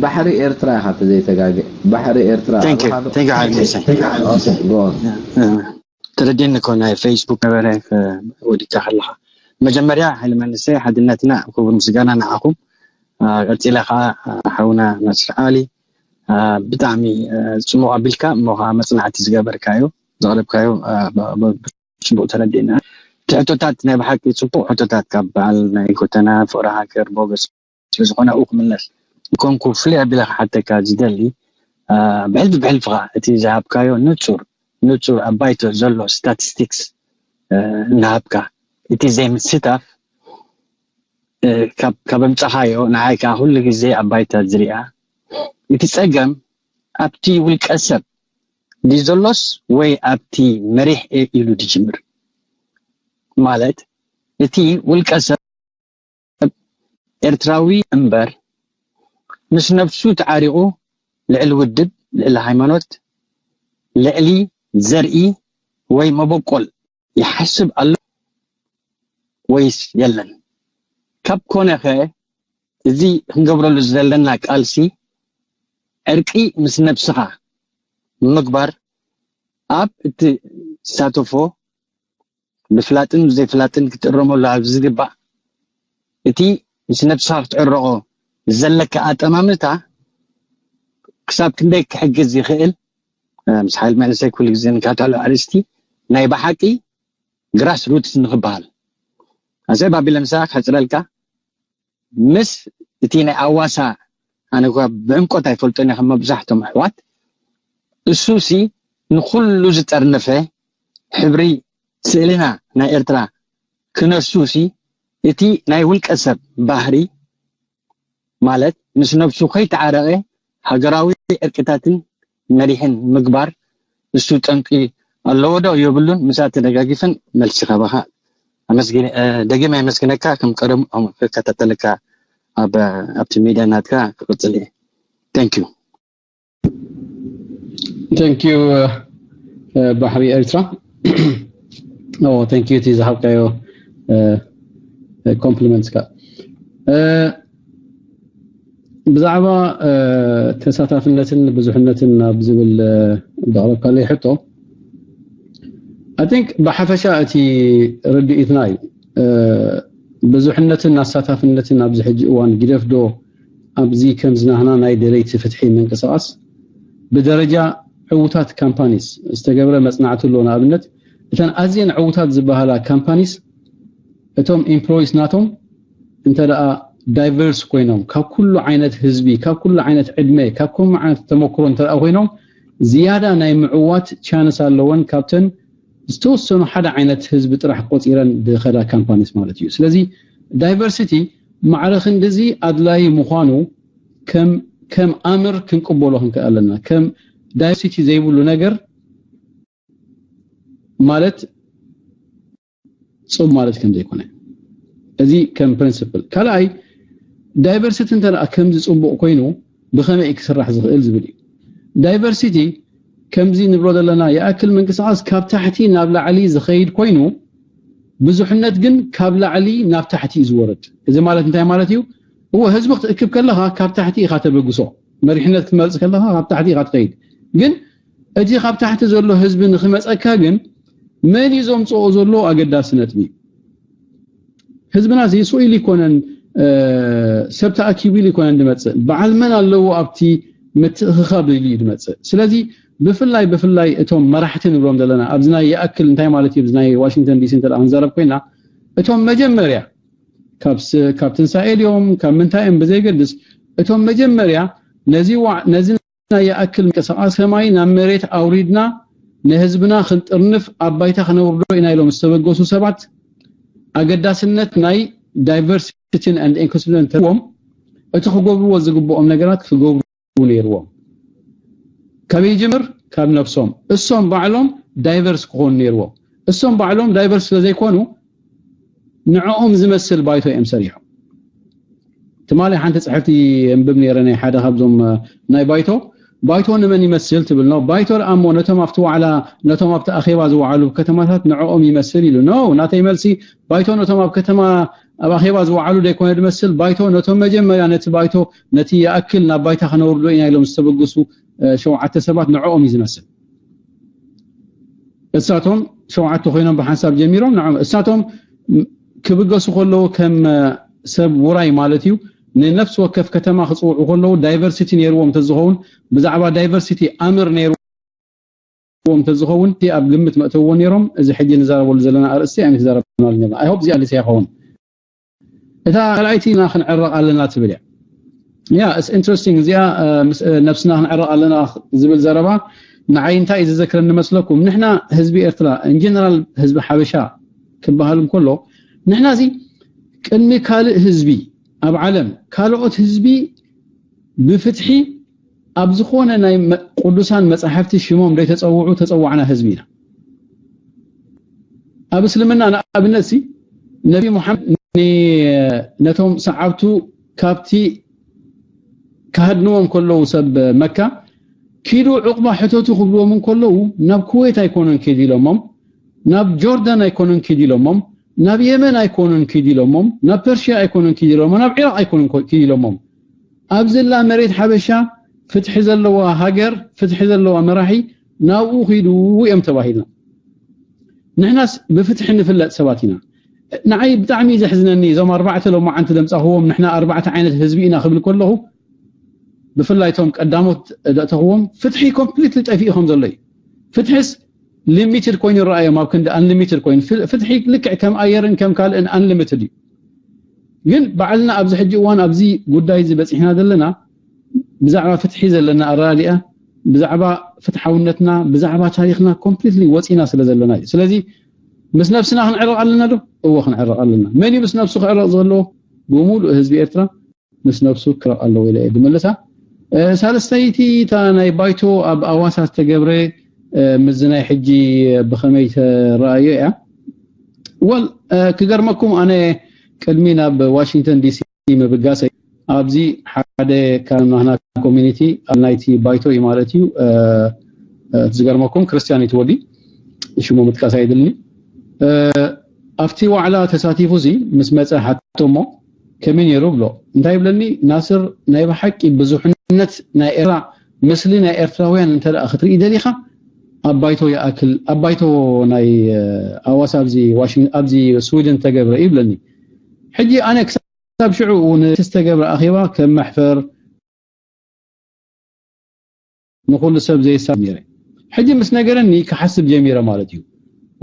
ባሕሪ ኤርትራ ኢኻ ተዘይተጋግእ። ባሕሪ ኤርትራ Thank you. Thank you, ሓይለ መሰ። ጎን ተረዲእኒ እኮ ናይ ፌስቡክ ነበረ ወዲካ ከለኻ። መጀመርያ ሓይለ መንሰ ሓድነትና ክቡር ምስጋና ንዓኹም። ቀፂለ ከዓ ሓውና ናስር ዓሊ ብጣዕሚ ፅሙቕ ኣቢልካ እሞ ከዓ መፅናዕቲ ዝገበርካዮ ዘቕረብካዮ ፅቡቅ ተረዲእና። እቲ ሕቶታት ናይ ብሓቂ ፅቡቅ ሕቶታት ካብ በዓል ናይ ጎተና ፍቅሪ ሃገር ሞገስ ስለዝኾነ ኣብኡ ክምለስ ኮንኩ ፍልይ ኣቢለ ክሓተካ ዝደሊ ብሕልፊ ብሕልፊ ከዓ እቲ ዝሃብካዮ ንፁር ንፁር ኣብ ባይቶ ዘሎ ስታቲስቲክስ እናሃብካ እቲ ዘይምስታፍ ካብ ኣምፀኻዮ ንዓይ ከዓ ኩሉ ግዜ ኣብ ባይታ ዝሪኣ እቲ ፀገም ኣብቲ ውልቀ ሰብ ድዩ ዘሎስ ወይ ኣብቲ መሪሕ እየ ኢሉ ድጅምር ማለት እቲ ውልቀ ሰብ ኤርትራዊ እምበር ምስ ነብሱ ተዓሪቑ ልዕሊ ውድብ ልዕሊ ሃይማኖት ልዕሊ ዘርኢ ወይ መበቆል ይሓስብ ኣሎ ወይስ የለን? ካብ ኮነ ኸ እዚ ክንገብረሉ ዘለና ቃልሲ ዕርቂ ምስ ነብስኻ ምግባር ኣብ እትሳተፎ ብፍላጥን ብዘይፍላጥን ክትእረመሉ ኣብ ዝግባእ እቲ ምስ ነብስኻ ክትዕረቆ ዘለካ ኣጠማምታ ክሳብ ክንደይ ክሕግዝ ይኽእል ምስ ሓይል መንእሰይ ኩሉ ግዜ ንካታሎ ኣርእስቲ ናይ ብሓቂ ግራስ ሩትስ ንክበሃል ኣሰ ባቢለ ምሳኻ ክሕፅረልካ ምስ እቲ ናይ ኣዋሳ ኣነ ኳ ብዕምቆት ኣይፈልጦን ከም መብዛሕቶም ኣሕዋት እሱ ሲ ንኩሉ ዝጠርነፈ ሕብሪ ስእልና ናይ ኤርትራ ክነሱ ሲ እቲ ናይ ውልቀ ሰብ ባህሪ ማለት ምስ ነብሱ ከይተዓረቐ ሃገራዊ ዕርቅታትን መሪሕን ምግባር እሱ ጠንቂ ኣለዎ ዶ የብሉን? ምሳ ተደጋጊፈን መልሲ ካባኻ ደጊም ኣመስግነካ። ከም ቀደም ክከታተለካ ኣብቲ ሚድያ ናትካ ክቅፅል እየ። Thank you. Thank you ባሕሪ ኤርትራ። Thank you እቲ ዝሃብካዮ ኮምፕሊመንትስካ ብዛዕባ ተሳታፍነትን ብዙሕነትን ናብ ዝብል ዘቕረብካለይ ሕቶ I think ብሓፈሻ እቲ ርድኢትና እዩ። ብዙሕነትን ኣሳታፍነትን ኣብዚ ሕጂ እዋን ግደፍዶ ኣብዚ ከም ዝናህና ናይ ደለይቲ ፍትሒ ምንቅስቃስ ብደረጃ ዕውታት ካምፓኒስ ዝተገብረ መፅናዕቲ ኣሎ። ንኣብነት እተን ኣዝየን ዕውታት ዝበሃላ ካምፓኒስ እቶም ኢምፕሎይስ ናቶም እንተ ደኣ ዳይቨርስ ኮይኖም ካብ ኩሉ ዓይነት ህዝቢ ካብ ኩሉ ዓይነት ዕድመ ካብ ኩሉ ዓይነት ተመክሮ እንተ ደኣ ኮይኖም ዝያዳ ናይ ምዕዋት ቻንስ ኣለወን ካብተን ዝተወሰኑ ሓደ ዓይነት ህዝቢ ጥራሕ ቆፂረን ዝኸዳ ካምፓኒስ ማለት እዩ። ስለዚ ዳይቨርሲቲ ማዕረ ክንድዚ ኣድላዪ ምዃኑ ከም ኣምር ክንቅበሎ ክንክእል ኣለና። ከም ዳይቨርሲቲ ዘይብሉ ነገር ማለት ፅቡቅ ማለት ከም ዘይኮነ እዚ ከም ፕሪንስፕል ካልኣይ ዳይቨርሲቲ እንተ ከምዚ ፅቡቅ ኮይኑ ብኸመይ ክስራሕ ዝኽእል ዝብል እዩ። ዳይቨርሲቲ ከምዚ ንብሎ ዘለና ይኣክል ምንቅስቃስ ካብ ታሕቲ ናብ ላዕሊ ዝኸይድ ኮይኑ ብዙሕነት ግን ካብ ላዕሊ ናብ ታሕቲ እዩ ዝወርድ። እዚ ማለት እንታይ ማለት እዩ? እወ ህዝቢ ክትእክብ ከለኻ ካብ ታሕቲ ኢኻ ተበግሶ። መሪሕነት ክትመርፅ ከለኻ ካብ ታሕቲ ኢኻ ትኸይድ። ግን እቲ ካብ ታሕቲ ዘሎ ህዝቢ ንክመፀካ ግን መን እዩ ዘምፅኦ ዘሎ ኣገዳሲ ነጥቢ እዩ። ህዝብና እዚ ስኡ ኢሉ ይኮነን ሰብ ተኣኪቡ ኢሉ ይኮነን ዝመፅእ በዓል መን ኣለዎ ኣብቲ ምትእኽኻብ ኢሉ እዩ ዝመፅእ። ስለዚ ብፍላይ ብፍላይ እቶም መራሕቲ ንብሎም ዘለና ኣብዚ ናይ ይኣክል እንታይ ማለት እዩ ናይ ዋሽንግተን ዲሲ እንተ ክንዛረብ ኮይና እቶም መጀመርያ ካብ ትንሳኤ ድዮም ካብ ምንታይ እዮም ብዘይገድስ እቶም መጀመርያ ነዚ ናይ ይኣክል ምንቅስቃስ ከማይ ናብ መሬት ኣውሪድና ንህዝብና ክንጥርንፍ ኣብ ባይታ ክነውርዶ ኢና ኢሎም ዝተበገሱ ሰባት ኣገዳስነት ናይ diversity and inclusion ተዎም እቲ ክገብርዎ ዝግብኦም ነገራት ክገብሩ ነይርዎም። ከመይ ይጅምር? ካብ ነብሶም። እሶም ባዕሎም ዳይቨርስ ክኾኑ ነይርዎም። እሶም ባዕሎም ዳይቨርስ ስለዘይኮኑ ንዕኦም ዝመስል ባይቶ እዮም ሰሪሖም። ትማሊ ሓንቲ ፅሕፍቲ እንብብ ነይረ ናይ ሓደ ካብዞም ናይ ባይቶ ባይቶ ንመን ይመስል ትብል ነው። ባይቶ ደኣ እሞ ነቶም ኣብቲ ዋዕላ ነቶም ኣብቲ ኣኼባ ዝወዓሉ ከተማታት ንዕኦም ይመስል ኢሉ ነው። ናተይ መልሲ ባይቶ ነቶም ኣብ ከተማ ኣብ ኣኼባ ዝወዓሉ ዘይኮነ ዝመስል፣ ባይቶ ነቶም መጀመርያ ነቲ ባይቶ፣ ነቲ ይኣክል ናብ ባይታ ከነውርዶ ኢና ኢሎም ዝተበገሱ ሸውዓተ ሰባት ንዕኦም እዩ ዝመስል። እሳቶም ሸውዓተ ኮይኖም ብሓንሳብ ጀሚሮም፣ ንዕኦም እሳቶም ክብገሱ ከለዉ ከም ሰብ ውራይ ማለት እዩ፣ ንነፍሲ ወከፍ ከተማ ክፅውዑ ከለዉ ዳይቨርሲቲ ነይርዎም ተዝኸውን፣ ብዛዕባ ዳይቨርሲቲ ኣምር ነይርዎም ተዝኸውን እቲ ኣብ ግምት መእተውዎ ነይሮም። እዚ ሕጂ ንዛረበሉ ዘለና ኣርእስቲ ኣይምተዛረብናሉ ነርና። I hope እዚኣ ልስያ ይኸውን። እታ ካልኣይቲ ና ክንዕረቕ ኣለና ትብል እያ። ያ it's interesting። እዚኣ ነፍስና ክንዕረቕ ኣለና ዝብል ዘረባ ንዓይ እንታይ እዩ ዝዘክረኒ መስለኩም? ንሕና ህዝቢ ኤርትራ፣ in general ህዝቢ ሓበሻ ክበሃል እንከሎ፣ ንሕና እዚ ቅድሚ ካልእ ህዝቢ ኣብ ዓለም፣ ካልኦት ህዝቢ ብፍትሒ ኣብ ዝኾነ ናይ ቅዱሳን መጻሕፍቲ ሽሞም ዘይተጸውዑ ተጸዋዕና ህዝቢ ኢና። ኣብ እስልምና ንኣብነት ሲ ነቢ ሙሓመድ ነቶም ሰዓብቱ ካብቲ ክሃድንዎም ከለዉ ሰብ መካ ኪዱ ዕቑባ ሕተቱ ክብልዎም እንከለዉ ናብ ኩዌት ኣይኮነን ኪድ ኢሎሞም፣ ናብ ጆርዳን ኣይኮነን ኪድ ኢሎሞም፣ ናብ የመን ኣይኮነን ኪድ ኢሎሞም፣ ናብ ፐርሽያ ኣይኮነን ኪድ ኢሎሞም፣ ናብ ዒራቕ ኣይኮነን ኪድ ኢሎሞም። ኣብዘላ መሬት ሓበሻ ፍትሒ ዘለዋ ሃገር፣ ፍትሒ ዘለዋ መራሒ ናብኡ ኪዱ እዮም ተባሂልና። ንሕናስ ብፍትሒ ንፍለጥ ሰባት ኢና። ንዓይ ብጣዕሚ ዘሕዝነኒ እዞም ኣርባዕተ ሎማዓንቲ ዘምጻኹዎም ንሕና ኣርባዕተ ዓይነት ህዝቢ ኢና ክብል ከለኹ ብፍላይ እቶም ቀዳሞት ዘእተኽዎም ፍትሒ ኮምፕሊትሊ ጠፊኡ ከም ዘሎ እዩ። ፍትሕስ ሊሚትድ ኮይኑ ይረኣዮም ኣብ ክንዲ ኣንሊሚትድ ኮይኑ ፍትሒ ልክዕ ከም ኣየርን ከም ካልእን ኣንሊሚትድ እዩ። ግን ባዕልና ኣብዚ ሕጂ እዋን ኣብዚ ጉዳይ እዚ በፂሕና ዘለና ብዛዕባ ፍትሒ ዘለና ኣረዳዲኣ ብዛዕባ ፍትሓውነትና ብዛዕባ ታሪክና ኮምፕሊትሊ ወፂና ስለ ዘለና እዩ። ስለዚ ምስ ነብስና ክንዕረቕ ኣለና ዶ? እዎ ክንዕረቕ ኣለና። መን እዩ ምስ ነብሱ ክዕረቕ ዘለዎ? ብምሉእ ህዝቢ ኤርትራ ምስ ነብሱ ክዕረቕ ኣለዎ ኢለ እየ ዝምልሳ። ሳልስተይቲ እታ ናይ ባይቶ ኣብ ኣዋሳ ዝተገብረ ምስዚ ናይ ሕጂ ብኸመይ ተረኣዮ እያ? ወል ክገርመኩም ኣነ ቅድሚ ናብ ዋሽንግተን ዲሲ ምብጋሰይ ኣብዚ ሓደ ካብ ናህና ኮሚኒቲ ኣብ ናይቲ ባይቶ እዩ ማለት እዩ። ዝገርመኩም ክርስቲያን እዩ ትወዲ ሽሙ ምጥቃስ ኣይድልኒ። ኣብቲ ዋዕላ ተሳቲፉ እዚ ምስ መፀ ሓቶ እሞ ከመይ ነይሩ ብሎ እንታይ ይብለኒ ናስር ናይ ብሓቂ ብዙሕነት ናይ ኤርትራ ምስሊ ናይ ኤርትራውያን እንተ ክትርኢ ደሊኻ ኣብ ባይቶ ይኣክል ኣብ ባይቶ ናይ ኣዋሳ ኣብዚ ስዊድን ተገብረ ይብለኒ። ሕጂ ኣነ ክሳብ ሽዑ ነቲ ዝተገብረ ኣኼባ ከም መሕፈር ንኹሉ ሰብ ዘየሳብ ነይረ። ሕጂ ምስ ነገረኒ ክሓስብ ጀሚረ ማለት እዩ።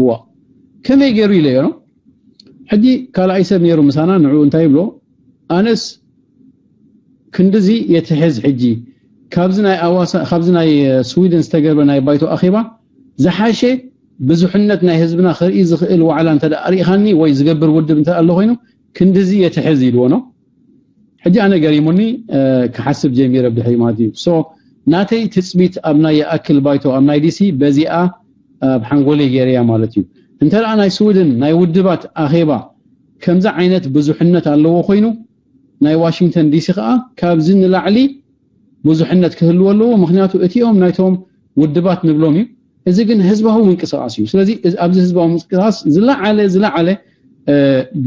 እዋ ከመይ ገይሩ ኢለዮ ነው። ሕጂ ካልኣይ ሰብ ነይሩ ምሳና ንዕኡ እንታይ ይብሎ ኣነስ ክንድዚ የትሕዝ ሕጂ ካብዚ ናይ ኣዋሳ ካብዚ ናይ ስዊድን ዝተገብረ ናይ ባይቶ ኣኼባ ዝሓሸ ብዙሕነት ናይ ህዝብና ክርኢ ዝኽእል ዋዕላ እንተ ኣርኢኻኒ ወይ ዝገብር ውድብ እንተ ኣሎ ኮይኑ ክንድዚ የትሕዝ ኢልዎ ነው። ሕጂ ኣነ ገሪሙኒ ክሓስብ ጀሚረ ብድሕሪ ማለት እዩ። ሶ ናተይ ትፅቢት ኣብ ናይ ይኣክል ባይቶ ኣብ ናይ ዲሲ በዚኣ ኣብ ሓንጎለይ ገይረያ ማለት እዩ። እንተ ደኣ ናይ ስዊድን ናይ ውድባት ኣኼባ ከምዚ ዓይነት ብዙሕነት ኣለዎ ኮይኑ ናይ ዋሽንግተን ዲሲ ከዓ ካብዚ ንላዕሊ ብዙሕነት ክህልዎ ኣለዎ። ምክንያቱ እቲኦም ናይቶም ውድባት ንብሎም እዩ። እዚ ግን ህዝባዊ ምንቅስቃስ እዩ። ስለዚ ኣብዚ ህዝባዊ ምንቅስቃስ ዝለዓለ ዝለዓለ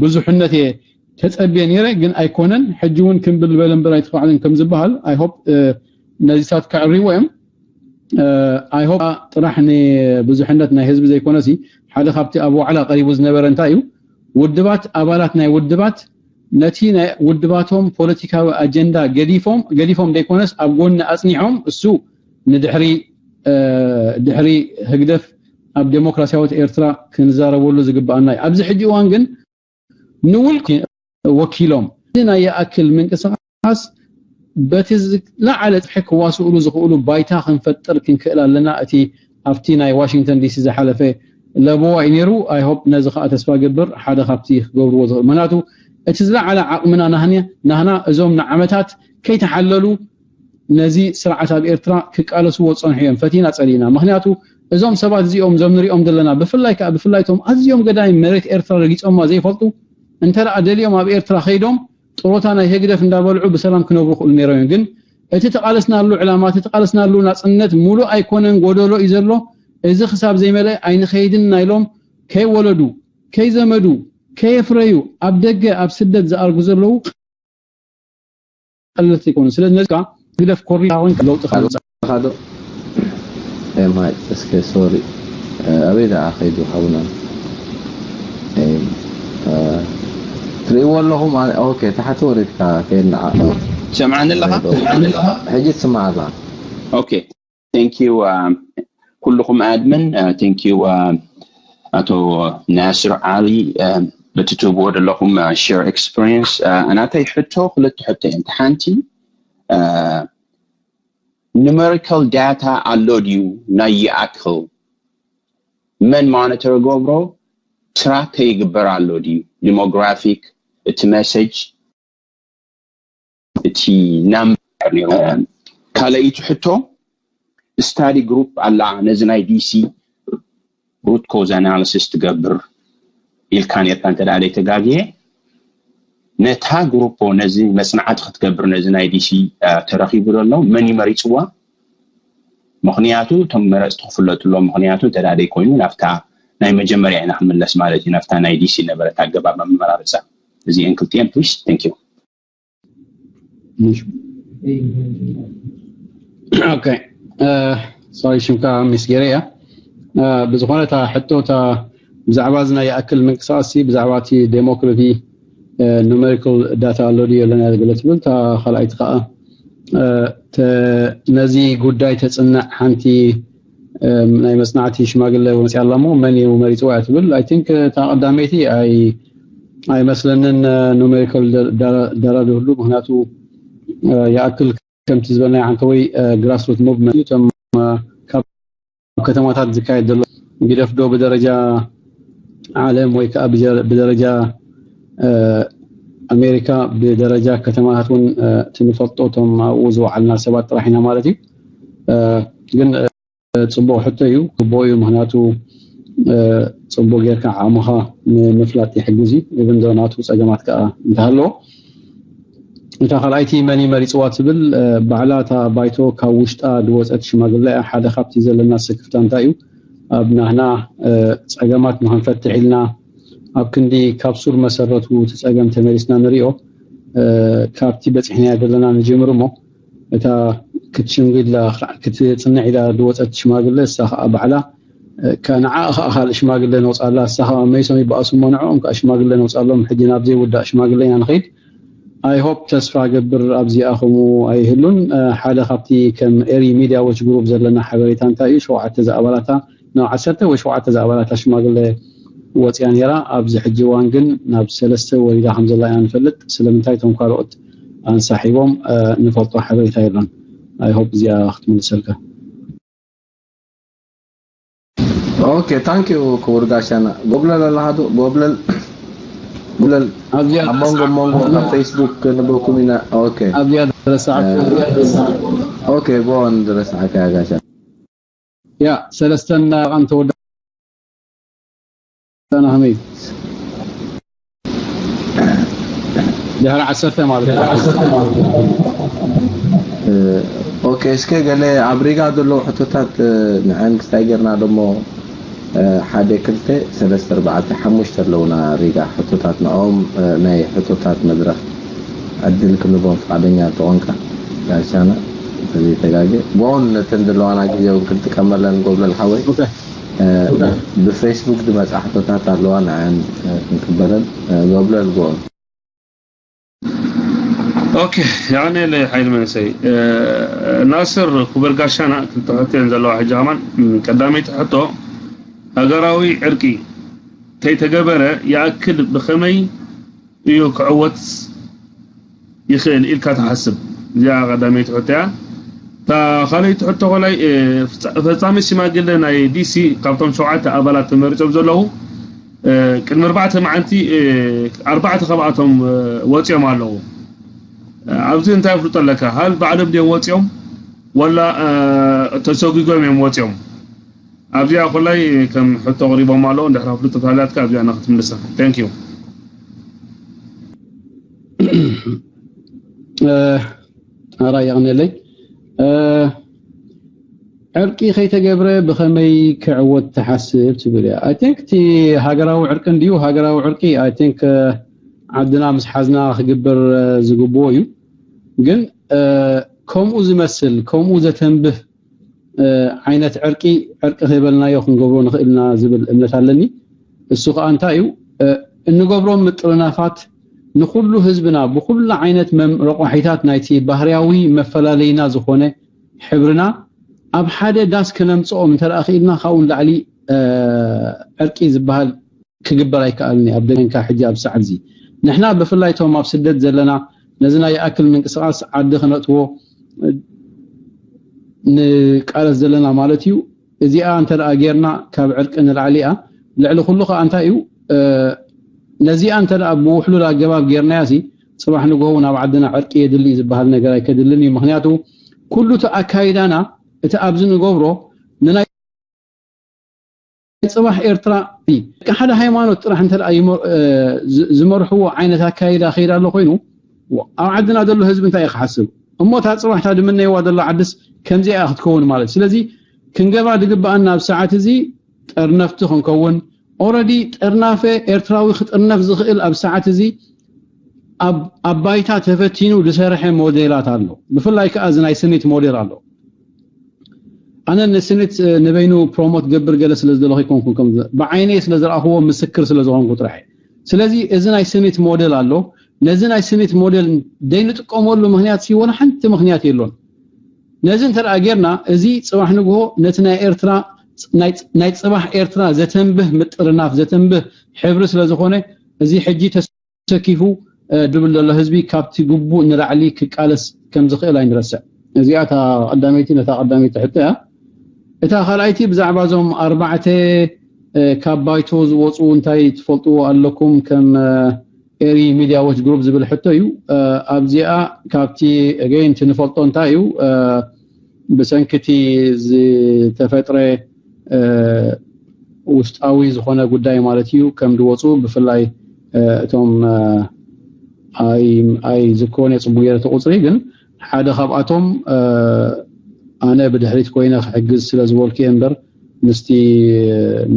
ብዙሕነት እየ ተጸብየ ነይረ፣ ግን ኣይኮነን። ሕጂ እውን ክምብል በለ እምበር ኣይተፋዕለን ከም ዝበሃል I hope ነዚታት ከዕርይዎ እዮም። I hope ጥራሕ ንብዙሕነት ናይ ህዝቢ ዘይኮነሲ ሓደ ካብቲ ኣብ ዋዕላ ቀሪቡ ዝነበረ እንታይ እዩ ውድባት ኣባላት ናይ ውድባት ነቲ ናይ ውድባቶም ፖለቲካዊ ኣጀንዳ ገዲፎም ገዲፎም ዘይኮነስ ኣብ ጎኒ ኣጽኒሖም እሱ ንድሕሪ ድሕሪ ህግደፍ ኣብ ዴሞክራሲያዊት ኤርትራ ክንዛረበሉ ዝግባኣና እዩ። ኣብዚ ሕጂ እዋን ግን ንውልቂ ወኪሎም እዚ ናይ ይኣክል ምንቅስቃስ በቲ ዝለዓለ ጽፍሒ ክዋስእሉ ዝኽእሉ ባይታ ክንፈጥር ክንክእል ኣለና። እቲ ኣብቲ ናይ ዋሽንግተን ዲሲ ዝሓለፈ ለበዋ እዩ ነይሩ። I hope ነዚ ከዓ ተስፋ ገብር ሓደ ካብቲ ክገብርዎ ዝኽእል ምክንያቱ እቲ ዝለዓለ ዓቕምና ናህና እዞም ንዓመታት ከይተሓለሉ ነዚ ስርዓት ኣብ ኤርትራ ክቃለስዎ ዝጸንሑ እዮም ፈቲና ጸሊእና። ምክንያቱ እዞም ሰባት እዚኦም እዞም ንሪኦም ዘለና ብፍላይ ከዓ ብፍላይ እቶም ኣዝዮም ገዳይ መሬት ኤርትራ ረጊጾማ ዘይፈልጡ እንተ ደኣ ደልዮም ኣብ ኤርትራ ከይዶም ጥሮታ ናይ ህግደፍ እንዳበልዑ ብሰላም ክነብሩ ክእሉ ነይሮም እዮም። ግን እቲ ተቃለስናሉ ዕላማ እቲ ተቃለስናሉ ናጽነት ሙሉእ ኣይኮነን፣ ጎደሎ እዩ ዘሎ። እዚ ክሳብ ዘይመለእ ኣይንኸይድን ኢና ኢሎም ከይወለዱ ከይዘመዱ ከየፍረዩ ኣብ ደገ ኣብ ስደት ዝኣርጉ ዘለዉ ቀለልቲ ይኮኑ። ስለዚ ነዚካ ግደፍ ኮሪ ኮይንካ ለውጢ ካልእ ኻዶ ኤማይ እስከ ሶሪ ኣበይ ደኣ ከይዱ ሓውና ትርእይዎ ኣለኹም። ኦኬ ታሕቲ ወሪድካ ከየናዓ ሰምዓኒ ኣለኻ? ሕጂ ትስማዕ ኣላ። ኦኬ thank you ኩልኹም ኣድምን thank you ኣቶ ናስር ዓሊ በቲ ትህብዎ ዘለኹም share experience። ናተይ ሕቶ ክልተ ሕቶ እየን። ሓንቲ numerical data ኣሎ ድዩ ናይ ይኣክል መን monitor ገብሮ track ይግበር ኣሎ ድዩ demographic እቲ message እቲ number ነይሩ። ካልኣይቲ ሕቶ study group ኣላ ነዚ ናይ DC root cause analysis ትገብር ኢልካ ነርካ እንተ ደኣ ዘይተጋግየ ነታ ግሩፖ ነዚ መጽናዕቲ ክትገብር ነዚ ናይ DC ተረኺቡ ዘሎ መን እዩ መሪጽዋ? ምኽንያቱ እቶም መረጽቲ ክፍለጡ ኣለዎም። ምኽንያቱ እንተ ደኣ ዘይኮይኑ ናብታ ናይ መጀመርያ ኢና ክምለስ ማለት እዩ ናብታ ናይ DC ነበረት ኣገባብ ኣመራርጻ። እዚአን ክልቲአን please thank you። ኦኬ ሶሪ ሽምካ ሚስ ገይረ እያ። ብዝኾነ እታ ሕቶ እታ ብዛዕባ እዚ ናይ ይኣክል ምንቅስቃስ ብዛዕባ እቲ demography numerical data ኣሎ ድዩ የለን እያ ገለ ትብል። እታ ካልኣይቲ ከዓ ነዚ ጉዳይ ተፅንዕ ሓንቲ ናይ መፅናዕቲ ሽማግለ ወፂኣ ኣላ እሞ መን እዩ መሪፅዋ እያ ትብል። I think እታ ቀዳመይቲ ኣይመስለንን numerical data ዝህሉ ምክንያቱ ይኣክል ከምቲ ዝበልናዮ ሓንተ ወይ grassroot movement እዩ። እቶም ካብ ከተማታት ዝካየድ ዘሎ ግደፍ ዶ ብደረጃ ዓለም ወይ ከዓ ብደረጃ ኣሜሪካ ብደረጃ ከተማታት እውን እቲ ንፈልጦ እቶም ኣብኡ ዝወዓልና ሰባት ጥራሕ ኢና ማለት እዩ። ግን ፅቡቅ ሕቶ እዩ፣ ግቡእ እዩ። ምክንያቱ ፅቡቅ ጌርካ ዓቕምኻ ንምፍላጥ ይሕግዝ እዩ። even though ናቱ ፀገማት ከዓ እንተሃለዎ እታ ካልኣይቲ መን እዩ መሪፅዋ ትብል ባዕላ እታ ባይቶ ካብ ውሽጣ ዝወፀት ሽማግለ እያ። ሓደ ካብቲ ዘለና ስክፍታ እንታይ እዩ ኣብ ናህና ፀገማት ንክንፈትሕ ኢልና ኣብ ክንዲ ካብ ሱር መሰረቱ እቲ ፀገም ተመሊስና ንሪኦ ካብቲ በፂሕናዮ ዘለና ንጅምር እሞ እታ ክትሽምግላ ክትፅንዕ ኢላ ዝወፀት ሽማግለ እሳ ከዓ ባዕላ ንዓ ከዓ ካልእ ሽማግለ ነውፃላ እሳ ከዓ መይሶም ይበኣሱ እሞ ንዕኦም ከዓ ሽማግለ ነውፃሎም ሕጂ ናብ ዘይውዳእ ሽማግለ ኢና ንኸይድ። I hope ተስፋ ገብር ኣብዚኣ ከምኡ ኣይህሉን ሓደ ካብቲ ከም ኤሪ ሚድያ ዎች ግሩፕ ዘለና ሓበሬታ እንታይ እዩ ሸውዓተ ዝኣባላታ ናብ ዓሰርተ ወይ ሸውዓተ ዝኣባላታ ሽማግለ ወፅያ ነይራ ኣብዚ ሕጂ እዋን ግን ናብ ሰለስተ ወሪዳ ከም ዘላ ኢና ንፈልጥ ስለምንታይ እቶም ካልኦት ኣንሳሒቦም ንፈልጦ ሓበሬታ የለን። I hope እዚኣ ክትምልሰልካ። ኦኬ ታንክ ዩ ክቡር ጋሻና። ጎብለል ኣለኻ ዶ? ጎብለል ጎብለል ኣብዚኣ ኣብ መንጎ መንጎ ካብ ፌስቡክ ክንበኩም ኢና። ኦኬ ኣብዚኣ ረሳዕኩ። ኦኬ ብኦ ንረሳዕካ ጋሻ። ያ ሰለስተና ቃንተ ወዳ ኣና ከመይ ድሕሪ ዓሰርተ ማለት እዩ። ኦኬ እስከ ገለ ኣብ ሪጋ ዘለዉ ሕቶታት ንዐን ክስታይ ጌርና ደሞ ሓደ ክልተ ሰለስተ ኣርባዕተ ሓሙሽተ ኣለውና ሪጋ ሕቶታት ንዕኦም ናይ ሕቶታት መድረኽ ዕድል ክንቦም ፍቃደኛ ተኾንካ ጋሻና ተዘይተጋገ ብኦን ነተን ዘለዋና ግዜ እውን ክንጥቀመለን ጎብለል ሓወይ ብፌስቡክ ዝመፃ ሕቶታት ኣለዋ ንዐን ክንቅበለን ጎብለል ብኦን ኦኬ የቐንየለይ ሓይሊ መንእሰይ ናስር ክቡር ጋሻና ክልተ ሕቶ እየን ዘለዋ ሕጂ ከማን ቀዳመይቲ ሕቶ ሃገራዊ ዕርቂ ከይተገበረ ይኣክል ብኸመይ እዩ ክዕወት ይኽእል ኢልካ ትሓስብ? እዚኣ ቀዳመይቲ ሕቶ እያ። እታ ካልኣይቲ ሕቶ ኮላይ ፈፃሚ ሽማግለ ናይ ዲሲ ካብቶም ሸውዓተ ኣባላት ተመሪፆም ዘለዉ ቅድሚ ኣርባዕተ መዓልቲ ኣርባዕተ ካብኣቶም ወፂኦም ኣለዉ። ኣብዚ እንታይ ኣፍልጦ ኣለካ? ሃል ባዕሎም ድዮም ወፂኦም ወላ ተሰጉጎም እዮም ወፂኦም? ኣብዚኣ ኮላይ ከም ሕቶ ኣቕሪቦም ኣለዉ። እንድሕር ኣፍልጦ ተሃልያትካ ኣብዚኣ ንክትምልሳ። Thank you። ኣራ የቕንየለይ። ዕርቂ ከይተገብረ ብኸመይ ክዕወት ትሓስብ ትብል እያ። I think እቲ ሃገራዊ ዕርቂ እንድዩ፣ ሃገራዊ ዕርቂ I think ዓድና ምስ ሓዝና ክግበር ዝግብኦ እዩ። ግን ከምኡ ዝመስል ከምኡ ዘተንብህ ዓይነት ዕርቂ ዕርቂ ከይበልናዮ ክንገብሮ ንኽእልና ዝብል እምነት ኣለኒ። እሱ ከዓ እንታይ እዩ? እንገብሮም ምጥርናፋት ንኩሉ ህዝብና ብኩሉ ዓይነት ረቋሒታት ናይቲ ባህርያዊ መፈላለይና ዝኾነ ሕብርና ኣብ ሓደ ዳስ ክነምፅኦም እንተ ክኢልና ካብኡ ንላዕሊ ዕርቂ ዝበሃል ክግበር ኣይከኣልን እዩ። ኣብ ደገንካ ሕጂ ኣብ ሰዓት እዚ ንሕና ብፍላይ እቶም ኣብ ስደት ዘለና ነዚ ናይ ይኣክል ምንቅስቃስ ዓዲ ክነእትዎ ንቃለስ ዘለና ማለት እዩ። እዚኣ እንተ ጌርና ካብ ዕርቂ ንላዕሊ እያ። ልዕሊ ኩሉ ከዓ እንታይ እዩ ነዚኣ እንተ ብውሕሉል ኣገባብ ጌርናያ ሲ ፅባሕ ንግሆ ናብ ዓድና ዕርቂ የድሊ ዝበሃል ነገር ኣይከድልን እዩ። ምክንያቱ ኩሉ እቲ ኣካይዳና እቲ ኣብዚ ንገብሮ ንናይ ናይ ጽባሕ ኤርትራ ደቂ ሓደ ሃይማኖት ጥራሕ እንተ ደኣ ይመ- እ፣ ዝ- ዝመርሕዎ ዓይነት ኣካይዳ ከይዳ ኣሎ ኮይኑ ኣብ ዓድና ዘሎ ህዝቢ እንታይ እዩ ክሓስብ እሞ እታ ጽባሕ እታ ድምነይዋ ዘሎ ዓድስ ከምዚኣ ክትከውን ማለት ስለዚ ክንገባ ድግብኣና ኣብ ሰዓት እዚ ጠርነፍቲ ክንከውን ኦረዲ ጠርናፈ ኤርትራዊ ክጥርነፍ ዝኽእል ኣብ ሰዓት እዚ ኣብ ኣብ ባይታ ተፈቲኑ ዝሰርሐ ሞዴላት ኣሎ ብፍላይ ከዓ እዚ ናይ ስኒት ሞዴል ኣሎ ኣነ ንስኒት ንበይኑ ፕሮሞት ገብር ገለ ስለ ዝደለኹ ይኮንኩን ከም ብዓይነይ ስለ ዝረኣኽዎ ምስክር ስለ ዝኾንኩ ጥራሕ ስለዚ እዚ ናይ ስኒት ሞዴል ኣሎ ነዚ ናይ ስኒት ሞዴል ደይንጥቀመሉ ምክንያት ሲ ወላ ሓንቲ ምክንያት የሎን ነዚ እንተ ጌርና እዚ ፅባሕ ንግሆ ነቲ ናይ ኤርትራ ናይ ፅባሕ ኤርትራ ዘተንብህ ምጥርናፍ ዘተንብህ ሕብሪ ስለ ዝኾነ እዚ ሕጂ ተሰኪፉ ድብል ዘሎ ህዝቢ ካብቲ ግቡእ ንላዕሊ ክቃለስ ከም ዝኽእል ኣይንረስዕ። እዚኣ እታ ቀዳመይቲ ነታ ቀዳመይቲ ሕቶ እያ። እታ ካልኣይቲ ብዛዕባ እዞም ኣርባዕተ ካብ ባይቶ ዝወፁ እንታይ ትፈልጥዎ ኣለኩም ከም ኤሪ ሚድያ ዎች ግሩፕ ዝብል ሕቶ እዩ። ኣብዚኣ ካብቲ ገይንቲ ንፈልጦ እንታይ እዩ ብሰንኪ እቲ ዝተፈጥረ ውሽጣዊ ዝኾነ ጉዳይ ማለት እዩ ከም ድወፁ ብፍላይ እቶም ኣይዝክሮን እየ ፅቡቅ ገይረ እቲ ቁፅሪ ግን ሓደ ካብኣቶም ኣነ ብድሕሪት ኮይነ ክሕግዝ ስለ ዝበልኩ እየ እምበር ምስቲ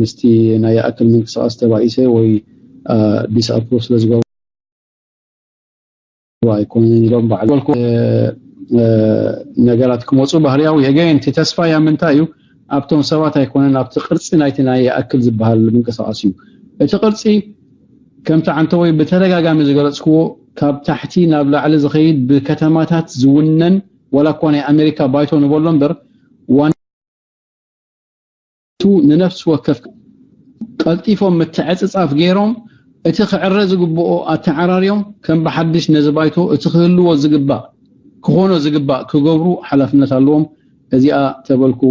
ምስቲ ናይ ይኣክል ምንቅስቃስ ተባኢሰ ወይ ዲስኣፕሩቭ ስለ ዝገበሩ ኣይኮነን ኢሎም ባዕሉ ነገራት ክመፁ ባህርያዊ እየ ገይን እቲ ተስፋ እያ ምንታይ እዩ ኣብቶም ሰባት ኣይኮነን ኣብቲ ቅርፂ ናይቲ ናይ ይኣክል ዝበሃል ምንቅስቃስ እዩ እቲ ቅርፂ ከምቲ ዓንተወይ ብተደጋጋሚ ዝገለፅክዎ ካብ ታሕቲ ናብ ላዕሊ ዝኸይድ ብከተማታት ዝውነን ዋላ እኳ ናይ ኣሜሪካ ባይቶ ንበሎ እምበር ዋና ንነፍሲ ወከፍ ቀልጢፎም ምትዕፅፃፍ ገይሮም እቲ ክዕረ ዝግብኦ ኣተዓራርዮም ከም ብሓድሽ ነዚ ባይቶ እቲ ክህልዎ ዝግባእ ክኾኖ ዝግባእ ክገብሩ ሓላፍነት ኣለዎም። እዚኣ ተበልኩ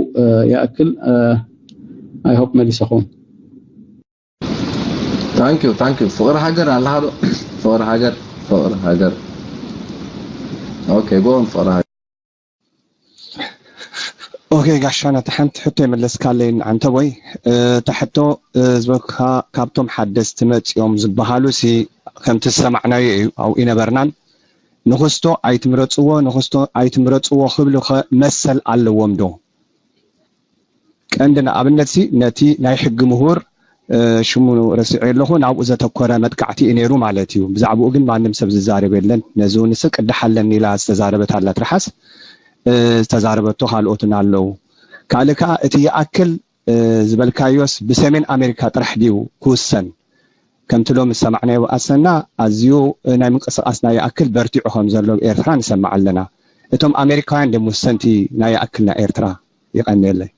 ይኣክል። I hope መሊሰኹም። Thank you, thank you. ፍቕሪ ሃገር ኣለኻ ዶ? ፍቕሪ ሃገር፣ ፍቕሪ ሃገር። Okay, go on ፍቕሪ ሃገር። ኦኬ ጋሻ ነቲ ሓንቲ ሕቶ የመለስካለይ ዓንተቦይ እታ ሕቶ ዝበልካ ካብቶም ሓደስቲ መፂኦም ዝበሃሉ ሲ ከምቲ ዝሰማዕናዮ እዩ ኣብኡ ይነበርናን ንኽስቶ ኣይትምረፅዎ ንኽስቶ ኣይትምረፅዎ ክብሉ ኸ መሰል ኣለዎም ዶ ቀንዲ ንኣብነት ሲ ነቲ ናይ ሕጊ ምሁር ሽሙ ረሲዐ ኣለኹ ናብኡ ዘተኮረ መጥቃዕቲ እዩ ነይሩ ማለት እዩ ብዛዕባኡ ግን ማንም ሰብ ዝዛረብ የለን ነዚ እውን ሲ ቅዳሕ ኣለኒ ኢላ ዝተዛረበት ኣላ ትርሓስ ዝተዛረበቶ ካልኦትን ኣለዉ ካልእ ከዓ እቲ ይኣክል ዝበልካዮስ ብሰሜን ኣሜሪካ ጥራሕ ድዩ ክውሰን ከምቲ ሎም ዝሰማዕናዮ ኣሰና ኣዝዩ ናይ ምንቅስቃስና ይኣክል በርቲዑ ከም ዘሎ ኤርትራ ንሰምዕ ኣለና እቶም ኣሜሪካውያን ድም ውሰንቲ ናይ ይኣክልና ኤርትራ ይቐንየለይ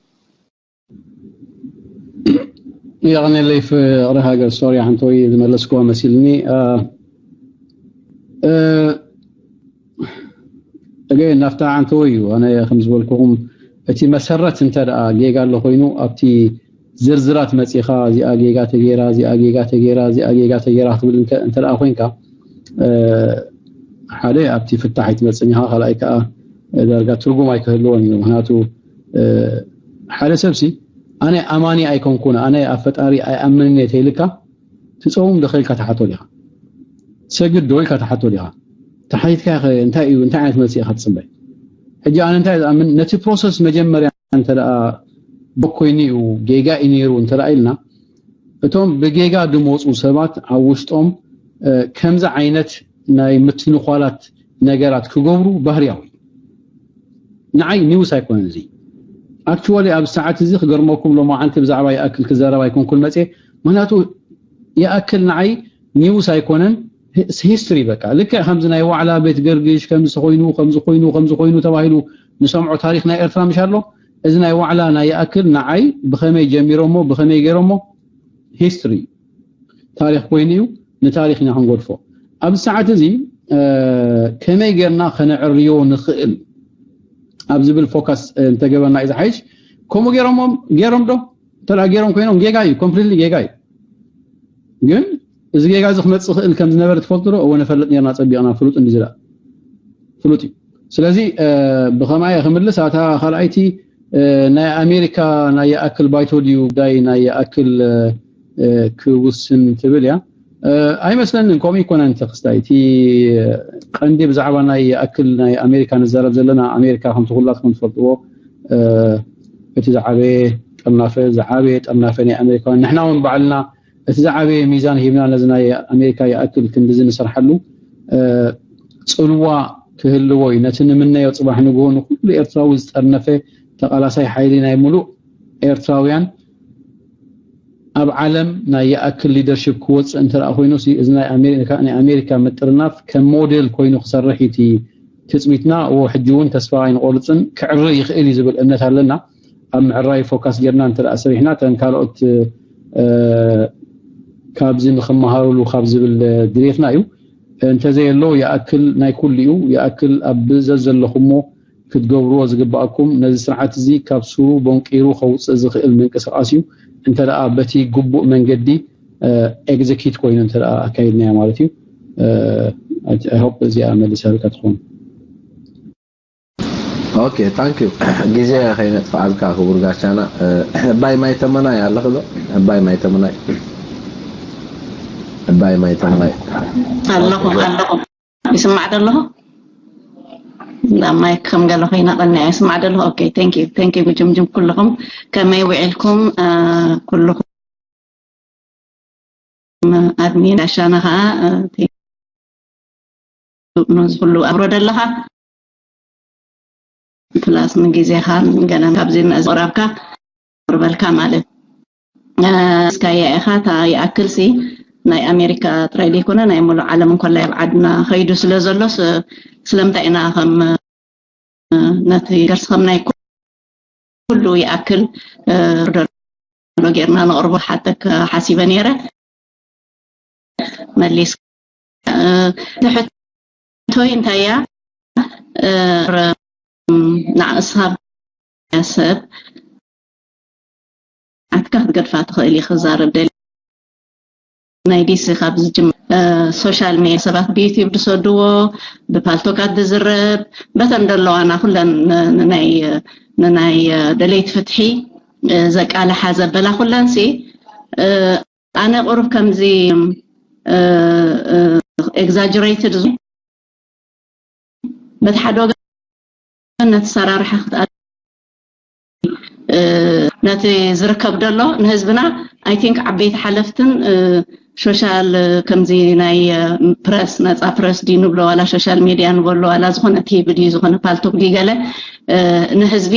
የቐንየለይ ፍቕሪ ሃገር ሶሪ ሓንቲ ወይ ዝመለስክዋ መሲልኒ እገ ናፍታ ዓንተወ እዩ ኣነ ከም ዝበልኩኹም እቲ መሰረት እንተ ደኣ ጌጋ ኣሎ ኮይኑ ኣብቲ ዝርዝራት መፂኻ እዚኣ ጌጋ ተጌራ እዚኣ ጌጋ ተጌራ እዚኣ ጌጋ ተጌራ ክትብል እንተ ደኣ ኮይንካ ሓደ ኣብቲ ፍታሕ ኣይትመፅን ኢኻ ካልኣይ ከዓ ዳርጋ ትርጉም ኣይክህልዎን እዩ ምክንያቱ ሓደ ሰብሲ ኣነ ኣማኒ ኣይኮንኩን ኣነ ኣብ ፈጣሪ ኣይኣምንን እየ ተይልካ ትፀውም ዶ ከልካ ትሓቶ ዲኻ ሰግድ ዶ ኢልካ ትሓቶ ዲኻ ተሓቲትካ እንታይ እዩ እንታይ ዓይነት መልሲ ኢኻ ትፅበ ሕጂ ኣነ እንታይ ዝኣምን ነቲ ፕሮሰስ መጀመርያ እንተ ደኣ ብኮይኑ እዩ፣ ጌጋ እዩ ነይሩ እንተ ደኣ ኢልና፣ እቶም ብጌጋ ዝመፁ ሰባት ኣብ ውሽጦም ከምዚ ዓይነት ናይ ምትንኳላት ነገራት ክገብሩ ባህርያዊ። ንዓይ ኒውስ ኣይኮነን እዚ። ኣክቹዋሊ ኣብ ሰዓት እዚ ክገርመኩም፣ ሎማዓንቲ ብዛዕባ ይኣክል ክዛረብ ኣይኮንኩን መፅየ። ምክንያቱ ይኣክል ንዓይ ኒውስ ኣይኮነን፣ ሂስትሪ በቃ። ልክዕ ከምዚ ናይ ዋዕላ ቤት ገርግሽ ከምዚ ኮይኑ ከምዚ ኮይኑ ከምዚ ኮይኑ ተባሂሉ ንሰምዖ ታሪኽ ናይ ኤርትራ ምሽ ኣሎ። እዚ ናይ ዋዕላ ናይ ይኣክል ንዓይ ብኸመይ ጀሚሮሞ ብኸመይ ገይሮሞ ሂስትሪ ታሪኽ ኮይኑ እዩ። ንታሪኽ ኢና ክንገድፎ። ኣብዚ ሰዓት እዚ ከመይ ጌርና ከነዕርዮ ንኽእል ኣብ ዝብል ፎካስ እንተገበና እዩ ዝሓይሽ። ከምኡ ገይሮሞም ገይሮም ዶ? እንተ ገይሮም ኮይኖም ጌጋ እዩ፣ ኮምፕሊትሊ ጌጋ እዩ። ግን እዚ ጌጋ እዚ ክመፅእ ክእል ከም ዝነበረ ትፈልጡ ዶ? እወ፣ ነፈልጥ ኔርና ፀቢቕና። ፍሉጥ እንዲ ዝዳ ፍሉጥ እዩ። ስለዚ ብኸማይ ክምልስ፣ ኣታ ካልኣይቲ ናይ ኣሜሪካ ናይ ይኣክል ባይቶ ድዩ ጉዳይ ናይ ይኣክል ክውስን ትብል እያ? ኣይመስለንን። ከምኡ ይኮነን ተክስታይ። እቲ ቀንዲ ብዛዕባ ናይ ይኣክል ናይ ኣሜሪካ ንዛረብ ዘለና፣ ኣሜሪካ ከምቲ ኩላትኩም ትፈልጥዎ እቲ ዝዓበየ ጠርናፈ ዝዓበየ ጠርናፈ ናይ ኣሜሪካውያን፣ ንሕና እውን ባዕልና እቲ ዝዓበየ ሚዛን ሂብና ነዚ ናይ ኣሜሪካ ይኣክል ክንድዚ ንሰርሓሉ ፅልዋ ክህልዎ እዩ። ነቲ ንምነዮ ፅባሕ ንግሆ ንኩሉ ኤርትራዊ ዝጠርነፈ ተቓላሳይ ሓይሊ ናይ ሙሉእ ኤርትራውያን ኣብ ዓለም ናይ ይኣክል ሊደርሽፕ ክወፅእ እንተ ደኣ ኮይኑ፣ እዚ ናይ ኣሜሪካ ምጥርናፍ ከም ሞዴል ኮይኑ ክሰርሕ እዩ እቲ ትፅቢትና። እዎ፣ ሕጂ እውን ተስፋ ኣይንቆርፅን፣ ክዕሪ ይኽእል እዩ ዝብል እምነት ኣለና። ኣብ ምዕራይ ፎካስ ጌርና እንተ ደኣ ሰሪሕና፣ እተን ካልኦት ካብዚ ንኽመሃሩሉ ካብ ዝብል ድሌትና እዩ። እንተዘየሎ ይኣክል ናይ ኩሉ እዩ። ይኣክል ኣብ ዘዘለኹሞ ክትገብርዎ ዝግባኣኩም፣ ነዚ ስርዓት እዚ ካብ ስሩ ቦንቂሩ ከውፅእ ዝኽእል ምንቅስቃስ እዩ። እንተ ደኣ በቲ ግቡእ መንገዲ ኤግዘኪት ኮይኑ እንተ ደኣ ኣካይድናዮ ማለት እዩ። I hope እዚኣ መሊሳልካ ትኸውን። ኦኬ፣ ታንክ ዩ። ግዜ ከይነጥፍኣልካ ክቡር ጋሻና። ኣባይ ማይ ተመናይ ኣለኽ ዶ? ኣባይ ማይ ተመናይ፣ ኣባይ ማይ ተመናይ ኣለኹ ኣለኹ። ይስማዕ ዶ ኣለኹ? ናብ ማይክ ከም ገለ ኮይና ቀኒያ። ይስማዕ ዶ ኣለኹ? ኦኬ፣ ታንክ ዩ፣ ታንክ ዩ። ጉጅምጅም ኩልኹም ከመይ ውዒልኩም? ኩልኹም ኣድሚን ጋሻና ከዓ ነዚ ኩሉ ኣብሮ ደለኻ ፕላስ ንግዜኻን ገለን ካብዚ ንእዚ ቅራብካ ቅርበልካ ማለት እስካያ ኢኻ። እታ ይኣክልሲ ናይ ኣሜሪካ ጥራይ ዘይኮነ ናይ ሙሉእ ዓለም እንኮላይ ኣብ ዓድና ከይዱ ስለ ዘሎ ስለምንታይ ኢና ከም ነቲ ገርሲ ከም ናይ ኩሉ ይኣክል ደሎ ጌርና ነቕርቦ ሓተክ ሓሲበ ነይረ። መሊስ ትሕቶይ እንታይ እያ? ንስኻ ሰብ ኣትካ ክትገድፋ ትኽእል እዩ። ክዛረብ ደልየ ናይ ዲሲ ካብ ዝጅምር ሶሻል ሜድያ ሰባት ብዩቲዩብ ዝሰድዎ ብፓልቶካት ዝዝረብ በተን ዘለዋና ኩለን ንናይ ንናይ ደለይቲ ፍትሒ ዘቃልሓ ዘበላ ኩለን ሲ ኣነ ቁሩብ ከምዚ ኤግዛጀሬትድ በቲ ሓደ ወገን ነቲ ሰራርሓ ክትኣ ነቲ ዝርከብ ደሎ ንህዝብና ኣይ ቲንክ ዓበይቲ ሓለፍትን ሶሻል ከምዚ ናይ ፕረስ ነፃ ፕረስ ድዩ ንብሎ ዋላ ሶሻል ሜድያ ንበሎ ዋላ ዝኾነ ቲቪ ድዩ ዝኾነ ፓልቶክ ድዩ ገለ ንህዝቢ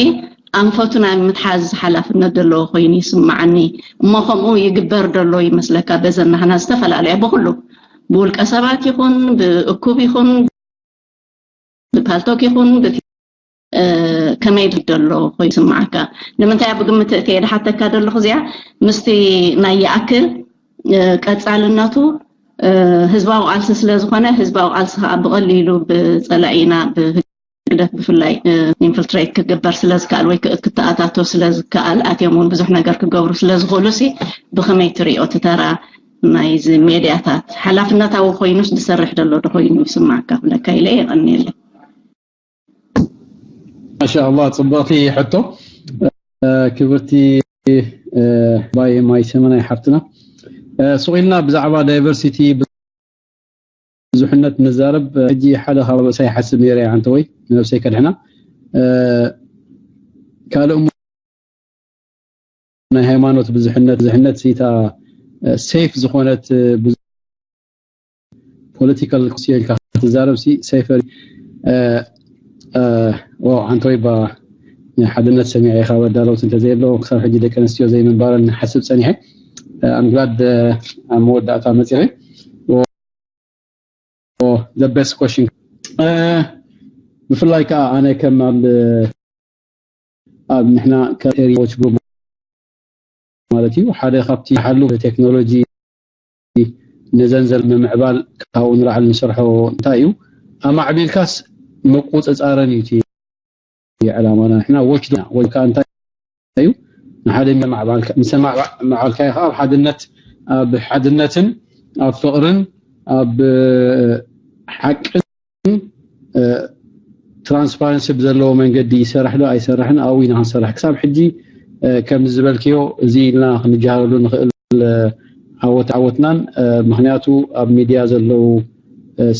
ኣንፈቱ ናይ ምትሓዝ ሓላፍነት ዘለዎ ኮይኑ ይስምዓኒ እሞ ከምኡ ይግበር ደሎ ይመስለካ በዘን ናህና ዝተፈላለያ ብኩሉ ብውልቀ ሰባት ይኹን ብእኩብ ይኹን ብፓልቶክ ይኹን ከመይ ደሎ ኮይኑ ይስምዓካ? ንምንታይ ኣብ ግምት እትየ ድሓተካ ደለኹ እዚኣ ምስቲ ናይ ይኣክል ቀፃልነቱ ህዝባዊ ቃልሲ ስለ ዝኾነ ህዝባዊ ቃልሲ ከዓ ብቐሊሉ ብፀላኢና ብህግደፍ ብፍላይ ኢንፍልትሬት ክግበር ስለ ዝከኣል ወይ ክተኣታቶ ስለ ዝከኣል ኣትዮም እውን ብዙሕ ነገር ክገብሩ ስለ ዝኽእሉ ሲ ብኸመይ ትሪኦ እቲ ተራ ናይዚ ሜድያታት ሓላፍነታዊ ኮይኑስ ዝሰርሕ ዘሎ ዶ ኮይኑ ይስማዓካ ክብለካ ኢለ የቐንየለይ። ማሻኣላህ ጽብቕቲ ሕቶ ክብርቲ ባይ ማይ ሰመናይ ሓፍትና ሱቕ ኢልና ብዛዕባ ዳይቨርሲቲ ብዙሕነት ንዛረብ ሕጂ ሓደ ካብ ርእሰይ ሓስብ ነይረ ኣንተ ወይ ንነብሰይ ከድሕና ካልእ ናይ ሃይማኖት ብዙሕነት ብዙሕነት ሲታ ሴፍ ዝኾነት ፖለቲካል ኮንሲየንካ ክትዛረብ ሲ ሴፈር ኣንቶይ ባ ሓድነት ሰሚዐ ካብ ኣዳለውት እንተዘየሎ ክሳብ ሕጂ ደቂ ኣንስትዮ ዘይምንባረን ሓስብ ፀኒሐ ኣምግላድ ኣብ መወዳእታ መፂኸ the best question ብፍላይ ከዓ ኣነ ከም ኣብ ኣብ ንሕና ከሪዎች ግሩፕ ማለት እዩ ሓደ ካብቲ ሓሉ ቴክኖሎጂ ነዘን ዘል ምምዕባል ካብኡ ንላዕሊ ንሰርሖ እንታይ እዩ ኣማዕቢልካስ ምቁፅፃረን እዩ እቲ ዕላማና ንሕና ዎች ና ወይ ከዓ እንታይ እዩ ንሓደ ምምዕባልካ ምስ ማዕባልካ ከዓ ኣብ ሓድነት ኣብ ሓድነትን ኣብ ፍቅርን ኣብ ሓቅን ትራንስፓረንሲ ብዘለዎ መንገዲ ይሰራሕ ዶ ኣይሰራሕን ኣብኡ ኢና ክንሰራሕ ክሳብ ሕጂ ከም ዝበልክዮ እዚ ኢልና ክንጀሃረሉ ንኽእል ዓወት ዓወትናን ምክንያቱ ኣብ ሚድያ ዘለዉ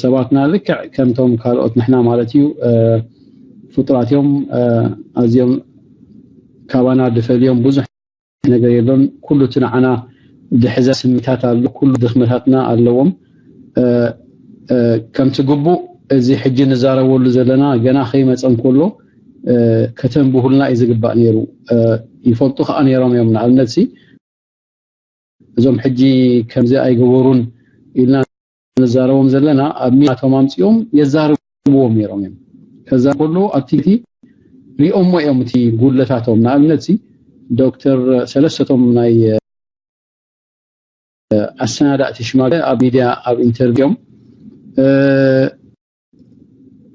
ሰባትና ልክዕ ከምቶም ካልኦት ንሕና ማለት እዩ ፍጡራት እዮም ኣዝዮም ካባና ድፈልዮም ብዙሕ ነገር የሎን ኩሉ እቲ ንዓና ድሕዘ ስሚታት ኣሎ ኩሉ ድኽመታትና ኣለዎም ከምቲ ግቡእ እዚ ሕጂ ንዛረበሉ ዘለና ገና ከይመፀ እንከሎ ከተንብሁልና እዩ ዝግባእ ነይሩ ይፈልጡ ከዓ ነይሮም እዮም ንኣብነት ሲ እዞም ሕጂ ከምዚ ኣይገበሩን ኢልና ንዛረቦም ዘለና ኣብ ሚናቶም ኣምፅኦም የዛርብዎም ነይሮም እዮም ከዛ ከሎ ኣብቲ ሪኦሞ እዮም እቲ ጉድለታቶም ንኣብነት ሲ ዶክተር ሰለስተቶም ናይ ኣሰናዳእቲ ሽማግለ ኣብ ሚድያ ኣብ ኢንተርቪው እዮም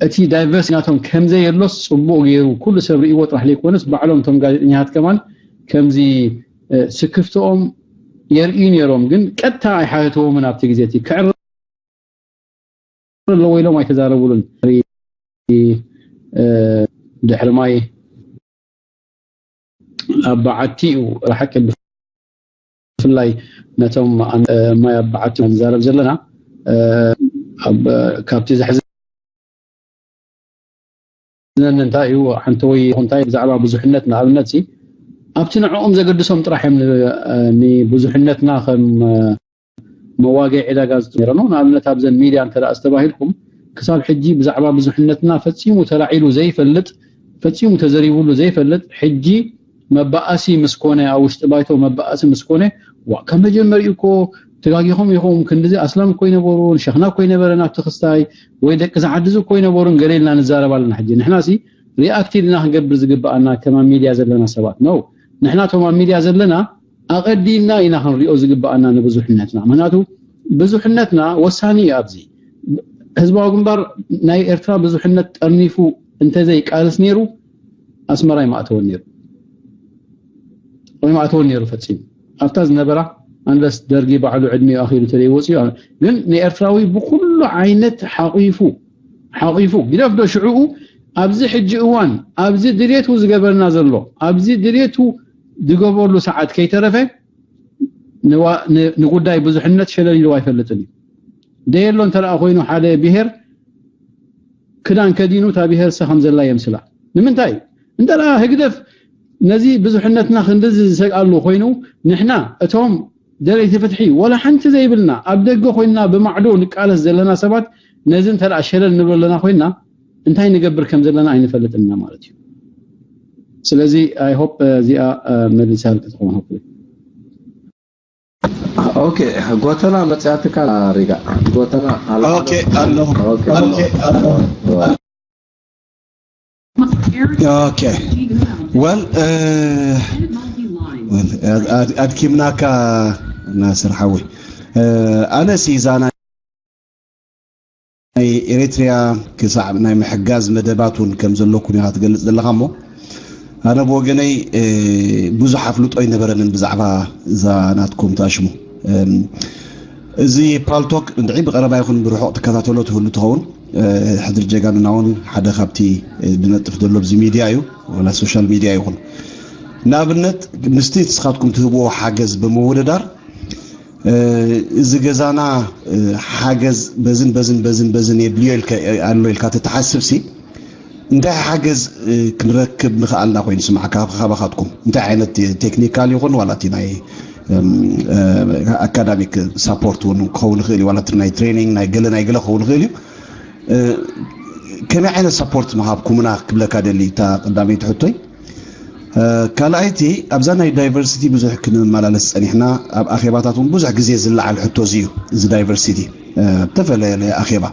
እቲ ዳይቨርስ ናቶም ከምዘይ የሎስ ፅቡቅ ገይሩ ኩሉ ሰብ ርእይዎ ጥራሕ ዘይኮነስ ባዕሎም እቶም ጋዜጠኛታት ከማን ከምዚ ስክፍትኦም የርእዩ ነይሮም ግን ቀጥታ ኣይሓተትዎምን ኣብቲ ግዜ እቲ ክዕረ ኣለዎ ኢሎም ኣይተዛረቡሉን ድሕሪ ማይ ኣብ በዓቲ እዩ ሓቂ ብፍላይ ነቶም ማይ ኣብ በዓቲ ንዛረብ ዘለና ካብቲ ዘሕዝነኒ እንታይ እዩ ሓንቲ ወይ እንታይ ብዛዕባ ብዙሕነት ንኣብነት ኣብቲ ንዕኦም ዘገድሶም ጥራሕ እዮም ንብዙሕነትና ከም መዋገዒ ዕዳጋ ዝጥሚረኖ ንኣብነት ኣብዘን ሚድያ እንተ ዝተባሂልኩም ክሳብ ሕጂ ብዛዕባ ብዙሕነትና ፈፂሙ ተላዒሉ ዘይፈልጥ ፈፂሙ ተዘሪቡሉ ዘይፈልጥ ሕጂ መባኣሲ ምስ ኮነ ኣብ ውሽጢ ባይቶ መባኣሲ ምስ ኮነ ዋ ካብ መጀመሪኡ እኮ ተጋጊኹም ኢኹም ክንድዚ ኣስላም እኮ ይነበሩን ሸኽና እኮ ይነበረን ኣብቲ ክስታይ ወይ ደቂ ዝዓድዚ እኮ ይነበሩን ገለ ኢልና ንዛረብ ኣለና ሕጂ ንሕና ሲ ሪኣክት ኢልና ክንገብር ዝግበኣና ከም ኣብ ሚድያ ዘለና ሰባት ነው ንሕና ቶም ኣብ ሚድያ ዘለና ኣቐዲምና ኢና ክንሪኦ ዝግበኣና ንብዙሕነትና ምክንያቱ ብዙሕነትና ወሳኒ እዩ ኣብዚ ህዝባዊ ግንባር ናይ ኤርትራ ብዙሕነት ጠርኒፉ እንተዘይቃልስ ነይሩ ኣስመራ ይማእተወን ነይሩ ወይ ማእተወን ነይሩ ፈፂሙ ኣብታ ዝነበራ ኣንለስ ደርጊ ባዕሉ ዕድሚኡ ኣኺሉ ተዘይወፅኡ ግን ንኤርትራዊ ብኩሉ ዓይነት ሓቂፉ ሓቂፉ ግደፍ ዶ ሽዕኡ ኣብዚ ሕጂ እዋን ኣብዚ ድሌቱ ዝገበርና ዘሎ ኣብዚ ድሌቱ ዝገበርሉ ሰዓት ከይተረፈ ንጉዳይ ብዙሕነት ሸለል ኢሉ ኣይፈልጥን እዩ ደየሎ እንተ ኮይኑ ሓደ ብሄር ክዳን ከዲኑ እታ ብሄር ሳ ከም ዘላ የምስላ ንምንታይ እዩ እንተ ህግደፍ ነዚ ብዙሕነትና ክንድዚ ዝሰግኣሉ ኮይኑ ንሕና እቶም ደለይቲ ፍትሒ ወላ ሓንቲ ዘይብልና ኣብ ደገ ኮይና ብማዕዶ ንቃለስ ዘለና ሰባት ነዚ እንተ ሸለል ንብሎ ኣለና ኮይና እንታይ ንገብር ከም ዘለና ኣይንፈልጥን ኢና ማለት እዩ ስለዚ I hope እዚኣ መሊሳልካ ትኸውን hopefully ኦኬ ጎተና መፅያትካ ሪጋ ጎተና ኦኬ ኣለኹ ኦኬ ወል ኣድኪምናካ ናስር ሓወይ ኣነስ ዛና ናይ ኤሪትሪያ ክሳዕ ናይ ምሕጋዝ መደባት እውን ከም ዘለኩም ኢኻ ትገልጽ ዘለኻ እሞ ኣነ ብወገነይ ብዙሕ ኣፍልጦ ኣይነበረንን ብዛዕባ እዛ ናትኩም ተኣሽሙ እዚ ፓልቶክ እንድዒ ብቀረባ ይኹን ብርሑቕ ትከታተሎ ትህሉ ትኸውን ሕድሪ ጀጋኑና እውን ሓደ ካብቲ ዝነጥፍ ዘሎ ብዚ ሚድያ እዩ ወላ ሶሻል ሚድያ ይኹን ንኣብነት ምስቲ ንስኻትኩም ትህብዎ ሓገዝ ብምውድዳር እዚ ገዛና ሓገዝ በዝን በዝን በዝን በዝን የድልዮ ኣሎ ኢልካ ተተሓስብ ሲ እንታይ ሓገዝ ክንረክብ ንኽኣልና ኮይኑ ስማዕ ካባኻትኩም እንታይ ዓይነት ቴክኒካል ይኹን ዋላ እቲ ናይ ኣካዳሚክ ሳፖርት እውን ክኸውን ይኽእል እዩ ዋላ ናይ ትሬኒንግ ናይ ገለ ናይ ገለ ክኸውን ይኽእል እዩ። ከመይ ዓይነት ሳፖርት ምሃብኩምና ክብለካ ደሊ እታ ቀዳመይቲ ሕቶይ። ካልኣይቲ ኣብዛ ናይ ዳይቨርሲቲ ብዙሕ ክንመላለስ ፀኒሕና ኣብ ኣኼባታት እውን ብዙሕ ግዜ ዝለዓል ሕቶ እዚ እዩ። እዚ ዳይቨርሲቲ ተፈላለየ ኣኼባ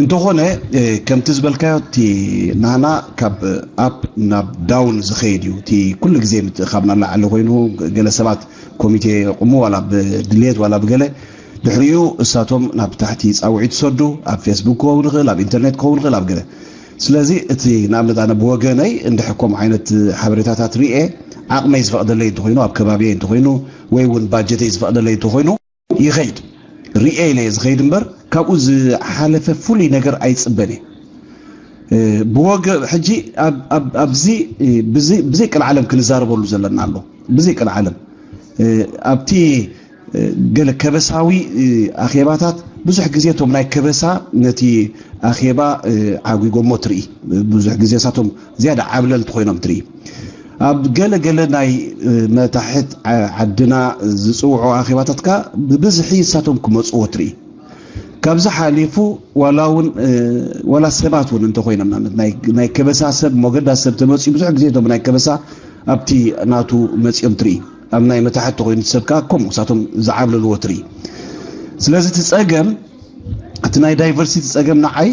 እንተኾነ ከምቲ ዝበልካዮ እቲ ናህና ካብ ኣፕ ናብ ዳውን ዝኸይድ እዩ። እቲ ኩሉ ግዜ ምትእኻብ ናላዓለ ኮይኑ ገለ ሰባት ኮሚቴ የቑሙ ዋላ ብድሌት ዋላ ብገለ ድሕሪኡ እሳቶም ናብ ታሕቲ ፃውዒት ይሰዱ። ኣብ ፌስቡክ ክኸውን ይኽእል፣ ኣብ ኢንተርኔት ክኸውን ይኽእል፣ ኣብ ገለ ስለዚ እቲ ንኣብነት ኣነ ብወገነይ እንድሕር ከምኡ ዓይነት ሓበሬታታት ርኤ ዓቕመይ ዝፈቕደለይ እንተኮይኑ ኣብ ከባቢየ እንተኮይኑ ወይ እውን ባጀተይ ዝፈቕደለይ እንተኮይኑ ይኸይድ ርኤ ኢለ ዝኸይድ እምበር ካብኡ ዝሓለፈ ፍሉይ ነገር ኣይፅበን እየ። ብወገ ሕጂ ኣብዚ ብዘይ ቅልዓለም ክንዛረበሉ ዘለና ኣሎ። ብዘይ ቅልዓለም ኣብቲ ገለ ከበሳዊ ኣኼባታት ብዙሕ ግዜ እቶም ናይ ከበሳ ነቲ ኣኼባ ዓጒጎሞ ትርኢ። ብዙሕ ግዜ እሳቶም ዝያዳ ዓብለልቲ ኮይኖም ትርኢ። ኣብ ገለ ገለ ናይ መታሕት ዓድና ዝፅውዑ ኣኼባታት ከ ብብዝሒ እሳቶም ክመፅዎ ትርኢ። ካብዚ ሓሊፉ ዋላ እውን ዋላ ሰባት እውን እንተኮይኖም ናይ ከበሳ ሰብ ሞገዳ ሰብ ተመፅኡ ብዙሕ ግዜ እቶም ናይ ከበሳ ኣብቲ ናቱ መፅኦም ትርኢ። ኣብ ናይ መታሕት ተኮይኑ ሰብ ከዓ ከምኡ እሳቶም ዝዓብለልዎ ትርኢ። ስለዚ እቲ ፀገም እቲ ናይ ዳይቨርሲቲ ፀገም ንዓይ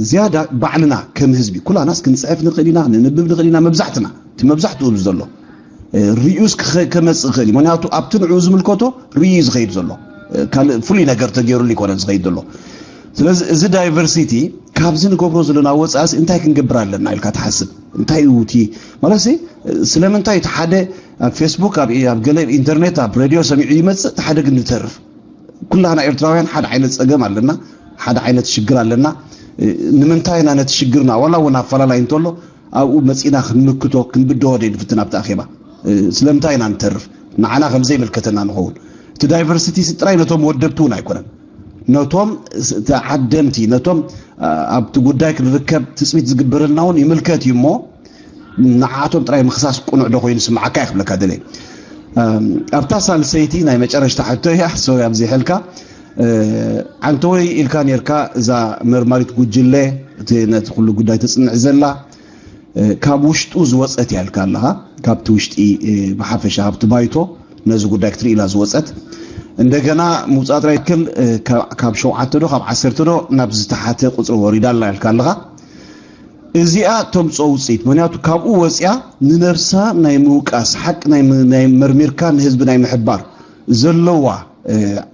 ዝያዳ ባዕልና ከም ህዝቢ ኩላናስ ክንፅሕፍ ንኽእል ኢና፣ ንንብብ ንኽእል ኢና። መብዛሕትና እቲ መብዛሕትኡ ዘሎ ርዩስ ከመፅእ ይኽእል እዩ። ምክንያቱ ኣብቲ ንዕኡ ዝምልከቶ ርዩ ዝኸይድ ዘሎ ካልእ ፍሉይ ነገር ተገይሩሉ ይኮነን ዝኸይድ ዘሎ። ስለዚ እዚ ዳይቨርሲቲ ካብዚ ንገብሮ ዘለና ወፃእስ እንታይ ክንገብር ኣለና ኢልካ ትሓስብ? እንታይ እዩ እቲ ማለት ስለምንታይ እቲ ሓደ ኣብ ፌስቡክ ኣብ ገለ ኢንተርኔት ኣብ ሬድዮ ሰሚዑ ይመፅእ እቲ ሓደ ግን ዝተርፍ ኩላና ኤርትራውያን ሓደ ዓይነት ፀገም ኣለና፣ ሓደ ዓይነት ሽግር ኣለና። ንምንታይ ኢና ነቲ ሽግርና ዋላ እውን ኣፈላላይ እንተሎ ኣብኡ መፂና ክንምክቶ ክንብድሆ ደይ ንፍትን ኣብቲ ኣኼባ ስለምንታይ ኢና ንተርፍ ንዓና ከምዘይምልከተና ንኸውን። እቲ ዳይቨርሲቲ ጥራይ ነቶም ወደብቲ እውን ኣይኮነን፣ ነቶም ተዓደምቲ ነቶም ኣብቲ ጉዳይ ክንርከብ ትፅቢት ዝግበረልና እውን ይምልከት እዩ እሞ ንዓቶም ጥራይ ምክሳስ ቁኑዕ ዶ ኮይኑ ስምዓካ ይክብለካ ደለ ኣብታ ሳልሰይቲ ናይ መጨረሽታ ሕቶ እያ ሶሪ ኣብዚሐልካ ዓንተወይ ኢልካ ነርካ እዛ መርማሪት ጉጅለ እቲ ነቲ ኩሉ ጉዳይ ትፅንዕ ዘላ ካብ ውሽጡ ዝወፀት እያ ኢልካ ኣለኻ ካብቲ ውሽጢ ብሓፈሻ ካብቲ ባይቶ ነዚ ጉዳይ ክትርኢ ኢላ ዝወፀት እንደገና ምውፃእ ጥራይ ትክል ካብ ሸውዓተ ዶ ካብ ዓሰርተ ዶ ናብ ዝተሓተ ቁፅሪ ወሪዳ ኣላ ኢልካ ኣለኻ እዚኣ ተምፅኦ ውፅኢት ምክንያቱ ካብኡ ወፅያ ንነብሳ ናይ ምውቃስ ሓቂ ናይ መርሚርካ ንህዝቢ ናይ ምሕባር ዘለዋ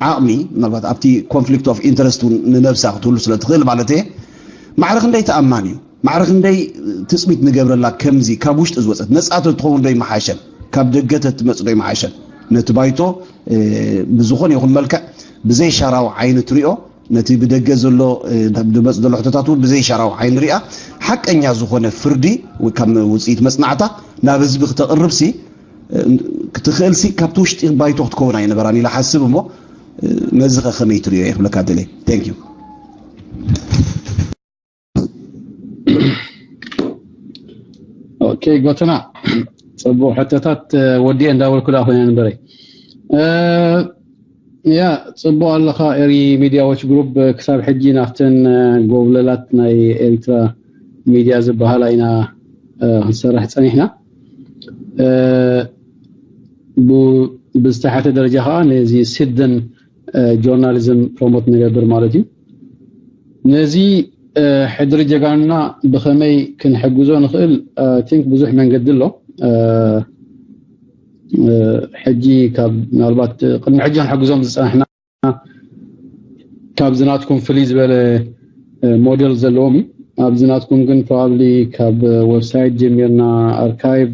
ዓቕሚ ምናልባት ኣብቲ conflict of interest ንነብሳ ክትህሉ ስለ ትኽእል ማለት እየ ማዕረ ክንደይ ተኣማኒ እዩ ማዕረ ክንደይ ትፅቢት ንገብረላ ከምዚ ካብ ውሽጢ ዝወፀት ነፃ ተትኸውን ዶ ይመሓሸን ካብ ደገ ተትመፅ ዶ ይመሓሸን ነቲ ባይቶ ብዝኾነ ይኹን መልክዕ ብዘይ ሻራዊ ዓይኒ ትሪኦ ነቲ ብደገ ዘሎ ድመፅ ዘሎ ሕቶታት እውን ብዘይ ሻራዊ ዓይኒ ሪኣ ሓቀኛ ዝኾነ ፍርዲ ካብ ውፅኢት መፅናዕታ ናብ ህዝቢ ክተቕርብሲ ክትኽእልሲ ካብቲ ውሽጢ ባይቶ ክትከውን ኣይነበራን ኢለ ሓስብ እሞ ነዚ ከ ከመይ ትሪኦ እየ ክብለካ ደልየ thank you ኦኬ ጎተና ፅቡቅ ሕቶታት ወዲኤ እንዳበልኩ ዳ ኮይነ ንበረይ ያ ፅቡቅ ኣለካ ኤሪ ሚድያ ዎች ግሩፕ ክሳብ ሕጂ ናብተን ጎብለላት ናይ ኤሪትራ ሚድያ ዝበሃላ ኢና ክንሰርሕ ፀኒሕና ብዝተሓተ ደረጃ ከዓ ነዚ ሲድን ጆርናሊዝም ፕሮሞት ንገብር ማለት እዩ ነዚ ሕድሪ ጀጋኑና ብኸመይ ክንሕግዞ ንኽእል ቲንክ ብዙሕ መንገዲ ኣሎ ሕጂ ካብ ምናልባት ቅድሚ ሕጂ ክንሕግዞም ዝፀናሕና ካብዚ ናትኩም ፍልይ ዝበለ ሞዴል ዘለዎም እዩ ኣብዚ ናትኩም ግን ፕሮባብሊ ካብ ዌብሳይት ጀሚርና ኣርካይቭ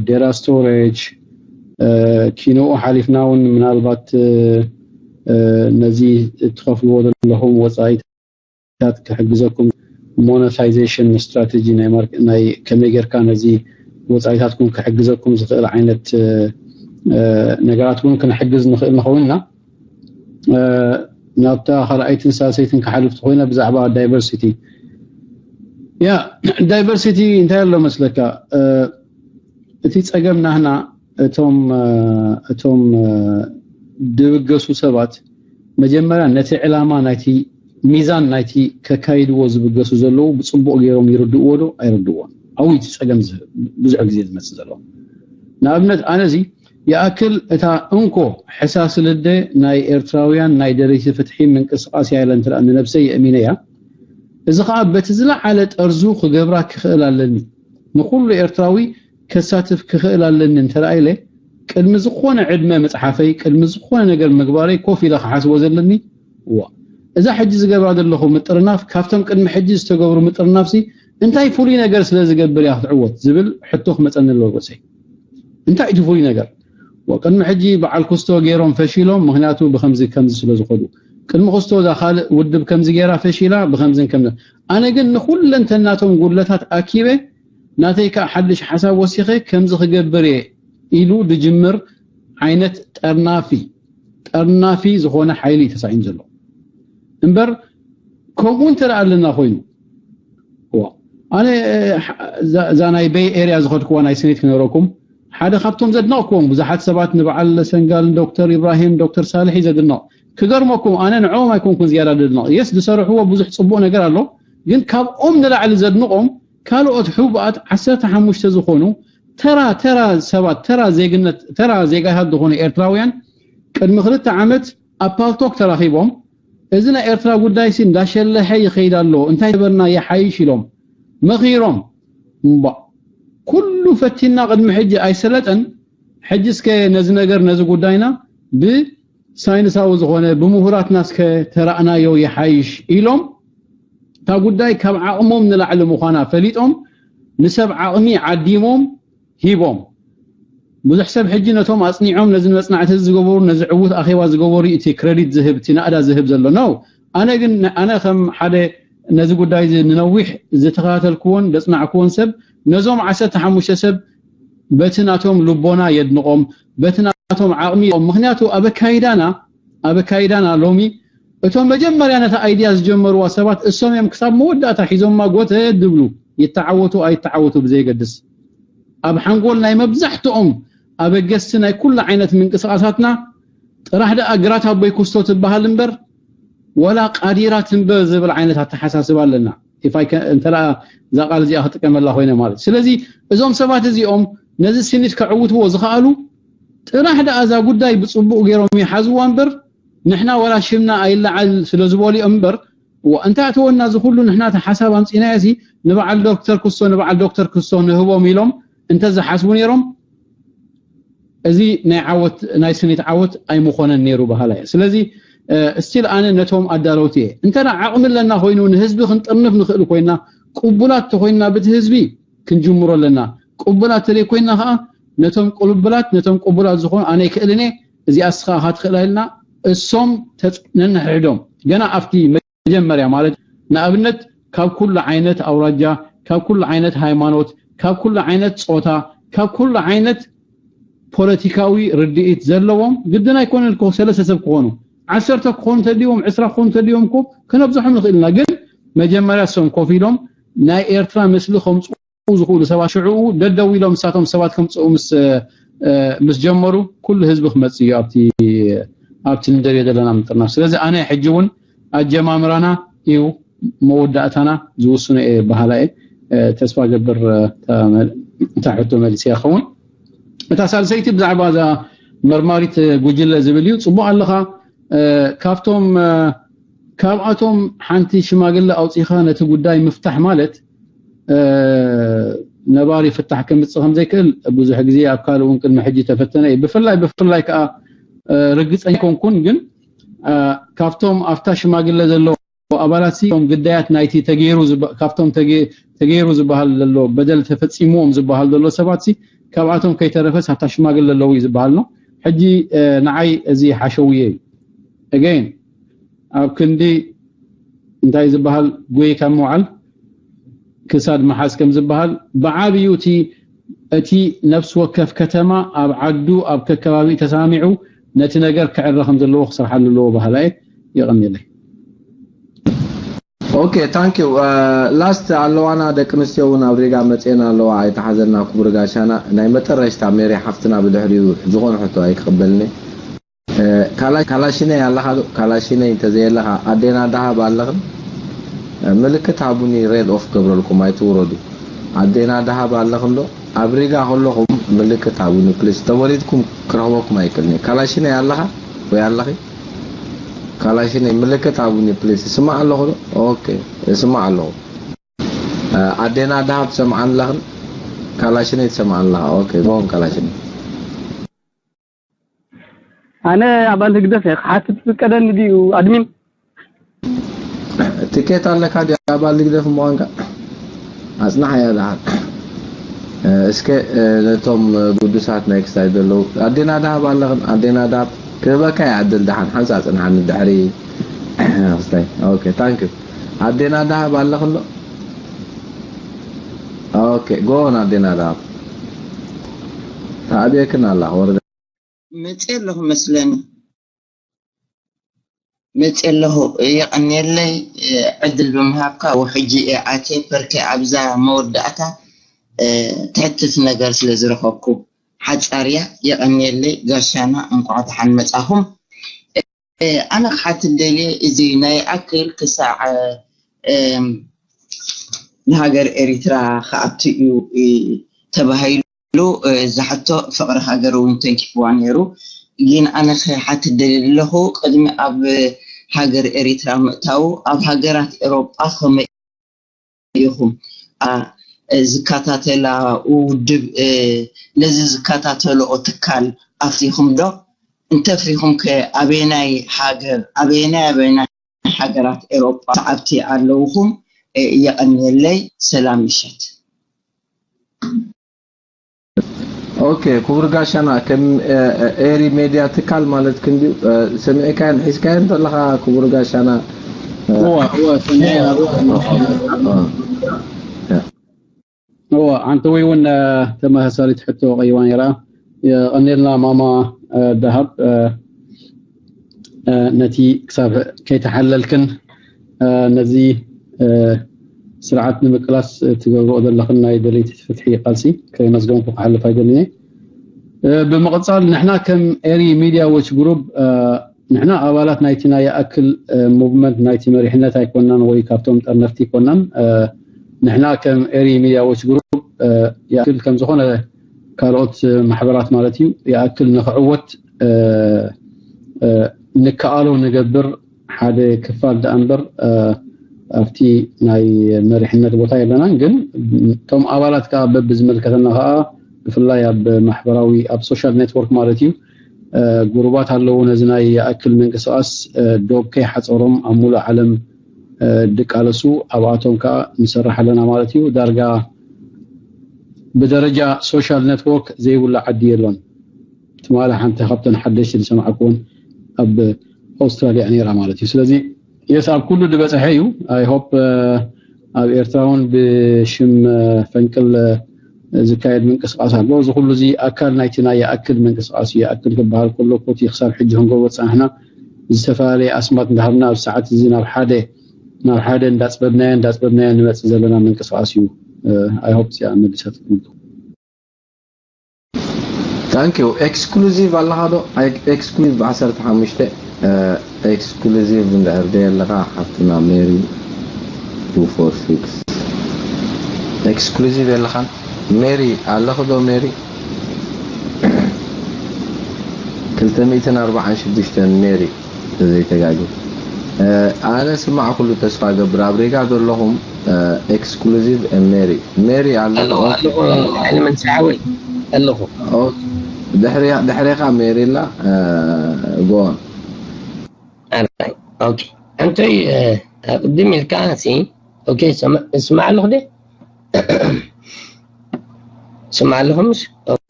ዴታ ስቶሬጅ ኪንኡ ሓሊፍና እውን ምናልባት ነዚ እትኸፍልዎ ዘለኹም ወፃኢታት ክሕግዘኩም ሞነታይዜሽን ስትራቴጂ ናይ ከመይ ጌርካ ነዚ ወፃኢታትኩም ክሕግዘኩም ዝኽእል ዓይነት ነገራት እውን ክንሕግዝ ንኽእል ንኸውን ኢና ናብታ ካልኣይትን ሳልሰይትን ክሓልፍ ተኮይነ ብዛዕባ ዳይቨርሲቲ ያ ዳይቨርሲቲ እንታይ ኣሎ መስለካ? እቲ ጸገም ናህና እቶም እቶም ድብገሱ ሰባት መጀመርያ ነቲ ዕላማ ናይቲ ሚዛን ናይቲ ከካይድዎ ዝብገሱ ዘለዉ ብጽቡቕ ገይሮም ይርድእዎ ዶ ኣይርድእዎን? ኣብኡ እቲ ጸገም ብዙሕ ግዜ ዝመጽእ ዘሎ። ንኣብነት ኣነ እዚ ይኣክል እታ እንኮ ሕሳስ ልደ ናይ ኤርትራውያን ናይ ደለይቲ ፍትሒ ምንቅስቃስ እያ ኢለ እንተ ንነብሰይ የእሚነያ። እዚ ኸኣ በቲ ዝለዓለ ጠርዙ ክገብራ ክኽእል ኣለኒ። ንኹሉ ኤርትራዊ ከሳትፍ ክኽእል ኣለኒ እንተ ኢለ ቅድሚ ዝኾነ ዕድመ ምጽሓፈይ ቅድሚ ዝኾነ ነገር ምግባረይ ኮፍ ኢለ ክሓስቦ ዘለኒ። እዋ እዛ ሕጂ ዝገብራ ዘለኹ ምጥርናፍ ካብቶም ቅድሚ ሕጂ ዝተገብሩ ምጥርናፍሲ እንታይ ፍሉይ ነገር ስለ ዝገብር እያ ክትዕወት ዝብል ሕቶ ክመጸኒ ኣለዎ ርእሰይ። እንታይ እቲ ፍሉይ ነገር? ቅድሚ ሕጂ በዓል ኩስቶ ገይሮም ፈሺሎም፣ ምክንያቱ ብከምዚ ከምዚ ስለ ዝኸዱ። ቅድሚ ኩስቶ እዛ ካልእ ውድብ ከምዚ ገይራ ፈሺላ ብከምዝን ከምዚ። ኣነ ግን ንኩለንተናቶም ጉድለታት ኣኪበ ናተይ ከዓ ሓድሽ ሓሳብ ወሲኸ ከምዚ ክገብር እየ ኢሉ ዝጅምር ዓይነት ጠርናፊ ጠርናፊ ዝኾነ ሓይሊ እዩ ተሳኢኑ ዘሎ እምበር ከምኡ እንተ ኣለና ኮይኑ ኣነ እዛ ናይ ቤይ ኤርያ ዝኸድክዋ ናይ ስኒት ክነረኩም ሓደ ካብቶም ዘድነቕክዎም ብዙሓት ሰባት ንበዓል ሰንጋል ዶክተር ኢብራሂም ዶክተር ሳልሒ ዘድንቕ ክገርመኩም ኣነ ንዕኦም ኣይኮንኩን ዝያዳ ዘድንቕ የስ ዝሰርሕዎ ብዙሕ ፅቡቕ ነገር ኣሎ ግን ካብኦም ንላዕሊ ዘድንቖም ካልኦት ሕቡኣት ዓሰርተ ሓሙሽተ ዝኾኑ ተራ ተራ ሰባት ተራ ዜግነት ተራ ዜጋታት ዝኾኑ ኤርትራውያን ቅድሚ ክልተ ዓመት ኣብ ፓልቶክ ተራኺቦም እዚ ናይ ኤርትራ ጉዳይሲ እንዳሸለሐ ይኸይድ ኣሎ እንታይ ተበርና ይሓይሽ ኢሎም መኺሮም እምባ ኩሉ ፈቲና ቅድሚ ሕጂ ኣይሰለጠን ሕጂ እስከ ነዚ ነገር ነዚ ጉዳይና ብሳይንሳዊ ዝኾነ ብምሁራትና እስከ ተራእናዮ ይሓይሽ ኢሎም እታ ጉዳይ ካብ ዓቕሞም ንላዕሊ ምዃና ፈሊጦም ንሰብ ዓቕሚ ዓዲሞም ሂቦም ብዙሕ ሰብ ሕጂ ነቶም ኣጽኒዖም ነዚ መጽናዕቲ ዝገበሩ ነዚ ዕዉት ኣኼባ ዝገበሩ እቲ ክረዲት ዝህብ እቲ ናእዳ ዝህብ ዘሎ ነው ኣነ ግን ኣነ ከም ሓደ ነዚ ጉዳይ እዚ ንነዊሕ ዝተኸታተልክዎን ዘጽናዕክዎን ሰብ ነዞም ዓሰርተ ሓሙሽተ ሰብ በቲ ናቶም ልቦና የድንቖም በቲ ናቶም ዓቕሚ ምክንያቱ ኣብ ኣካይዳና ኣብ ኣካይዳና ሎሚ እቶም መጀመርያ ነታ ኣይድያ ዝጀመርዋ ሰባት እሶም እዮም ክሳብ መወዳእታ ሒዞማ ጎተ ድብሉ ይተዓወቱ ኣይተዓወቱ ብዘይገድስ ኣብ ሓንጎል ናይ መብዛሕትኦም ኣበገስቲ ናይ ኩሉ ዓይነት ምንቅስቃሳትና ጥራሕ ደኣ ግራት ኣቦይ ኩስቶ ትበሃል እምበር ወላ ቃዲራ ትንበር ዝብል ዓይነት ኣተሓሳስባ ኣለና እንተ እዛ ቃል እዚኣ ክጥቀመላ ኮይነ ማለት ስለዚ እዞም ሰባት እዚኦም ነዚ ስኒት ከዕውትዎ ዝኸኣሉ ጥራሕ ደኣ እዛ ጉዳይ ብፅቡቕ ገይሮም ይሓዝዋ እምበር ንሕና ወላ ሽምና ኣይለዓል ስለ ዝበሉ እዮም እምበር እዋ እንታይ ኣተወና እዚ ኩሉ ንሕና እቲ ሓሳብ ኣምፂናዮ ሲ ንበዓል ዶክተር ክስቶ ንበዓል ዶክተር ክስቶ ንህቦም ኢሎም እንተዝሓስቡ ነይሮም እዚ ናይ ዓወት ናይ ስኒት ዓወት ኣይምኾነን ነይሩ በሃላ እየ ስለዚ ስቲል ኣነ ነቶም ኣዳለውቲ እየ እንተ ዓቕሚ ኣለና ኮይኑ ንህዝቢ ክንጥርንፍ ንኽእል ኮይና ቅቡላት ተኮይንና በቲ ህዝቢ ክንጅምሮ ኣለና ቅቡላት ተለይ ኮይንና ከዓ ነቶም ቅቡላት ነቶም ቅቡላት ዝኾኑ ኣነ ይክእልን እየ እዚኣ እስኻ ኢኻ ትኽእላ ኢልና እሶም ነንሕድሕዶም ገና ኣብቲ መጀመርያ ማለት ንኣብነት ካብ ኩሉ ዓይነት ኣውራጃ ካብ ኩሉ ዓይነት ሃይማኖት ካብ ኩሉ ዓይነት ፆታ ካብ ኩሉ ዓይነት ፖለቲካዊ ርድኢት ዘለዎም ግድን ኣይኮነን እኮ ሰለስተ ሰብ ክኾኑ ዓሰርተ ክኾኑ ተድዮም ዕስራ ክኾኑ ተድዮም እኮ ክነብዝሖም ንኽእል ኢና ግን መጀመርያ እሶም ኮፍ ኢሎም ናይ ኤርትራ ምስሊ ከምፅኡ ዝኽእሉ ሰባት ሽዕኡ ደደው ኢሎም ንሳቶም ሰባት ከምፅኡ ምስ ምስ ጀመሩ ኩሉ ህዝቢ ክመፅእ እዩ ኣብቲ ኣብቲ ንደልዮ ዘለና ምጥርናፍ ስለዚ ኣነ ሕጂ እውን ኣጀማምራና እዩ መወዳእታና ዝውስኖ እየ በሃላ እየ ተስፋ ገብር እታ ሕቶ መሊሰ ይኸውን እታ ሳልሰይቲ ብዛዕባ እዛ መርማሪት ጉጅለ ዝብል እዩ ፅቡቅ ኣለኻ ካብቶም ካብኣቶም ሓንቲ ሽማግለ ኣውፂኻ ነቲ ጉዳይ ምፍታሕ ማለት ነባሪ ፍታሕ ከምፅእ ከምዘይክእል ብዙሕ ግዜ ኣብ ካልእ እውን ቅድሚ ሕጂ ተፈተነ እዩ ብፍላይ ብፍላይ ከዓ ርግፀኛ ኮንኩን ግን ካብቶም ኣብታ ሽማግለ ዘሎ ኣባላት ሲ ቶም ግዳያት ናይቲ ተገይሩ ካብቶም ተገይሩ ዝበሃል ዘሎ በደል ተፈፂምዎም ዝበሃል ዘሎ ሰባት ሲ ካብኣቶም ከይተረፈስ ኣብታ ሽማግለ ኣለዉ እዩ ዝበሃል ነው ሕጂ ንዓይ እዚ ሓሸውየ እዩ again ኣብ ክንዲ እንታይ ዝበሃል ጉይ ካብ ምውዓል ክሳድ መሓዝ ከም ዝበሃል ብዓብዩ እቲ እቲ ነፍሲ ወከፍ ከተማ ኣብ ዓዱ ኣብ ከከባቢኡ ተሰማሚዑ ነቲ ነገር ክዕረ ከም ዘለዎ ክሰርሓሉ ኣለዎ በሃላ እየ የቐንየለይ Okay, thank you. Last ኣለዋና ደቂ ኣንስትዮ እውን ኣብ ሪጋ መፅኤን ኣለዋ። ኣይተሓዘና ክቡር ጋሻና። ናይ መጠረሽታ ሜሪ ሓፍትና ብድሕሪኡ ዝኾነ ሕቶ ኣይክቕበልኒ። ካላሽነይ ኣለኻ ዶ? ካላሽነይ እንተዘየለኻ ኣዴና ደሃብ ኣለኽን? ምልክት ሃቡኒ፣ ሬድ ኦፍ ገብረልኩም ኣይትውረዱ። ኣዴና ደሃብ ኣለኽን ዶ? ኣብ ሪጋ ከለኹም ምልክት ሃቡኒ ፕሊስ። ተወሊድኩም ክረኽበኩም ኣይክእልን። ካላሽነይ ኣለኻ ወይ ኣለኺ? ካላሽነይ ምልክት ሃቡኒ ፕሊስ። ስማዕ ኣለኹ ዶ? ኦኬ፣ ስማዕ ኣለኹ። ኣዴና ደሃብ ትሰምዓን ኣለኽን? ካላሽነይ ትሰምዓን ኣለኻ? ኦኬ፣ ጎን ካላሽነይ። ኣነ ኣባል ህግደፍ እየ። ክሓትት ፍቀደኒ ድዩ ኣድሚን? ትኬት ኣለካ ድዩ ኣባል ህግደፍ ምዃንካ? ኣጽናሕ እያ ደሓር። እስከ ነቶም ግዱሳት ናይ ክስታይ ዘለዉ ኣዴና ደሃብ ኣለኽን? ኣዴና ደሃብ ክህበካ እየ ዕድል ደሓን ሓንሳ ጽንሓኒ ድሕሪ ክስታይ። ኦኬ፣ ታንክ ዩ። ኣዴና ደሃብ ኣለኽን ዶ? ኦኬ፣ ጎን ኣዴና ደሃብ ተኣብየክን ኣላ ወረደ መፅየ ኣለኹ መስለኒ። መፅየ ኣለኹ። የቐንየለይ ዕድል ብምሃብካ። ውሕጂ እየ ኣትየ ፐርከ ኣብዛ መወዳእታ ትሕትት ነገር ስለ ዝረኸብኩ ሓፃር እያ። የቐንየለይ ጋሻና። እንኳዕ ደሓን መፃኹም። ኣነ ክሓትት ደልየ እዚ ናይ ኣክል ክሳዕ ንሃገር ኤሪትራ ክኣቱ እዩ ተባሂሉ ዝሓቶ ፍቕሪ ሃገር እውን ተንኪፍዋ ነይሩ። ግን ኣነ ክሓትት ደልየ ዘለኹ ቅድሚ ኣብ ሃገር ኤሪትራ ምእታዉ ኣብ ሃገራት ኤሮጳ ከመይ ኢኹም ዝከታተላ ውድብ ነዚ ዝከታተልኦ ትካል ኣፍሪኹም ዶ? እንተፍሪኹም ከ ኣበየናይ ሃገር ኣበየናይ ኣበየናይ ሃገራት ኤሮጳ ሰዓብቲ ኣለውኹም? የቐንየለይ። ሰላም ምሸት። ኦኬ ክቡር ጋሻና ከም ኤሪ ሜድያ ትካል ማለት ክንዲ ሰሚዕካዮን ሒዝካዮን ዘለኻ ክቡር ጋሻና እዋ እዋ ሰሚዐ እዋ ኣንተ ወይ እውን ተመሳሳሊት ሕቶ ቀይዋ ነይራ። የቐንየልና ማማ ደሃብ ነቲ ክሳብ ከይተሓለልክን ነዚ ስርዓት ንምቅላስ ትገብርኦ ዘለኽን ናይ ደለይቲ ፍትሒ ቃልሲ ከየመስገንኩ ክሓልፍ ኣይደልን እየ። ብምቕፃል ንሕና ከም ኤሪ ሚድያ ዎች ግሩፕ ንሕና ኣባላት ናይቲ ናይ ይኣክል ሙቭመንት ናይቲ መሪሕነት ኣይኮናን ወይ ካብቶም ጠርነፍቲ ኣይኮናን። ንሕና ከም ኤሪ ሚድያ ዎች ግሩፕ ይኣክል ከም ዝኾነ ካልኦት ማሕበራት ማለት እዩ ይኣክል ንክዕወት ንከኣሎ ንገብር ሓደ ክፋል ደኣ እምበር ኣብቲ ናይ መሪሕነት ቦታ የለናን። ግን እቶም ኣባላት ከዓ በብዝምልከተና ከዓ ብፍላይ ኣብ ማሕበራዊ ኣብ ሶሻል ኔትወርክ ማለት እዩ ጉሩባት ኣለዉ ነዚ ናይ ይኣክል ምንቅስቃስ ዶብ ከይሓፀሮም ኣብ ሙሉእ ዓለም ድቃለሱ ኣብኣቶም ከዓ ንሰርሕ ኣለና ማለት እዩ። ዳርጋ ብደረጃ ሶሻል ኔትወርክ ዘይብሉ ዓዲ የሎን። ትማሊ ሓንቲ ካብተን ሓደሽቲ ዝሰማዕኩዎን ኣብ ኣውስትራሊያ ነይራ ማለት እዩ። ስለዚ የስ ኣብ ኩሉ ዝበፅሐ እዩ። ኣይ ሆፕ ኣብ ኤርትራ እውን ብሽም ፈንቅል ዝካየድ ምንቅስቃስ ኣሎ። እዚ ኩሉ እዚ ኣካል ናይቲ ናይ ይኣክል ምንቅስቃስ እዩ። ይኣክል ክበሃል ከሎ ኮቲ ክሳብ ሕጂ ክንገብሮ ዝፀናሕና ዝተፈላለየ ኣስማት እንዳሃብና ኣብ ሰዓት እዚ ናብ ሓደ ናብ ሓደ እንዳፅበብናዮ እንዳፅበብናዮ ንመፅእ ዘለና ምንቅስቃስ እዩ። ኣይ ሆፕ እዚኣ መሊሳትኩም። ታንክ ዩ። ኤክስክሉዚቭ ኣለኻ ዶ? ኤክስክሉዚቭ ዓሰርተ ሓሙሽተ ኤክስክሉዚቭ እንድሕር ደየለኻ ሓፍትና ሜሪ two four six ኤክስክሉዚቭ የለኻን? ሜሪ ኣለኺ ዶ ሜሪ? ክልተ ሚእትን ኣርባዓን ሽዱሽተን ሜሪ ተዘይተጋጊ ኣነ ስማዕ ኩሉ ተስፋ ገብር ኣብ ሪጋ ዘለኹም ኤክስክሉዚቭ ሜሪ ሜሪ ኣለኹ ኣለኹ ሕልምን ሰዓወይ ኣለኹ ድሕሪኻ ሜሪ ላ ጎን ኣራይ ኦኬ ኣንቶይ ኣቅድም ኢልካ ሲ ኦኬ ስማዕ ኣለኹ ደ ስማዕ ኣለኹ ምስ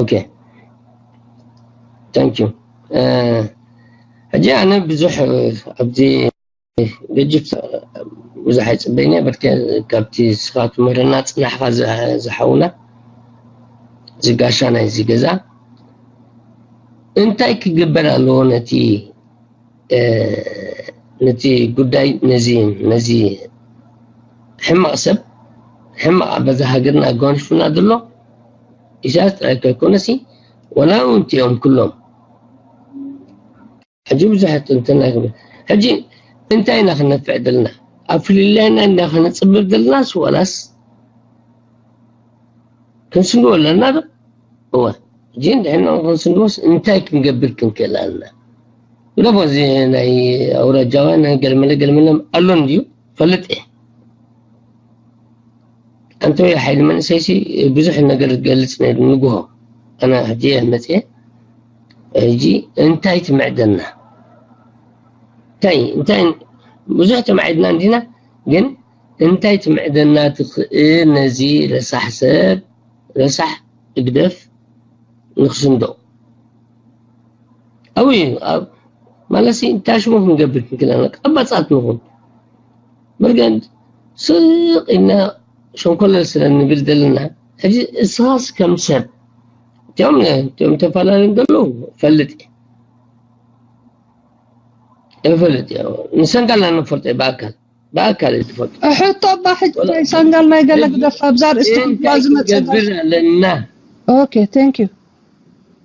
ኦኬ thank you ሕጂ ኣነ ብዙሕ ኣብዚ ገጅፍ ብዙሕ ኣይፅበይኒ በርከ ካብቲ ስኻ ትምህርና ፅናሕኻ ዝሓውና ዝጋሻ ናይዚ ገዛ እንታይ ክግበር ኣለዎ ነቲ ነቲ ጉዳይ ነዚ ነዚ ሕማቕ ሰብ፣ ሕማቕ በዛ ሃገርና ኣጓንሽፉና ዘሎ ኢሳያስ ጥራይ ከይኮነሲ፣ ወላ እውን እቲኦም ኩሎም። ሕጂ ብዙሕ ትንትና ይኽእል። ሕጂ እንታይ ኢና ክነፍዕ ዘለና? ኣብ ፍልልያና ኢና ክነጽብብ ዘለናስ ዋላስ ክንስንድዎ ኣለና ዶ? እወ። ሕጂ እንድሕና ክንስንድዎስ እንታይ ክንገብር ክንክእል ኣለና? ብለፎ እዚ ናይ ኣውራጃውያን ናይ ገለመለ ገለመለ ኣሎ እንድዩ፣ ፈልጥ እየ። ኣንተ ሓይሊ መንእሰይሲ ብዙሕ ነገር ዝገልጽ ነይሩ ንግሆ። ኣነ ሕጂ እየ መጽየ። ሕጂ እንታይ ትምዕደና? እንታይ፣ እንታይ፣ ብዙሕ ተማዒድና እንዲና፣ ግን እንታይ ትምዕደና ትኽእል ነዚ ረሳሕ ሰብ፣ ረሳሕ ህግደፍ ንኽስንዶ? ኣብይ፣ ኣብ፣ ማለትሲ እንታይ ሽሙ ክንገብር ክንክእል ኣለና? ቀባጻት ንኹን። በርገን ስቕ ኢልና ሸንኮለል ስለ ንብል ዘለና፣ ሕጂ እስኻስ ከም ሰብ፣ እቲኦም፣ እቲኦም ተፈላለዩ ዘለዉ ፈልጥ እየ። እፈልጥ እየ። ንሰንጋልና ንፈልጦ እየ ብኣካል። ብኣካል እየ ዝፈልጦ። ሕቶ እባ ሕጂ ናይ ሰንጋል ናይ ገለ ግደፍ ኣብዛ ርእስቲ እንታይ ክትጓዝ መጸ ክንገብር ኣለና? ኦኬ፣ ቴንክ ዩ።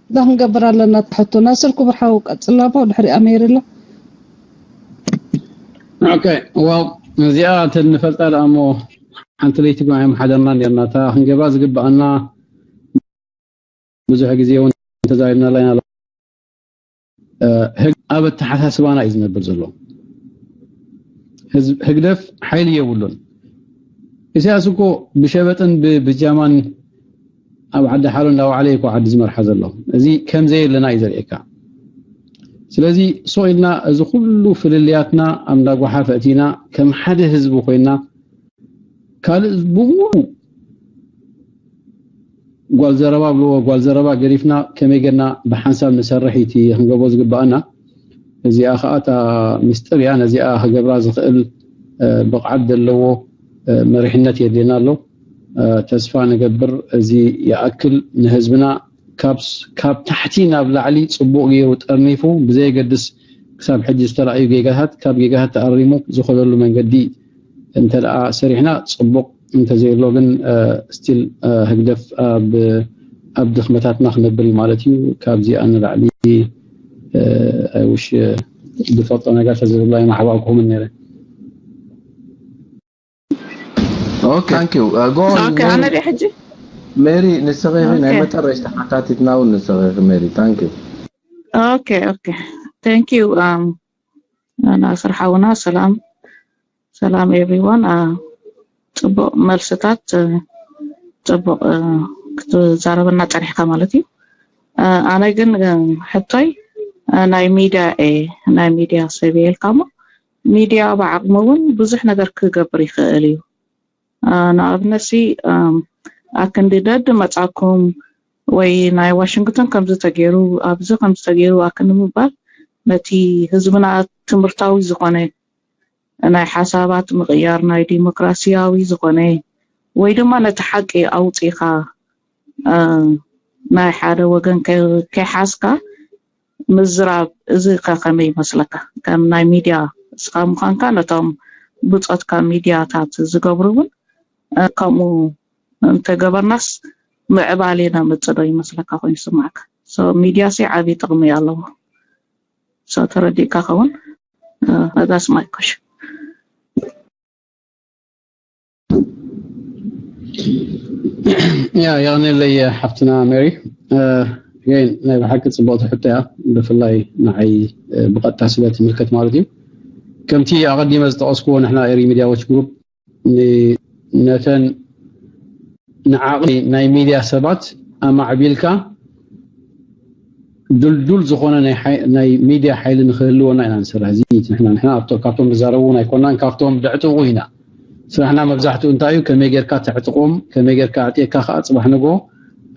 እዛ ክንገብር ኣለና እታ ሕቶ። ናስር ክቡር ሓው ቀጽላ እሞ ድሕሪኣ ሜሪ ኣላ። ኦኬ፣ ዋው፣ እዚኣ እተን ንፈልጣ ደኣ እሞ ሓንቲ ለይቲ ጓ ምሓደርና ነርና። እታ ክንገብራ ዝግብኣና ብዙሕ ግዜ እውን ተዛሪብናላ ኢና። እ፣ ህግ-፣ ኣብ ኣተሓሳስባና እዩ ዝነብር ዘሎ። ህዝብ-፣ ህግደፍ ሓይሊ የብሉን። ኢሳያስ እኮ ብሸበጥን ብብጃማን ኣብ ዓዲ ሓሎ እንዳወዓለ እዩ እኮ ዓዲ ዝመርሓ ዘሎ። እዚ ከም ዘየለና እዩ ዘርእየካ። ስለዚ ሱቕ ኢልና እዚ ኩሉ ፍልልያትና ኣብ እንዳጓሓፍ ኣእቲና ከም ሓደ ህዝቢ ኮይና ካልእ ብሙሉ ጓል ዘረባ ብልዎ፣ ጓል ዘረባ ገዲፍና ከመይ ጌርና ብሓንሳብ ንሰርሕ እዩ እቲ ክንገብሮ ዝግብኣና። እዚኣ ኸዓ እታ ምስጢር እያ። ነዚኣ ክገብራ ዝኽእል፣ እ፣ ብቕዓት ዘለዎ፣ እ፣ መሪሕነት የድልየና ኣሎ። እ፣ ተስፋ ንገብር እዚ ይኣክል ንህዝብና ካብ ስ-፣ ካብ ታሕቲ ናብ ላዕሊ ጽቡቕ ገይሩ ጠርኒፉ ብዘየገድስ ክሳብ ሕጂ ዝተራእዩ ጌጋታት ካብ ጌጋታት ተኣሪሙ ዝኸደሉ መንገዲ እንተ ደኣ ሰሪሕና ጽቡቕ፣ እንተዘየሎ ግን፣ እ፣ ስቲል፣ እ፣ ህግደፍ ኣብ፣ ኣብ ድኽመታትና ክነብር እዩ ማለት እዩ። ካብዚኣ ንላዕሊ፣ እ፣ ኣይ ዊሽ፣ እ፣ ዝፈልጦ ነገር ተዘይብላ ይማሕባእኩምን ነይረ። ኦኬ። ታንክ ዩ። እ፣ ጎ ኦን፣ ኦኬ፣ ሜሪ፣ ኣነ ድየ ሕጂ? ሜሪ፣ ንስኺ ኢኺ ናይ ኦኬ። መጨረሽታ ሓታቲትና እውን ንስኺ ኢኺ ሜሪ። ታንክ ዩ። ኦኬ፣ ኦኬ። ታንክ ዩ። ኣም፣ ናስር ሓውና፣ ሰላም፣ ሰላም ኤቭሪዋን። ኣ፣ ጽቡቕ መልስታት፣ እ፣ ጽቡቕ፣ እ፣ ክትዛረበና ጸኒሕካ ማለት እዩ። እ፣ ኣነ ግን፣ እ፣ ሕቶይ፣ እ፣ ናይ ሚድያ እየ፣ ናይ ሚድያ ሰብ እየ ኢልካ እሞ፣ ሚድያ ብዓቕሙ እውን ብዙሕ ነገር ክገብር ይኽእል እዩ። እ፣ ንኣብነትሲ፣ እም፣ ኣክንዲ ደድ መጻኩም ወይ ናይ ዋሽንግተን ከምዚ ተገይሩ፣ ኣብዚ ከምዚ ተገይሩ ኣክንዲ ምባል ነቲ ህዝብና ትምህርታዊ ዝኾነ ናይ ሓሳባት ምቕያር፣ ናይ ዲሞክራሲያዊ ዝኾነ ወይ ድማ ነቲ ሓቂ ኣውጺኻ፣ እ፣ ናይ ሓደ ወገን ከ-፣ ከይሓዝካ ምዝራብ፣ እዚ ከ ከመይ ይመስለካ? ከም ናይ ሚድያ እስኻ ምዃንካ ነቶም ብጾትካ ሚድያታት ዝገብሩ እውን፣ እ፣ ከምኡ እንተገበርናስ ምዕባሌ ነምጽእ ዶ ይመስለካ ኮይኑ ይስምዓካ? So ሚድያ ሲ ዓቢ ጥቕሚ ኣለዎ። So ተረዲእካ ኸውን? እ፣ that's my question። ያ፣ የቐንየለይ ሓፍትና ሜሪ። እ፣ ኣገይን ናይ ብሓቂ ጽቡቕቲ ሕቶ እያ፣ ብፍላይ ንዓይ፣ እ፣ ብቐጥታ ስለ ትምልከት ማለት እዩ። ከምቲ ኣቐዲመ ዝጠቐስኩዎ ንሕና ኤሪ ሚድያ ዎች ግሩፕ ን-፣ ነተን ንዓቕሚ ናይ ሚድያ ሰባት ኣማዕቢልካ ድልዱል ዝኾነ ናይ ሓይ-፣ ናይ ሚድያ ሓይሊ ንኽህልወና ኢና ንሰርሕ። እዚ ንሕና፣ ንሕና ኣብቶ-፣ ካብቶም ዝዛረቡ እውን ኣይኮናን፣ ካብቶም ደዕጥቑ ኢና። ስራሕና መብዛሕትኡ እንታይ እዩ? ከመይ ጌርካ ተዕጥቖም፣ ከመይ ጌርካ ኣዕጢቕካ ከኣ ጽባሕ ንግሆ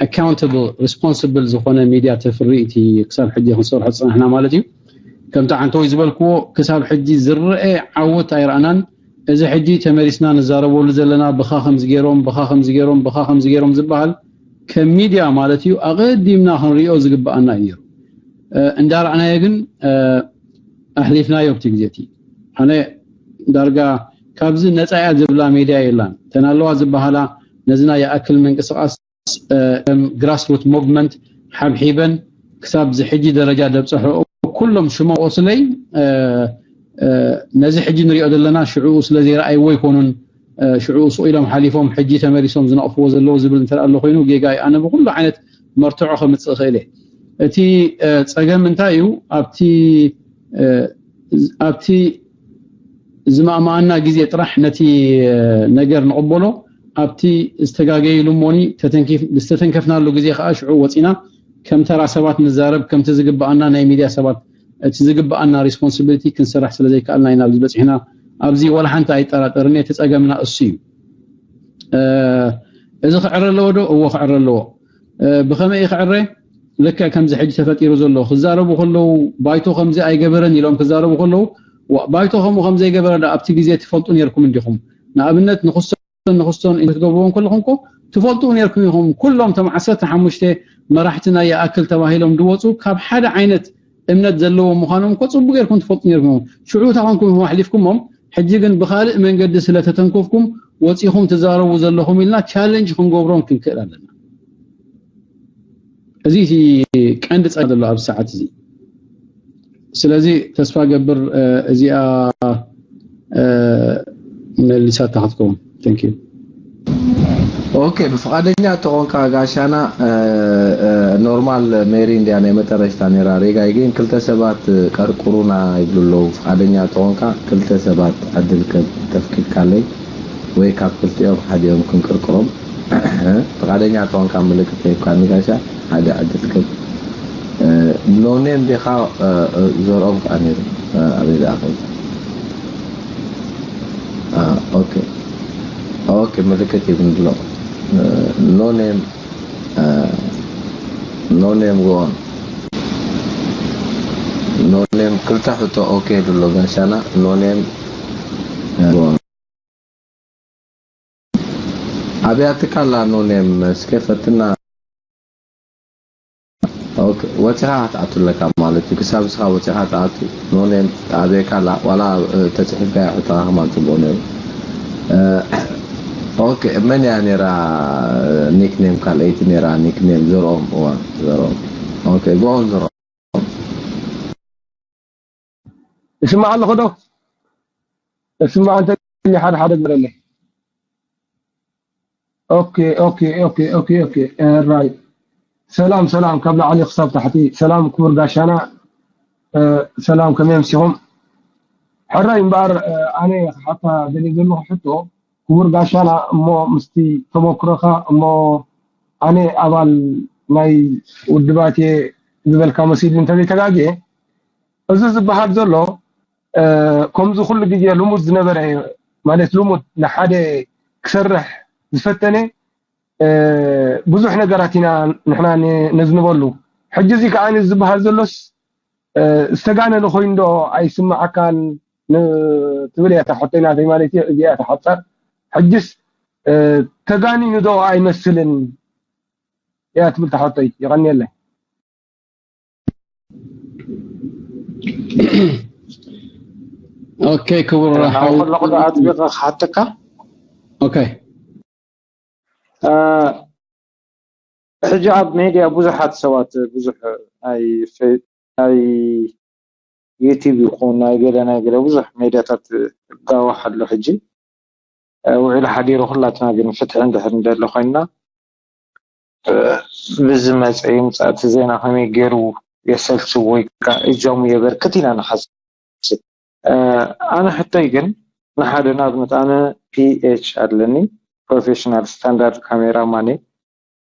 ኣካውንታብል፣ ሪስፖንስብል ዝኾነ ሚድያ ተፍሪ፣ እቲ ክሳብ ሕጂ ክንሰርሖ ዝጸናሕና ማለት እዩ። ከምቲ ዓንተወይ ዝበልክዎ፣ ክሳብ ሕጂ ዝረአ ዓወት ኣይረኣናን። እዚ ሕጂ ተመሊስና ንዛረበሉ ዘለና፣ ብኻ ከምዚ ገይሮም፣ ብኻ ከምዚ ገይሮም፣ ብኻ ከምዚ ገይሮም ዝበሃል፣ ከም ሚድያ ማለት እዩ፣ ኣቐዲምና ክንሪኦ ዝግብኣና እዩ ነይሩ። እ፣ እንዳረኣናዮ ግን፣ እ፣ ኣሕሊፍናዮ ኣብቲ ግዜ እቲ። ኣነ ዳርጋ ካብዚ ነፃ እያ ዝብላ ሜድያ የላን። እተን ኣለዋ ዝበሃላ ነዚ ናይ ይኣክል ምንቅስቃስ ከም ግራስሩት ሞቭመንት ሓብሒበን ክሳብ ዝሕጂ ደረጃ ደብፀሑ ኩሎም ሽሞ ቆስለይ ነዚ ሕጂ ንሪኦ ዘለና ሽዕኡ ስለ ዘይረኣይዎ ኣይኮኑን። ሽዕኡ ስቕ ኢሎም ሓሊፎም ሕጂ ተመሊሶም ዝነቕፍዎ ዘለዉ ዝብል እንተ ኣሎ ኮይኑ ጌጋ እዩ። ኣነ ብኩሉ ዓይነት መርትዖ ከምፅእ እኽእል እየ። እቲ ፀገም እንታይ እዩ? ኣብቲ ኣብቲ ዝማእማኣና ግዜ ጥራሕ ነቲ ነገር ንቕበሎ። ኣብቲ ዝተጋገይሉ እሞኒ ዝተተንከፍናሉ ግዜ ከዓ ሽዑ ወፂና ከም ተራ ሰባት ንዛረብ፣ ከምቲ ዝግበኣና ናይ ሚድያ ሰባት እቲ ዝግበኣና ሪስፖንሲቢሊቲ ክንሰርሕ ስለ ዘይከኣልና ኢና ኣብዚ በፂሕና። ኣብዚ ዋላ ሓንቲ ኣይጠራጠርን እየ። እቲ ፀገምና እሱ እዩ። እዚ ክዕረ ኣለዎ ዶ? እዎ ክዕረ ኣለዎ። ብኸመይ ክዕረ? ልክዕ ከምዚ ሕጂ ተፈጢሩ ዘሎ ክዛረቡ ከለዉ ባይቶ ከምዚ ኣይገበረን ኢሎም ክዛረቡ ከለዉ፣ ባይቶ ከምኡ ከም ዘይገበረ ዳ ኣብቲ ግዜ ትፈልጡ ነርኩም እንዲኹም? ንኣብነት ንክስቶን ንክስቶን ክትገብርዎም ከለኹም እኮ ትፈልጡ ነርኩም ኢኹም። ኩሎም እቶም ዓሰርተ ሓሙሽተ መራሕቲ ናይ ይኣክል ተባሂሎም ድወፁ ካብ ሓደ ዓይነት እምነት ዘለዎ ምዃኖም እኮ ፅቡቅ ጌርኩም ትፈልጡ ኔርኩም። ሽዑ እታ ኮንኩም ኢኹም ኣሕሊፍኩሞም፣ ሕጂ ግን ብኻልእ መንገዲ ስለ ተተንኮፍኩም ወፂኹም ትዛረቡ ዘለኹም ኢልና ቻለንጅ ክንገብሮም ክንክእል ኣለና። እዚ እቲ ቀንዲ ፀገም ዘሎ ኣብዚ ሰዓት እዚ። ስለዚ ተስፋ ገብር እዚኣ መሊሳታ ክትከውን። Thank you። ኦኬ ብፍቃደኛ ተኾንካ ጋሻና። ኖርማል ሜሪ እንዲያ ናይ መጠረሽታ ነራ ሬጋይ ግን ክልተ ሰባት ቀርቁሩና ይብሉ ኣለዉ። ፍቃደኛ ተኾንካ ክልተ ሰባት ዕድል ከብ ተፍቂድካለይ ወይ ካብ ክልቲኦም ሓዲኦም ክንቅርቅሮም ፍቃደኛ ተኾንካ ምልክት ሂብካኒ ጋሻ ሓደ ዕድል ከብ ኖኔም ዲኻ ዘርኦም ከዓ ነይሩ ኣበይ ደኣ ኸይዱ ኦኬ ኦኬ ምልክት ይብንድሎ no name no name go on no name ክልተ ሕቶ ኦኬ ድሎ ጋሻና no name go on ኣብያትካ ኣላ no name እስከ ፈትና ኦኬ ወፂኻ ክትኣቱ ኣለካ ማለት እዩ ክሳብ እስኻ ወፂኻ ትኣቱ no name ኣብያካ ኣላ ዋላ ተፅሒፍካ ሕቶኻ ከማን ፅቡቅ ነይሩ ኦኬ መን እያ ነይራ ኒክኔም ካልኣይቲ ነይራ ኒክኔም ዘርኦም እዋ ዘርኦም ኦኬ go on ዘርኦም ይስማዕ ኣለኹ ዶ? እስማዕ እንተ ሓደ ሓደ ግበረለይ። ኦኬ ኦኬ ኦኬ ኦኬ ኦኬ ራይ ሰላም ሰላም ካብ ላዕሊ ክሳብ ታሕቲ ሰላም ክቡር ጋሻና ሰላም ከመይ ኣምሲኹም? ሕራይ እምበኣር ኣነ ክሓታ ደልየ ዘለኹ ሕቶ ክቡር ጋሻና እሞ ምስቲ ተመክሮኻ እሞ ኣነ ኣባል ናይ ውድባት እየ ዝበልካ መሲሉ እንተዘይተጋግየ እዚ ዝበሃል ዘሎ ከምዚ ኩሉ ግዜ ልሙድ ዝነበረ ማለት ልሙድ ንሓደ ክሰርሕ ዝፈተነ ብዙሕ ነገራት ኢና ንሕና ነዝንበሉ ሕጂ እዚ ከዓ ዝበሃል ዘሎስ ዝተጋነነ ኮይኑ ዶ ኣይስምዓካን ትብል እያ እታ ሕቶይ ናተይ ማለት እዩ እዚኣ እታ ሓፃር ሕጅስ ተጋኒኑ ዶ ኣይመስልን እያ ትብል እታ ሕቶይ የቐንየለይ ኦኬ ክቡር ሓው ከለኹ ዶ ኣጥቢቐ ክሓተካ ኦኬ ሕጂ ኣብ ሜድያ ብዙሓት ሰባት ብዙሕ ናይ ናይ ዩቲብ ይኹን ናይ ገለ ናይ ገለ ብዙሕ ሜድያታት እጋዋሕ ኣሎ ሕጂ ውዒሉ ሓዲሩ ኩላትና ግን ፍትሒ እንድሕር እንደለ ኮይንና ብዝመፀ ይምፃእ እቲ ዜና ከመይ ገይሩ የሰልችው ወይ ከዓ እጃሙ የበርክት ኢና ንሓስብ ኣነ ሕቶይ ግን ንሓደ ንኣብነት ኣነ ፒኤች ኣለኒ ፕሮፌሽናል ስታንዳርድ ካሜራ ማን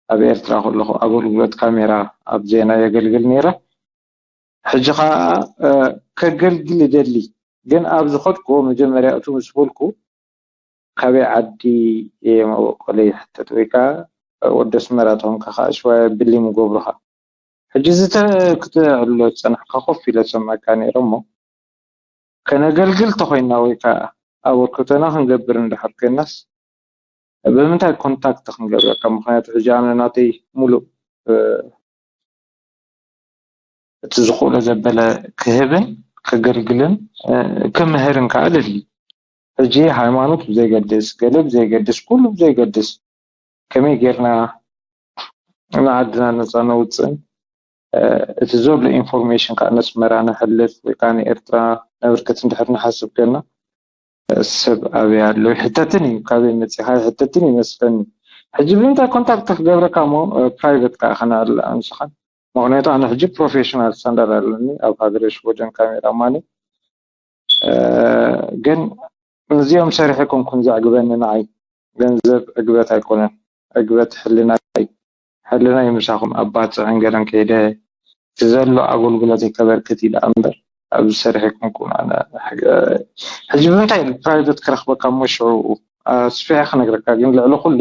ኣብ ኤርትራ ከለኹ ኣገልግሎት ካሜራ ኣብ ዜና የገልግል ነይረ ሕጂ ከዓ ከገልግል ይደሊ ግን ኣብ ዝኸድኩ መጀመርያ እቱ ምስ በልኩ ካበይ ዓዲ እየ መበቆለይ ይሕተት ወይ ከዓ ወዲ ኣስመራ ተኾንካ ከዓ ሽዋ ብሊ ምገብሩኻ ሕጂ ዝተክትዕሎ ዝፀናሕካ ኮፍ ኢለ ዝሰምዐካ ነይረ እሞ ከነገልግል ተኮይና ወይ ከዓ ኣበርክቶና ክንገብር እንድሕር ኮይናስ ብምንታይ ኮንታክት ክንገብረካ ምክንያቱ ሕጂ ኣነ ናተይ ሙሉእ እቲ ዝኽእሎ ዘበለ ክህብን ከገልግልን ክምህርን ከዓ ደሊ ሕጂ ሃይማኖት ብዘይገድስ፣ ገለ ብዘይገድስ፣ ኩሉ ብዘይገድስ፣ ከመይ ጌርና ንዓድና ነፃ ነውፅእን እቲ ዘሎ ኢንፎርሜሽን ከዓ ነስመራ ነሕልፍ ወይ ከዓ ንኤርትራ ነብርክት እንድሕር ንሓስብ ገና ሰብ ኣበይ ኣሎ ይሕተትን እዩ። ካበይ መፂኻ ይሕተትን ይመስለኒ። ሕጂ ብምንታይ ኮንታክት ክገብረካ እሞ ፕራይቨት ከዓ ከነዕልል ኣንስኻን። ምክንያቱ ኣነ ሕጂ ፕሮፌሽናል ስታንዳርድ ኣለኒ ኣብ ሃገረ ሽወደን ካሜራ ማኒ። ግን እዚኦም ሰሪሐ ኮንኩን ዘዕግበኒ ንዓይ። ገንዘብ ዕግበት ኣይኮነን፣ ዕግበት ሕልና እዩ። ሕልና እዩ ምሳኹም ኣብ ባፅዕን ገለን ከይደ እቲ ዘሎ ኣገልግሎት ከበርክት ኢለ እምበር ኣብዚ ሰሪሐ ኮንኩን ኣነ ሕጂ ብምንታይ ፕራይቬት ክረኽበካ እሞ ሽዑ ኣስፊሐ ክነግረካ ግን ልዕሊ ኩሉ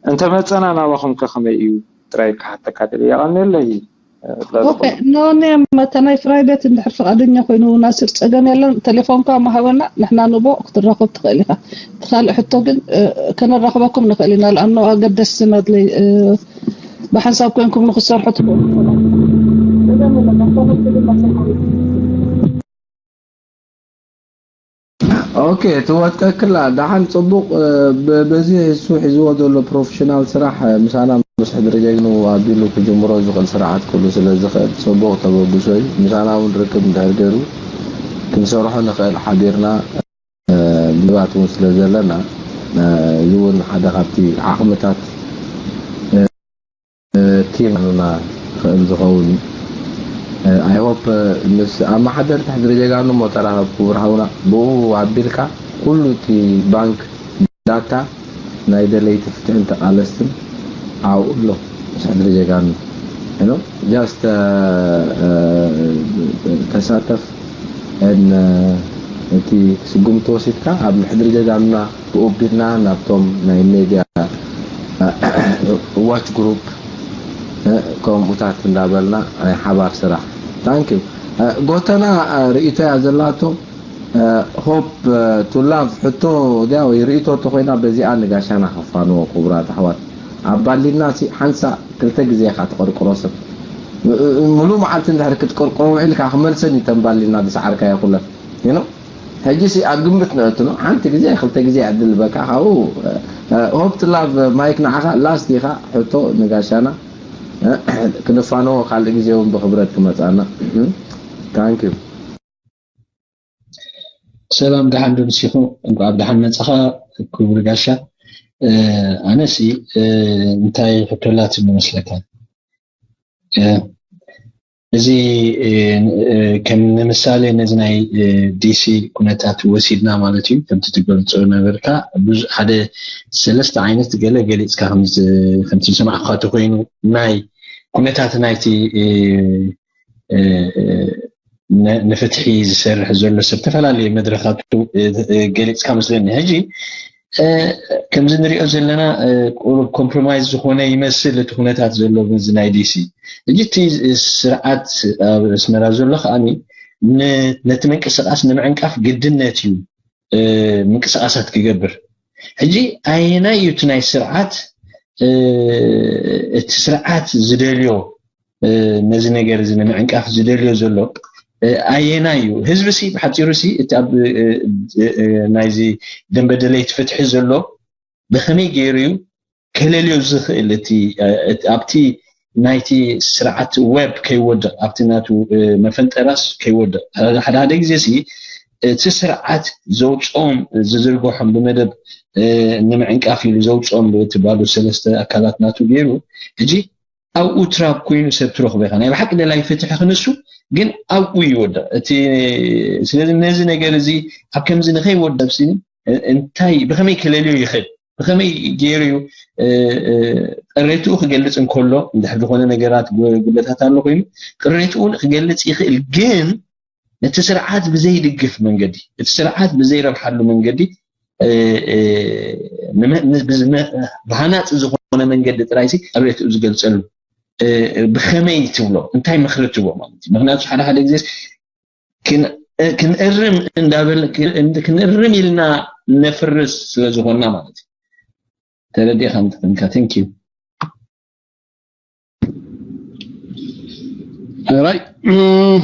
እንተመፀና ናባኹም ከ ከመይ እዩ ጥራይ ክሓተካ ደልየ የቐንየለይ። ኖ ኔም መተ ናይ ፍራይቤት እንድሕር ፍቓደኛ ኮይኑ ናስር ፀገም የለን። ቴሌፎንካ ማሃበና ንሕና ንቦ ክትራኸብ ትኽእል ኢኻ። እቲ ካልእ ሕቶ ግን ከነራኽበኩም ንኽእል ኢና። ለኣኖ ኣገደስቲ መድለይ ብሓንሳብ ኮንኩም ንክሰርሑ ትኽእሉ ኦኬ ትወጥቀክላ ደሓን ፅቡቕ። በዚ እሱ ሒዝዎ ዘሎ ፕሮፌሽናል ስራሕ ምሳና ምስ ሕድሪ ጀግኑ ኣቢሉ ክጅምሮ ዝኽእል ስርዓት ክህሉ ስለ ዝኽእል ፅቡቕ ተበግሶ እዩ። ምሳና እውን ርክብ እንድሕር ገይሩ ክንሰርሖ ንኽእል ሓቢርና ምባት እውን ስለ ዘለና እዚ እውን ሓደ ካብቲ ዓቕምታት ቲም ና ክእል ዝኸውን ኣይሆፕ ምስ ኣመሓደርቲ ሕድሪ ጀጋኑ ሞ ተራኸብ ክቡር ሓውና ብኡ ኣቢልካ ኩሉ እቲ ባንክ ዳታ ናይ ደለይቲ ፍትሕን ተቃለስትን ኣብኡ ኣሎ ምስ ሕድሪ ጀጋኑ ኖ ጃስት ተሳተፍ እቲ ስጉምቲ ወሲድካ ኣብ ሕድሪ ጀጋኑና ብኡ ኣቢልና ናብቶም ናይ ሜድያ ዋች ግሩፕ ከምኡታት እንዳበልና ናይ ሓባር ስራሕ ታንኪዩ ጎተና ርእይቶ እያ ዘላቶ ሆፕ ቱ ላቭ ሕቶ ድያ ወይ ርእይቶ ተኮይና በዚኣ ንጋሻና ከፋንዎ ክቡራት ኣሕዋት ኣብ ባሊና ሲ ሓንሳ ክልተ ግዜ ኢካ ትቆርቆሮ ሰብ ሙሉ መዓልቲ እንድሕር ክትቆርቆሮ ውዒልካ ክመልሰን እዩ ተን ባሊና ዝሰዓርካዮ ኩለን ሕጂ ሲ ኣብ ግምት ነእትኖ ሓንቲ ግዜ ክልተ ግዜ ዕድል በካ ካብኡ ሆፕ ቱ ላቭ ማይክ ንዓኻ ላስት ኢኻ ሕቶ ንጋሻና ክንፋነዎ ካልእ ግዜ እውን ብክብረት ክመፃና ታንክ ዩ ሰላም ደሓን ዶ ንሲኹ እንኳ ኣብ ደሓን መፃኻ ክቡር ጋሻ ኣነሲ እንታይ ሕቶላት ንመስለካ እዚ ከም ንምሳሌ ነዚ ናይ ዲሲ ኩነታት ወሲድና ማለት እዩ ከምቲ ትገልፆ ነበርካ ሓደ ሰለስተ ዓይነት ገለ ገሊፅካ ከምቲ ዝሰማዕካ ተኮይኑ ናይ ኩነታት ናይቲ ንፍትሒ ዝሰርሕ ዘሎ ሰብ ዝተፈላለዩ መድረካቱ ገሊፅካ መስለኒ ሕጂ ከምዚ ንሪኦ ዘለና ቁሩብ ኮምፕሮማይዝ ዝኾነ ይመስል እቲ ኩነታት ዘሎ በዚ ናይ ዲሲ ሕጂ እቲ ስርዓት ኣብ ኣስመራ ዘሎ ከዓኒ ነቲ ምንቅስቃስ ንምዕንቃፍ ግድነት እዩ ምንቅስቃሳት ክገብር ሕጂ ኣየናይ እዩ እቲ ናይ ስርዓት እቲ ስርዓት ዝደልዮ ነዚ ነገር እዚ ንምዕንቃፍ ዝደልዮ ዘሎ ኣየናይ እዩ ህዝቢ ሲ ብሓፂሩ ሲ እቲ ኣብ ናይዚ ደንበ ደለይቲ ፍትሒ ዘሎ ብከመይ ገይሩ እዩ ከለልዮ ዝኽእል እቲ ኣብቲ ናይቲ ስርዓት ዌብ ከይወድቕ ኣብቲ ናቱ መፈንጠራስ ከይወድቕ ሓደ ሓደ ግዜ ሲ እቲ ስርዓት ዘውፅኦም ዝዝርግሖም ብመደብ ንምዕንቃፍ ኢሉ ዘውፅኦም ብትባሉ ሰለስተ ኣካላት ናቱ ገይሩ ሕጂ ኣብኡ ትራብ ኮይኑ ሰብ ትረኽቦ ኢኻ ናይ ብሓቂ ደላይ ፍትሒ ክንሱ ግን ኣብኡ ይወድቕ እቲ ስለዚ ነዚ ነገር እዚ ኣብ ከምዚ ንኸይወድቕ ሲ እንታይ ብኸመይ ክለልዮ ይኽእል ብኸመይ ገይሩ እዩ ቅሬትኡ ክገልፅ እንከሎ እንድሕር ዝኾነ ነገራት ጉለታት ኣሎ ኮይኑ ቅሬትኡ ክገልፅ ይኽእል ግን ነቲ ስርዓት ብዘይድግፍ መንገዲ እቲ ስርዓት ብዘይረብሓሉ መንገዲ ብሃናፂ ዝኾነ መንገዲ ጥራይ ቅሬትኡ ዝገልፀሉ ብኸመይ ትብሎ እንታይ ምኽሪ ትቦ ማለት እዩ ምክንያቱ ሓደ ሓደ ግዜ ክንእርም እንዳበል ክንእርም ኢልና ነፍርስ ስለ ዝኾንና ማለት እዩ ተረዲእካ ምትኾንካ thank you Right.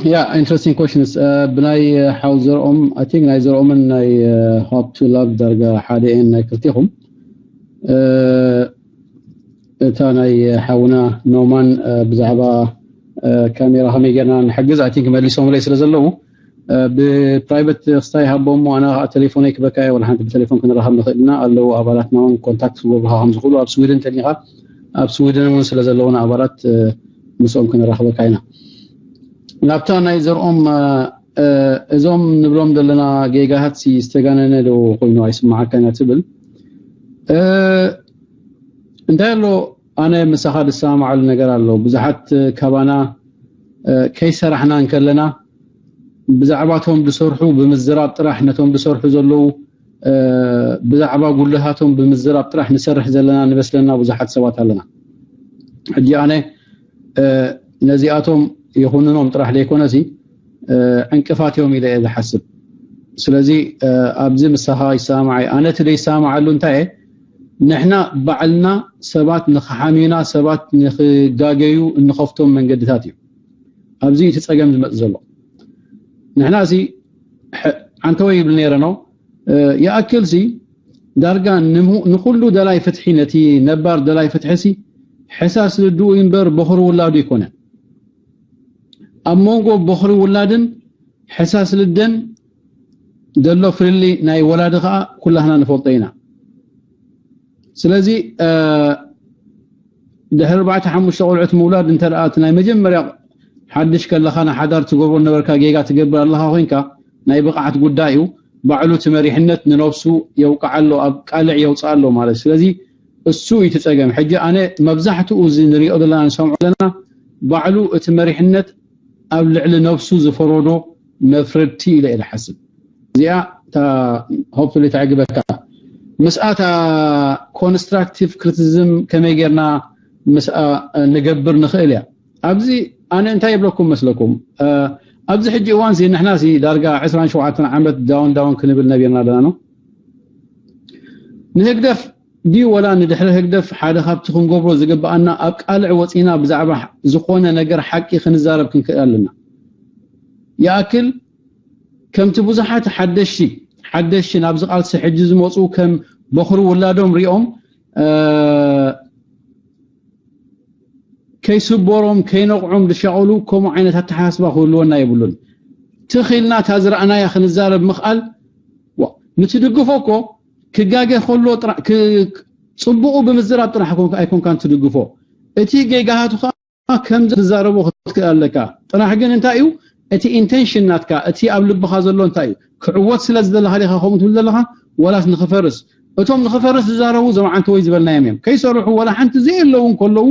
Yeah, interesting questions. ብናይ ሓው ዘርኦም፣ I think ናይ ዘርኦምን ናይ Hope to Love ዳርጋ ሓደ እየን ናይ ክልቲኹም። እታ ናይ ሓውና ኖማን ብዛዕባ ካሜራ ከመይ ጌርና ንሕግዝ፣ I think መሊሶምለይ ስለ ዘለዉ፣ ብፕራይቨት ክስታይ ሃቦሞ፣ ኣነ ከዓ ቴሌፎነይ ክበካ እየ፣ ወላ ሓንቲ ብቴሌፎን ክንራኸብ ንኽእል ኢና። ኣለዉ ኣባላትና እውን ኮንታክት ክገብሩካ ከም ዝኽእሉ፣ ኣብ ስዊድን ተሊኻ ኣብ ስዊድን እውን ስለ ዘለውና ኣባላት ምስኦም ክንራኽበካ ኢና። ናብታ ናይ ዘርኦም፣ እዞም ንብሎም ዘለና ጌጋታት ዝተጋነነ ዶ ኮይኑ ኣይስማዓካ ኢና ትብል? እንታይ ኣሎ፣ ኣነ ምሳኻ ዝሰማማዓሉ ነገር ኣሎ። ብዙሓት ካባና ከይሰራሕና እንከለና ብዛዕባቶም ዝሰርሑ ብምዝራብ ጥራሕ፣ ነቶም ዝሰርሑ ዘለዉ ብዛዕባ ጉድለታቶም ብምዝራብ ጥራሕ ንሰርሕ ዘለና ንመስለና ብዙሓት ሰባት ኣለና። ሕጂ ኣነ ነዚኣቶም ይኹንኖም ጥራሕ ዘይኮነሲ ዕንቅፋት እዮም ኢለ እየ ዝሓስብ። ስለዚ ኣብዚ ምሳኻ ይሰማማዕ እየ። ኣነ እቲ ዘይሰማማዓሉ እንታይ እየ፣ ንሕና ባዕልና ሰባት ንኽሓምዩና፣ ሰባት ንኽጋገዩ እንኸፍቶም መንገድታት እዩ። ኣብዚ እቲ ጸገም ዝመጽእ ዘሎ። ንሕና እዚ ዓንተወይ ይብል ነይረ ነው ይኣክል ሲ ዳርጋ ንኹሉ ደላይ ፍትሒ፣ ነቲ ነባር ደላይ ፍትሒ ሲ ሕሳስ ልድኡ እምበር በኹሪ ውላዱ ኣይኮነን። ኣብ መንጎ በኹሪ ውላድን ሕሳስ ልደን ዘሎ ፍልሊ ናይ ወላዲ ከዓ ኩላህና ንፈልጦ ኢና። ስለዚ ድሕሪ ኣርባዕተ ሓሙሽተ ቆልዑት ምውላድ እንተ ደኣ እቲ ናይ መጀመርያ ሓድሽ ከለኻ ንሓዳር ትገብሮ ነበርካ ጌጋ ትገብር ኣለኻ ኮይንካ ናይ ብቕዓት ጉዳይ እዩ። ባዕሉ እቲ መሪሕነት ንነብሱ የውቅዓሎ፣ ኣብ ቃልዕ የውፅኣሎ ማለት። ስለዚ እሱ እዩ እቲ ፀገም። ሕጂ ኣነ መብዛሕትኡ እዚ ንሪኦ ዘለና ንሰምዖ ዘለና ባዕሉ እቲ መሪሕነት ኣብ ልዕሊ ነብሱ ዝፈረዶ መፍረድቲ ኢለ እየ ዝሓስብ። እዚኣ እታ ሆፕፉሊ ተዕግበካ። ምስኣ እታ ኮንስትራክቲቭ ክሪቲሲዝም ከመይ ጌርና ምስኣ ንገብር ንኽእል እያ። ኣብዚ ኣነ እንታይ ይብለኩም መስለኩም? ኣብዚ ሕጂ እዋን ሲ ንሕና ሲ ዳርጋ ዕስራን ሸውዓተን ዓመት ዳውን ዳውን ክንብል ነቢርና ኣለና ነው። ንህግደፍ ድዩ ወላ ንድሕሪ ህግደፍ ሓደ ካብቲ ክንገብሮ ዝግብኣና ኣብ ቃልዕ ወፂና ብዛዕባ ዝኾነ ነገር ሓቂ ክንዛረብ ክንክእል ኣለና። ይኣክል ከምቲ ብዙሓት ሓደሽቲ ሓደሽቲ ናብዚ ቃልሲ ሕጂ ዝመፁ ከም በኹሪ ውላዶም ሪኦም ከይስበሮም ከይነቕዖም ዝሻቐሉ ከምኡ ዓይነት ኣተሓሳስባ ክህልወና የብሉን። ትኽ ኢልና እታ ዝረኣናያ ክንዛረብ ምኽኣል ንትድግፎ እኮ ክጋገ ከሎ ፅቡቑ ብምዝራብ ጥራሕ ኣይኮንካን ትድግፎ። እቲ ጌጋታቱ ከዓ ከም ዝዛረቦ ክትክእል ኣለካ። ጥራሕ ግን እንታይ እዩ እቲ ኢንቴንሽን ናትካ፣ እቲ ኣብ ልብኻ ዘሎ እንታይ እዩ? ክዕወት ስለ ዝደለኻ ዲኻ ከምኡ ትብል ዘለኻ ወላስ ንኽፈርስ? እቶም ንኽፈርስ ዝዛረቡ እዞም ዓንተወይ ዝበልናዮም እዮም። ከይሰርሑ ወላ ሓንቲ ዘየለዉ እንከለዉ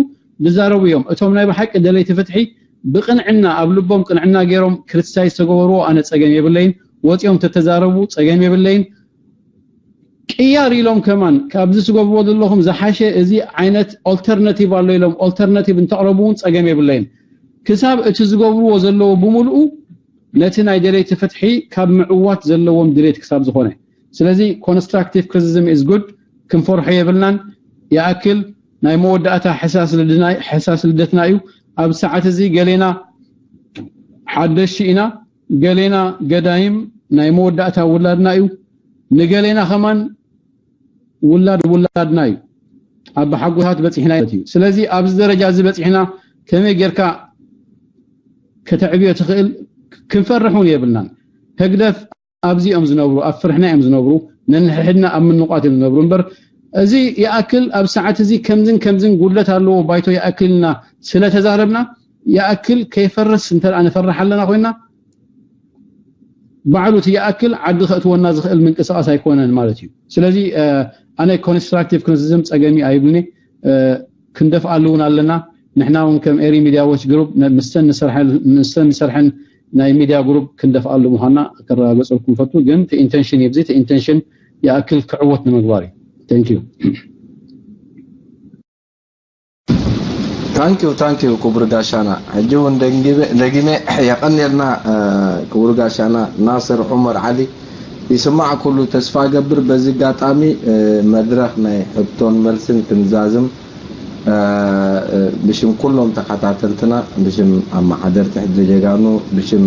ዝዛረቡ እዮም። እቶም ናይ ብሓቂ ደለይቲ ፍትሒ ብቕንዕና ኣብ ልቦም ቅንዕና ገይሮም ክሪቲሳይዝ ተገበርዎ ኣነ ጸገም የብለይን። ወጺኦም ተተዛረቡ ጸገም የብለይን። ቅያር ኢሎም ከማን ካብዚ ትገብርዎ ዘለኹም ዝሓሸ እዚ ዓይነት ኦልተርናቲቭ ኣሎ ኢሎም ኦልተርናቲቭ እንተቕረቡ እውን ጸገም የብለይን። ክሳብ እቲ ዝገብርዎ ዘለዉ ብምልኡ ነቲ ናይ ደለይቲ ፍትሒ ካብ ምዕዋት ዘለዎም ድሌት ክሳብ ዝኾነ። ስለዚ ኮንስትራክቲቭ ክሪቲሲዝም ኢዝ ጉድ፣ ክንፈርሖ የብልናን። ይኣክል ናይ መወዳእታ ሕሳስ ልደትና እዩ። ኣብ ሰዓት እዚ ገሌና ሓደሽቲ ኢና፣ ገሌና ገዳይም ናይ መወዳእታ ውላድና እዩ፣ ንገሌና ከማን ውላድ ውላድና እዩ። ኣብ ሓጎታት በፂሕና ማለት እዩ። ስለዚ ኣብዚ ደረጃ እዚ በፂሕና ከመይ ጌርካ ከተዕብዮ ትኽእል? ክንፈርሕ እውን የብልናን። ህግደፍ ኣብዚ እዮም ዝነብሩ፣ ኣብ ፍርሕና እዮም ዝነብሩ፣ ነንሕድና ኣብ ምንቋት እዮም ዝነብሩ እምበር እዚ ይኣክል ኣብ ሰዓት እዚ ከምዝን ከምዝን ጉድለት ኣለዎ ባይቶ ይኣክልና ስለ ተዛረብና ይኣክል ከይፈርስ እንተ ንፈርሕ ኣለና ኮይና ባዕሉ እቲ ይኣክል ዓዲ ከእትወና ዝኽእል ምንቅስቃስ ኣይኮነን ማለት እዩ። ስለዚ ኣነ ኮንስትራክቲቭ ክሪቲሲዝም ጸገሚ ኣይብልኒ፣ ክንደፍኣሉ እውን ኣለና። ንሕና እውን ከም ኤሪ ሚድያ ዎች ግሩፕ ምስተን ንሰርሐን ናይ ሚድያ ግሩፕ ክንደፍኣሉ ምዃንና ከረጋገፀልኩም ፈቱ። ግን እቲ ኢንቴንሽን እዩ፣ እዚ እቲ ኢንቴንሽን ይኣክል ክዕወት ንምግባር እዩ። Thank you። ታንኪዩ ታንኪዩ ክቡር ጋሻና። ሕጂ እውን ደጊመ የቐንየልና ክቡር ጋሻና ናስር ዑመር ዓሊ። ይስማዕ ኩሉ ተስፋ ገብር። በዚ ኣጋጣሚ መድረኽ ናይ ሕቶን መልስን ክንዛዝም ብሽም ኩሎም ተኸታተልትና፣ ብሽም ኣመሓደርቲ ሕድሪ ጀጋኑ፣ ብሽም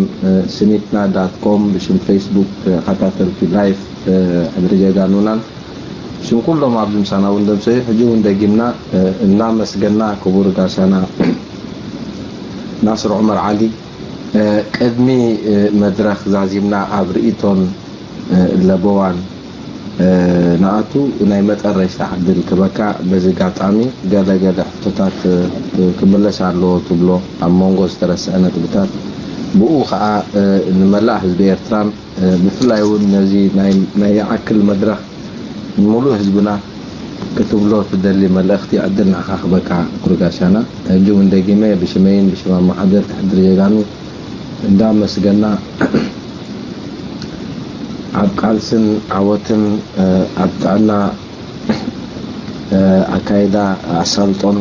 ስኒትና ዳት ኮም፣ ብሽም ፌስቡክ ተኸታተልቲ ላይፍ ሕድሪ ጀጋኑናን፣ ብሽም ኩሎም ኣብዚ ምሳና እውን ደምሰዩ ሕጂ እውን ደጊምና እናመስገና ክቡር ጋሻና ናስር ዑመር ዓሊ ቅድሚ መድረኽ ዛዚምና ኣብ ርእይቶን ለበዋን ንኣቱ ናይ መጠረሽታ ዕድል ክበካ። በዚ ኣጋጣሚ ገለ ገለ ሕቶታት ክምለስ ኣለዎ ትብሎ ኣብ መንጎ ዝተረስዐ ነጥብታት፣ ብኡ ከዓ ንመላእ ህዝቢ ኤርትራን ብፍላይ እውን ነዚ ናይ ይኣክል መድረኽ ንሙሉእ ህዝብና ክትብሎ ትደሊ መልእኽቲ ዕድል ንዓኻ ክበካ ኩርጋሻና። ሕጂ እውን ደጊመ ብሽመይን ብሽም ኣመሓደርቲ ሕድሪ ጀጋኑ እንዳመስገና ኣብ ቃልስን ዓወትን ኣብ ጥዕና ኣካይዳ ኣሳልጦን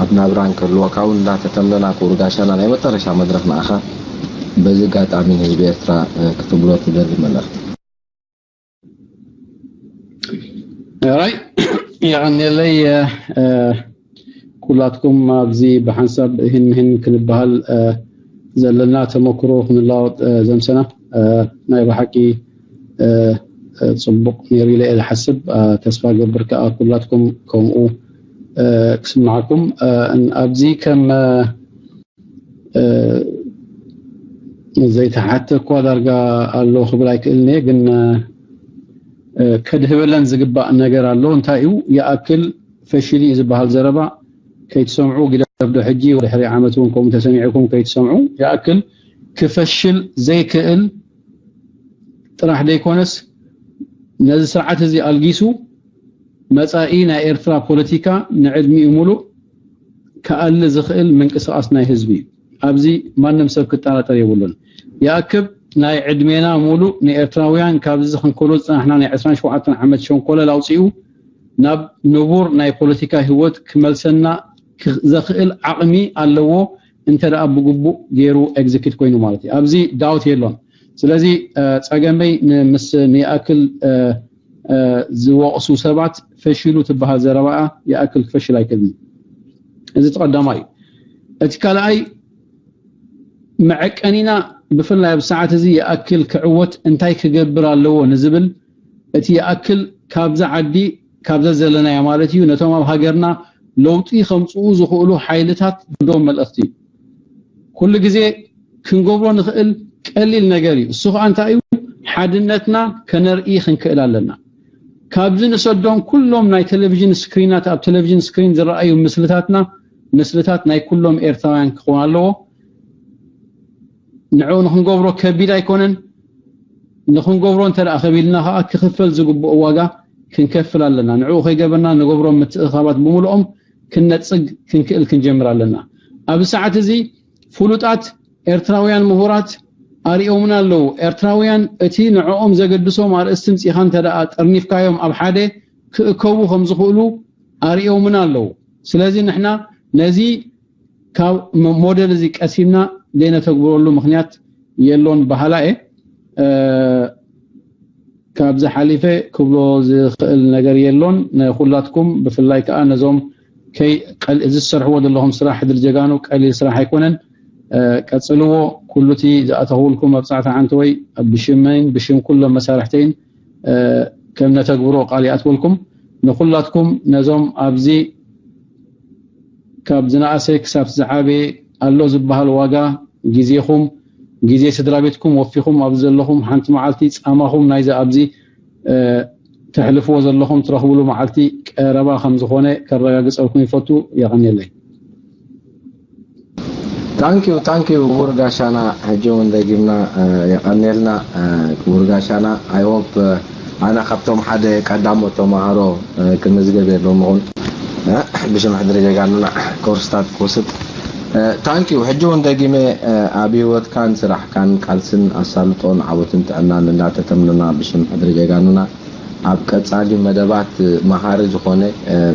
ኣብ ናብራን ክህልወካ እውን እንዳተተምነና ክቡር ጋሻና ናይ መጠረሻ መድረኽ ንኣኻ በዚ ኣጋጣሚ ንህዝቢ ኤርትራ ክትብሎ ትደሊ መልእኽቲ። ራይ የቐንየለይ ኩላትኩም ኣብዚ ብሓንሳብ ህን ምህን ክንበሃል ዘለና ተመክሮ ክንለዋወጥ ዘምሰና ናይ ብሓቂ ፅቡቕ ነይሩ ኢለ እየ ዝሓስብ። ተስፋ ገብር ከዓ ኩላትኩም ከምኡ ክስምዓኩም። ኣብዚ ከም ዘይተሓተ እኳ ዳርጋ ኣሎ ክብል ኣይክእልን እየ፣ ግን ከድህበለን ዝግባእ ነገር ኣሎ። እንታይ እዩ ይኣክል ፈሽል እዩ ዝበሃል ዘረባ ከይትሰምዑ፣ ግደፍ ዶ ሕጂ ድሕሪ ዓመት እውን ከምኡ ተሰሚዕኩም ከይትሰምዑ። ይኣክል ክፈሽል ዘይክእል ጥራሕ ዘይኮነስ ነዚ ስርዓት እዚ ኣልጊሱ መጻኢ ናይ ኤርትራ ፖለቲካ ንዕድሚኡ ሙሉእ ክኣሊ ዝኽእል ምንቅስቓስ ናይ ህዝቢ እዩ። ኣብዚ ማንም ሰብ ክጠራጠር የብሉን። ይኣክብ ናይ ዕድሜና ሙሉእ ንኤርትራውያን ካብዚ ክንከሎ ዝጸናሕና ናይ ዕስራን ሸውዓተን ዓመት ሸንኮለል ኣውጺኡ ናብ ንቡር ናይ ፖለቲካ ህይወት ክመልሰና ዘኽእል ዓቕሚ ኣለዎ፣ እንተ ደኣ ብግቡእ ገይሩ ኤግዚኪት ኮይኑ ማለት እዩ። ኣብዚ ዳውት የሎን። ስለዚ ጸገመይ ምስ ንይኣክል ዝወቕሱ ሰባት ፈሽሉ ትበሃል ዘረባኣ ይኣክል ክፈሽል ኣይክእልን። እዚ እቲ ቀዳማይ እዩ። እቲ ካልኣይ መዐቀኒና ብፍላይ ኣብ ሰዓት እዚ ይኣክል ክዕወት እንታይ ክገብር ኣለዎ ንዝብል እቲ ይኣክል ካብዛ ዓዲ ካብዛ ዘለናያ ማለት እዩ ነቶም ኣብ ሃገርና ለውጢ ከምፅኡ ዝኽእሉ ሓይልታት ዝወስዶ መልእኽቲ እዩ። ኩሉ ግዜ ክንገብሮ ንኽእል ቀሊል ነገር እዩ። እሱ ከዓ እንታይ እዩ? ሓድነትና ከነርኢ ክንክእል ኣለና። ካብዚ ንሰዶም ኩሎም ናይ ቴሌቪዥን ስክሪናት ኣብ ቴሌቪዥን ስክሪን ዝረኣዩ ምስልታትና ምስልታት ናይ ኩሎም ኤርትራውያን ክኾን ኣለዎ። ንዕኡ ንክንገብሮ ከቢድ ኣይኮነን። ንክንገብሮ እንተ ደኣ ከቢድና ከዓ ክኽፈል ዝግብኦ ዋጋ ክንከፍል ኣለና። ንዕኡ ከይገበርና ንገብሮም ምትእኻባት ብምልኦም ክነጽግ ክንክእል ክንጀምር ኣለና። ኣብዚ ሰዓት እዚ ፍሉጣት ኤርትራውያን ምሁራት ኣርእዮምና ኣለዉ። ኤርትራውያን እቲ ንዕኦም ዘገድሶም ኣርእስቲ ምጺኻ እንተ ደኣ ጠርኒፍካዮም ኣብ ሓደ ክእከቡ ከም ዝኽእሉ ኣርእዮምና ኣለዉ። ስለዚ ንሕና ነዚ ካብ ሞደል እዚ ቀሲምና ዘይነተግብረሉ ምኽንያት የሎን በሃላ እየ። ካብዚ ሓሊፈ ክብሎ ዝኽእል ነገር የሎን። ንኹላትኩም ብፍላይ ከዓ ነዞም ከይ ቀል- እዚ ዝሰርሕዎ ዘለኹም ስራሕ ሕድሪ ጀጋኑ ቀሊል ስራሕ ኣይኮነን። ቀጽልዎ። ኩሉቲ ዝኣተኽውልኩም መብጻዕቲ ዓንተወይ ብሽመይን ብሽም ኩሎም መሳርሕተይን ከም ነተግብሮ ቃል ይኣትወልኩም። ንኹላትኩም ነዞም ኣብዚ ካብ ዝነኣሰ ክሳብ ዝዓበየ ኣሎ ዝበሃል ዋጋ ግዜኹም፣ ግዜ ስድራ ቤትኩም ወፊኹም ኣብዚ ዘለኹም ሓንቲ መዓልቲ ጻማኹም ናይዚ ኣብዚ ተሕልፍዎ ዘለኹም ትረኽብሉ መዓልቲ ቀረባ ከም ዝኾነ ከረጋግጸልኩም ይፈቱ። የቐንየለይ። ታንኪዩ ታንኪዩ ክቡር ጋሻና ሕጂ እውን ደጊምና የቐንየልና ክቡር ጋሻና። I hope ኣነ ካብቶም ሓደ ቀዳሞት ተምሃሮ ክምዝገብ የሎም ኹን ብሽም ሕድሪ ጀጋኑና ኮርስታት ክወስድ። ታንኪዩ ሕጂ እውን ደጊመ ኣብ ህይወትካን ስራሕካን ቃልስን ኣሳልጦን ዓወትን ጥዕናን እናተተምነና ብሽም ሕድሪ ጀጋኑና ኣብ ቀጻሊ መደባት መሃሪ ዝኾነ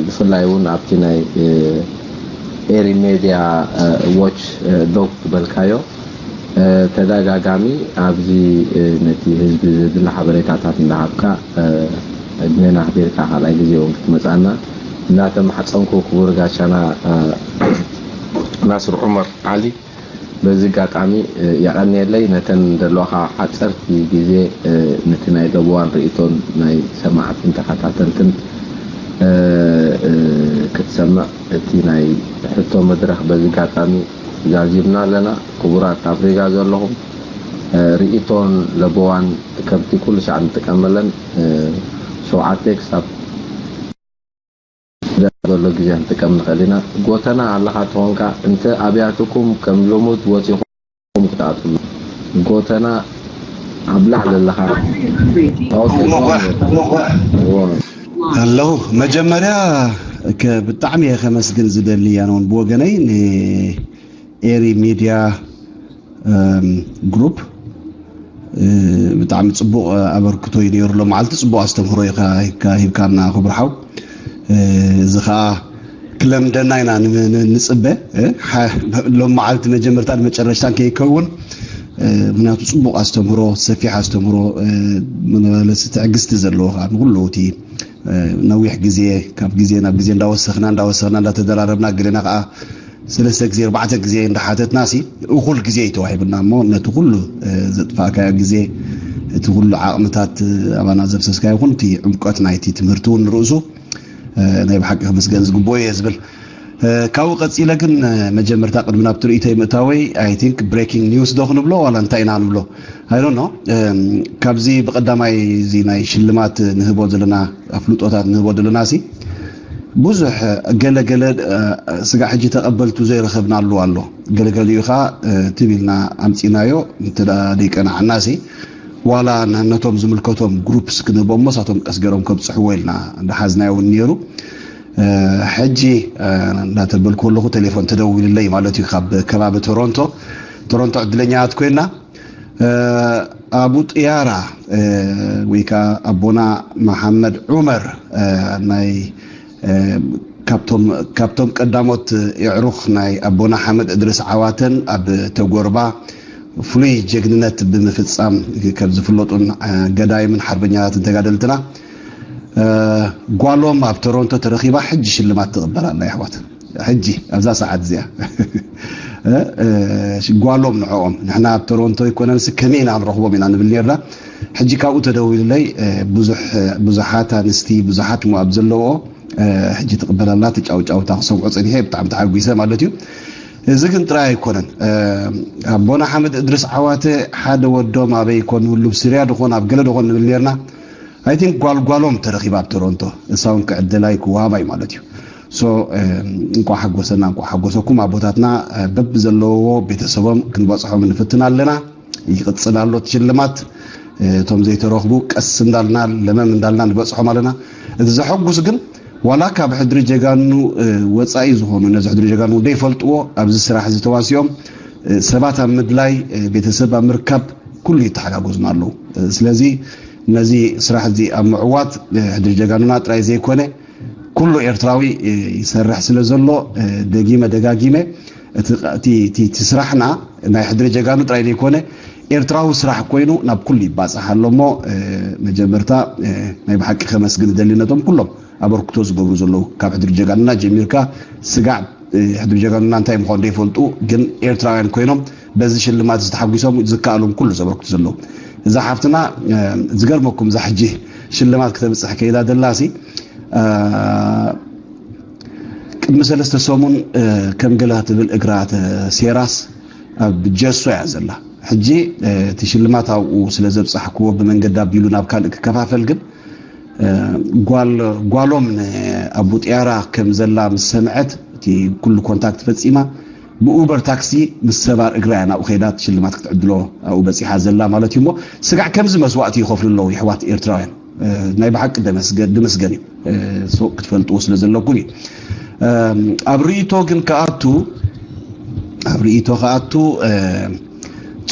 ብፍላይ እውን ኣብቲ ናይ ኤሪ ሜድያ ዎች ዶግ ዝበልካዮ ተደጋጋሚ ኣብዚ ነቲ ህዝቢ ዘድሊ ሓበሬታታት እንዳሃብካ ዕድሜና ኣኽቢርካ ካልኣይ ግዜ እውን ክትመጻና እናተማሕፀንኩ ክቡር ጋሻና ናስር ዑመር ዓሊ፣ በዚ ኣጋጣሚ የቐንየለይ ነተን ዘለዋኻ ሓፀርቲ ግዜ ነቲ ናይ ለበዋን ርእይቶን ናይ ሰማዕትን ተኸታተልትን ክትሰምዕ እቲ ናይ ሕቶ መድረኽ በዚ ኣጋጣሚ ዛዚምና ኣለና። ክቡራት ኣብ ሪጋ ዘለኹም ርእይቶን ለበዋን ከምቲ ኩሉ ሻዕ ንጥቀመለን ሸውዓተ ክሳብ ዘሎ ግዜ ክንጥቀም ንኽእል ኢና። ጎተና ኣለኻ ተኾንካ እንተ ኣብያትኩም ከም ልሙድ ወፂኹም ክትኣትውሉ። ጎተና ኣብ ላዕሊ ኣለኻ። ኣለዉ መጀመርያ ብጣዕሚ እየ ከመስግን ዝደሊ ኣነ እውን ብወገነይ ንኤሪ ሚድያ ግሩፕ ብጣዕሚ ፅቡቕ ኣበርክቶ እዩ ነይሩ። ሎ መዓልቲ ፅቡቕ ኣስተምህሮ ኢኻ ሂብካና ክቡር ሓው። እዚ ከዓ ክለምደና ኢና ንፅበ። ሎም መዓልቲ መጀመርታን መጨረሽታን ከይከውን፣ ምክንያቱ ፅቡቕ ኣስተምህሮ፣ ሰፊሕ ኣስተምህሮ፣ መመላለሲ ትዕግስቲ ዘለዎ ከዓ ንኩሉ እቲ ነዊሕ ግዜ ካብ ግዜ ናብ ግዜ እንዳወሰኽና እንዳወሰኽና እንዳተደራረብና ገለና ከዓ ሰለስተ ግዜ ኣርባዕተ ግዜ እንዳሓተትና ሲ እኹል ግዜ እዩ ተዋሂቡና እሞ ነቲ ኩሉ ዘጥፋእካዮ ግዜ እቲ ኩሉ ዓቕምታት ኣባና ዘፍሰስካዮ ይኹን እቲ ዕምቀት ናይቲ ትምህርቲ እውን ንርእሱ ናይ ብሓቂ ክምስገን ዝግብኦ እየ ዝብል። ካብኡ ቀፂለ ግን መጀመርታ ቅድሚ ናብ ትርኢተይ ምእታወይ I think breaking news ዶ ክንብሎ ዋላ እንታይ ኢና ንብሎ? I don't know። ካብዚ ብቀዳማይ እዚ ናይ ሽልማት ንህቦ ዘለና ኣፍልጦታት ንህቦ ዘለና ሲ ብዙሕ ገለ ገለ ስጋዕ ሕጂ ተቐበልቱ ዘይረኸብናሉ ኣሎ። ገለገሊኡ ኸዓ ትቢልና ኣምፂናዮ እንተ ደይቀናዓና ሲ ዋላ ነቶም ዝምልከቶም ግሩፕስ ክንህቦ እሞ ሳቶም ቀስ ገይሮም ከብፅሕዎ ኢልና እንዳሓዝናዮ እውን ነይሩ። ሕጂ እንዳተበልኩ ኣለኹ ቴሌፎን ተደዊልለይ ማለት እዩ ካብ ከባቢ ቶሮንቶ። ቶሮንቶ ዕድለኛታት ኮይና ኣቡ ጥያራ ወይ ከዓ ኣቦና መሓመድ ዑመር ናይ ካብቶም ቀዳሞት የዕሩኽ ናይ ኣቦና ሓመድ እድርስ ዓዋተን ኣብ ተጎርባ ፍሉይ ጀግንነት ብምፍፃም ከም ዝፍለጡን ገዳይምን ሓርበኛታትን ተጋደልትና ጓሎም ኣብ ቶሮንቶ ተረኺባ ሕጂ ሽልማት ትቕበል ኣላ። የሕዋት ሕጂ ኣብዛ ሰዓት እዚኣ ጓሎም ንዕኦም ንሕና ኣብ ቶሮንቶ ኣይኮነንስ ከመይ ኢና ንረኽቦም ኢና ንብል ነርና። ሕጂ ካብኡ ተደዊሉለይ ብዙሓት ኣንስቲ ብዙሓት ሞ ኣብ ዘለዎ ሕጂ ትቕበል ኣላ። እቲ ጫውጫውታ ክሰምዖ ፀኒሐ ብጣዕሚ ተሓጒሰ ማለት እዩ። እዚ ግን ጥራይ ኣይኮነን። ኣቦና ሓመድ እድርስ ዓዋተ ሓደ ወዶም ኣበይ ይኮን ህሉብ ስርያ ድኾን ኣብ ገለ ድኾን ንብል ነርና። I think ጓልጓሎም ተረኺባ ኣብ ቶሮንቶ እሳ እውን ክዕደላይ ክወሃባይ ማለት እዩ። So እንኳ ሓጎሰና እንኳ ሓጎሰኩም ኣቦታትና በብ ዘለዎዎ ቤተሰቦም ክንበፅሖም ንፍትን ኣለና። ይቕፅል ኣሎ እቲ ሽልማት። እቶም ዘይተረኽቡ ቀስ እንዳልና ለመም እንዳልና ንበፅሖም ኣለና። እቲ ዘሐጉስ ግን ዋላ ካብ ሕድሪ ጀጋኑ ወፃኢ ዝኾኑ ነዚ ሕድሪ ጀጋኑ ዘይፈልጥዎ ኣብዚ ስራሕ እዚ ተዋሲኦም ሰባት ኣብ ምድላይ ቤተሰብ ኣብ ምርካብ ኩሉ ይተሓጋገዙና ኣለዉ። ስለዚ ነዚ ስራሕ እዚ ኣብ ምዕዋት ሕድሪ ጀጋኑና ጥራይ ዘይኮነ ኩሉ ኤርትራዊ ይሰርሕ ስለ ዘሎ ደጊመ ደጋጊመ እቲ ስራሕና ናይ ሕድሪ ጀጋኑ ጥራይ ዘይኮነ ኤርትራዊ ስራሕ ኮይኑ ናብ ኩሉ ይባፃሕ ኣሎ እሞ መጀመርታ ናይ ብሓቂ ከመስግን ደሊ ነቶም ኩሎም ኣበርክቶ ዝገብሩ ዘለዉ ካብ ሕድሪ ጀጋኑና ጀሚርካ ስጋዕ ሕድሪ ጀጋኑና እንታይ ምዃኑ ዘይፈልጡ ግን ኤርትራውያን ኮይኖም በዚ ሽልማት ዝተሓጒሶም ዝከኣሎም ኩሉ ዘበርክቱ ዘለዉ። እዛ ሓፍትና ዝገርመኩም እዛ ሕጂ ሽልማት ክተብፅሕ ከይዳ ደላሲ ቅድሚ ሰለስተ ሰሙን ከም ገላ ትብል እግራ ተሴራስ ኣብ ጀሶ እያ ዘላ። ሕጂ እቲ ሽልማት ኣብኡ ስለ ዘብፃሕክዎ ብመንገዲ ኣቢሉ ናብ ካልእ ክከፋፈል ግን ጓሎም ንኣቡ ጥያራ ከም ዘላ ምስ ሰምዐት እቲ ኩሉ ኮንታክት ፈፂማ ብኡበር ታክሲ ምስ ሰባር እግራ እያ ናብኡ ከይዳ ሽልማት ክትዕድሎ ኣብኡ በፂሓ ዘላ ማለት እዩ። እሞ ስጋዕ ከምዚ መስዋእቲ ይኸፍሉ ኣለዉ የሕዋት ኤርትራውያን። ናይ ብሓቂ ድመስገን እዩ። ክትፈልጥዎ ስለ ዘለኩም እዩ። ኣብ ርእይቶ ግን ከኣቱ ኣብ ርእይቶ ከኣቱ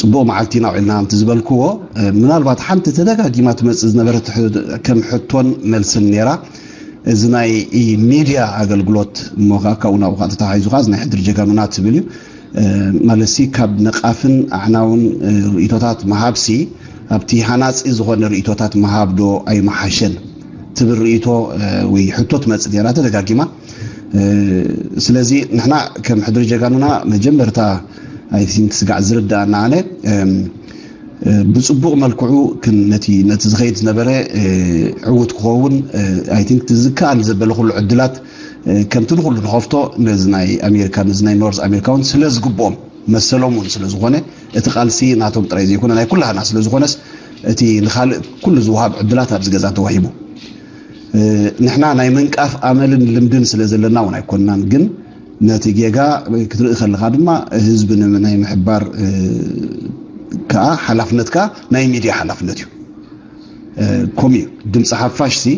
ፅቡቕ መዓልቲ ኢና ውዒልና ከምቲ ዝበልክዎ ምናልባት ሓንቲ ተደጋጊማ ትመፅእ ዝነበረት ከም ሕቶን መልስን ነይራ። እዚ ናይ ሚድያ ኣገልግሎት እሞ ከዓ ካብኡ ናብኡ ከዓ ተተሓሒዙ ከዓ እዚ ናይ ሕድሪ ጀጋኑና ትብል እዩ። ማለትሲ ካብ ነቃፍን ኣዕናውን ርእይቶታት ምሃብሲ ኣብቲ ሃናፂ ዝኾነ ርእይቶታት ምሃብ ዶ ኣይመሓሸን? ትብል ርእይቶ ወይ ሕቶ ትመጽእ ነይራ ተደጋጊማ። ስለዚ ንሕና ከም ሕድሪ ጀጋኑና መጀመርታ፣ I think፣ ስጋዕ ዝርዳእና ኣነ ብጽቡቕ መልክዑ ነቲ ዝኸይድ ዝነበረ ዕዉት ክኸውን፣ I think፣ ዝከኣል ዘበለ ኩሉ ዕድላት ከምቲ ንኩሉ ንኸፍቶ ነዚ ናይ ኣሜሪካ፣ ነዚ ናይ ኖርዝ ኣሜሪካ እውን ስለ ዝግብኦም፣ መሰሎም እውን ስለ ዝኾነ፣ እቲ ቃልሲ ናቶም ጥራይ ዘይኮነ ናይ ኩላህና ስለ ዝኾነስ፣ እቲ ንኻልእ ኩሉ ዝወሃብ ዕድላት ኣብዚ ገዛ ተዋሂቡ። ንሕና ናይ ምንቃፍ ኣመልን ልምድን ስለ ዘለና እውን ኣይኮንናን፣ ግን ነቲ ጌጋ ክትርኢ ከለኻ ድማ ህዝቢ ናይ ምሕባር ከዓ ሓላፍነት ከዓ ናይ ሚድያ ሓላፍነት እዩ። ከምኡ እዩ። ድምፂ ሓፋሽ ሲ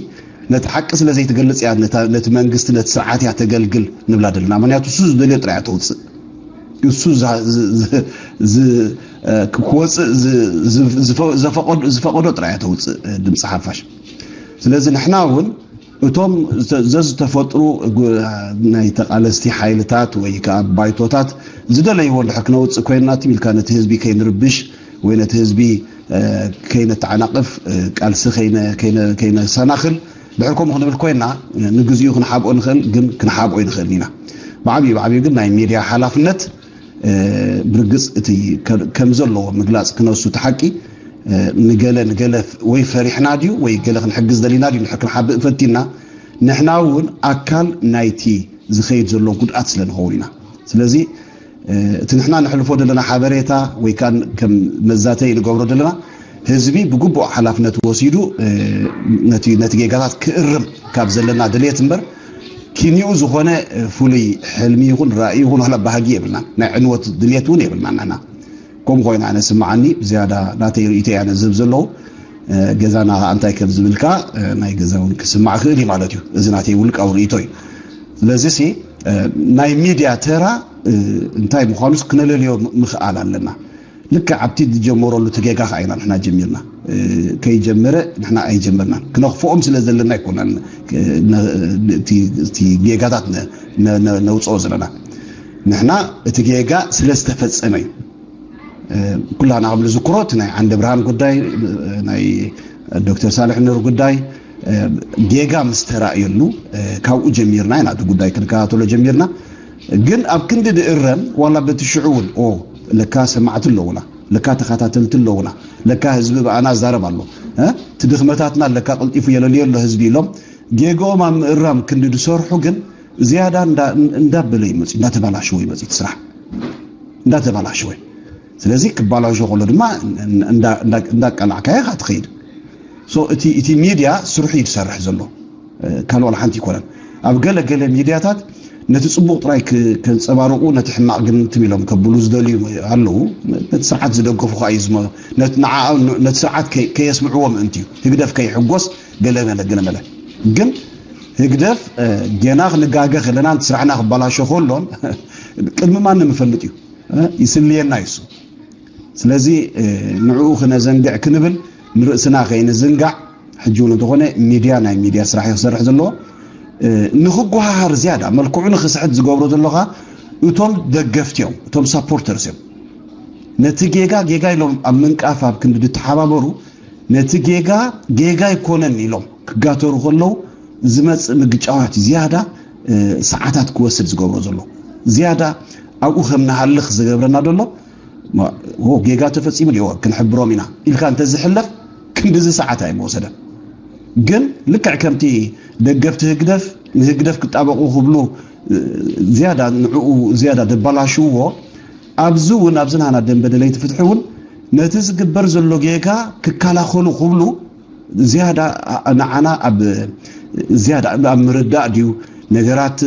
ነቲ ሓቂ ስለ ዘይትገልፅ እያ ነቲ መንግስቲ፣ ነቲ ስርዓት እያ ተገልግል ንብላ ዘለና። ምክንያቱ እሱ ዝደልዮ ጥራይ እያ ተውፅእ። እሱ ክወፅእ ዝፈቀዶ ጥራይ እያ ተውፅእ ድምፂ ሓፋሽ። ስለዚ ንሕና እውን እቶም ዘዝተፈጥሩ ናይ ተቃለስቲ ሓይልታት ወይ ከዓ ባይቶታት ዝደለይዎ እንድሕር ክነውፅእ ኮይንና፣ ትም ኢልካ ነቲ ህዝቢ ከይንርብሽ ወይ ነቲ ህዝቢ ከይነተዓናቅፍ፣ ቃልሲ ከይነሰናኽል፣ ድሕር ከምኡ ክንብል ኮይንና፣ ንግዚኡ ክንሓብኦ ንኽእል፣ ግን ክንሓብኦ ይንኽእል ኢና። ብዓብዩ ብዓብዩ ግን ናይ ሚድያ ሓላፍነት ብርግፅ እቲ ከም ዘለዎ ምግላፅ ክነሱ እቲ ሓቂ፣ ንገለ ንገለ ወይ ፈሪሕና ድዩ ወይ ገለ ክንሕግዝ ደሊና ድዩ ንድሕር ክንሓብእ ፈቲና፣ ንሕና እውን ኣካል ናይቲ ዝኸይድ ዘሎ ጉድኣት ስለ ንኸውን ኢና። ስለዚ እቲ ንሕና ንሕልፎ ዘለና ሓበሬታ ወይ ከዓ ከም መዛተይ ንገብሮ ዘለና፣ ህዝቢ ብግቡእ ሓላፍነት ወሲዱ ነቲ ጌጋታት ክእርም ካብ ዘለና ድልየት እምበር፣ ኪንኡ ዝኾነ ፍሉይ ሕልሚ ይኹን ራእይ ይኹን ዋላ ባህጊ የብልናን። ናይ ዕንወት ድልየት እውን የብልናን ንሕና። ከምኡ ኮይኑ ኣነ ስምዓኒ ብዝያዳ ናተይ ርእይቶ እያ ነዝህብ ዘለኹ። ገዛና ከዓ እንታይ ከም ዝብል ከዓ ናይ ገዛ እውን ክስማዕ ክእል እዩ ማለት እዩ። እዚ ናተይ ውልቃዊ ርእይቶ እዩ። ስለዚ ሲ ናይ ሚድያ ተራ እንታይ ምዃኑስ ክነለልዮ ምኽኣል ኣለና። ልክዕ ኣብቲ ዝጀመረሉ እቲ ጌጋ ከዓ ኢና ንሕና ጀሚርና። ከይጀመረ ንሕና ኣይጀመርናን። ክነኽፍኦም ስለ ዘለና ኣይኮናን እቲ ጌጋታት ነውፅኦ ዘለና። ንሕና እቲ ጌጋ ስለ ዝተፈፀመ እዩ። ኩላና ከም ንዝክሮ እቲ ናይ ዓንደ ብርሃን ጉዳይ፣ ናይ ዶክተር ሳልሕ ኑር ጉዳይ ጌጋ ምስ ተራእየሉ ካብኡ ጀሚርና ኢና እቲ ጉዳይ ክንከታተሎ ጀሚርና። ግን ኣብ ክንዲ ንእረም ዋላ በቲ ሽዑ እውን ኦ ለካ ሰማዕቲ ኣለውና፣ ለካ ተኸታተልቲ ኣለውና፣ ለካ ህዝቢ ብኣና ዛረብ ኣሎ፣ እቲ ድኽመታትና ለካ ቀልጢፉ የለልዮ ኣሎ ህዝቢ ኢሎም ጌግኦም ኣብ ምእራም ክንዲ ዝሰርሑ ግን ዝያዳ እንዳበለ ይመፅእ፣ እንዳተባላሸወ ይመፅእ እቲ ስራሕ እንዳተባላሸወ። ስለዚ ክባላሾ ከሎ ድማ እንዳቀላዕካዮ ኢኻ ትኸይድ። እቲ ሚድያ ስርሑ እዩ ዝሰርሕ ዘሎ፣ ካልእ ዋላ ሓንቲ ይኮነን። ኣብ ገለ ገለ ሚድያታት ነቲ ፅቡቕ ጥራይ ከንፀባርቑ፣ ነቲ ሕማቕ ግን ትም ኢሎም ከብሉ ዝደልዩ ኣለዉ። ነቲ ስርዓት ዝደገፉ ከዓ እዩ ዝመ ነቲ ንዓኦም ነቲ ስርዓት ከየስምዕዎ ምእንቲ እዩ፣ ህግደፍ ከይሕጎስ ገለ መለ ገለ መለ። ግን ህግደፍ ገና ክንጋገ ከለና፣ ነቲ ስራሕና ክባላሾ ከሎን ቅድሚ ማንም ይፈልጥ እዩ፣ ይስልየና እዩ እሱ። ስለዚ ንዕኡ ክነዘንግዕ ክንብል ንርእስና ከይንዝንጋዕ፣ ሕጂ እውን እንተኾነ ሚድያ ናይ ሚድያ ስራሕ እዩ ክሰርሕ ዘለዎ። ንክጓሃሃር ዝያዳ መልክዑ ንክስሕት ዝገብሮ ዘለኻ እቶም ደገፍቲ እዮም፣ እቶም ሳፖርተርስ እዮም። ነቲ ጌጋ ጌጋ ኢሎም ኣብ ምንቃፍ ኣብ ክንዲ ዝተሓባበሩ፣ ነቲ ጌጋ ጌጋ ኣይኮነን ኢሎም ክጋተሩ ከለዉ ዝመፅእ ምግጫዋት ዝያዳ ሰዓታት ክወስድ ዝገብሮ ዘሎ፣ ዝያዳ ኣብኡ ከም ንሃልኽ ዝገብረና ዘሎ። ጌጋ ተፈፂሙ ድዮ ክንሕብሮም ኢና ኢልካ እንተዝሕለፍ ክንድዚ ሰዓት ኣይምወሰደን። ግን ልክዕ ከምቲ ደገፍቲ ህግደፍ ንህግደፍ ክጣበቑ ክብሉ ዝያዳ ንዕኡ ዝያዳ ደባላሽውዎ፣ ኣብዚ እውን ኣብዚ ናና ደንበ ደለይቲ ፍትሒ እውን ነቲ ዝግበር ዘሎ ጌጋ ክከላኸሉ ክብሉ ዝያዳ ንዓና ኣብ ዝያዳ ኣብ ምርዳእ ድዩ ነገራት፣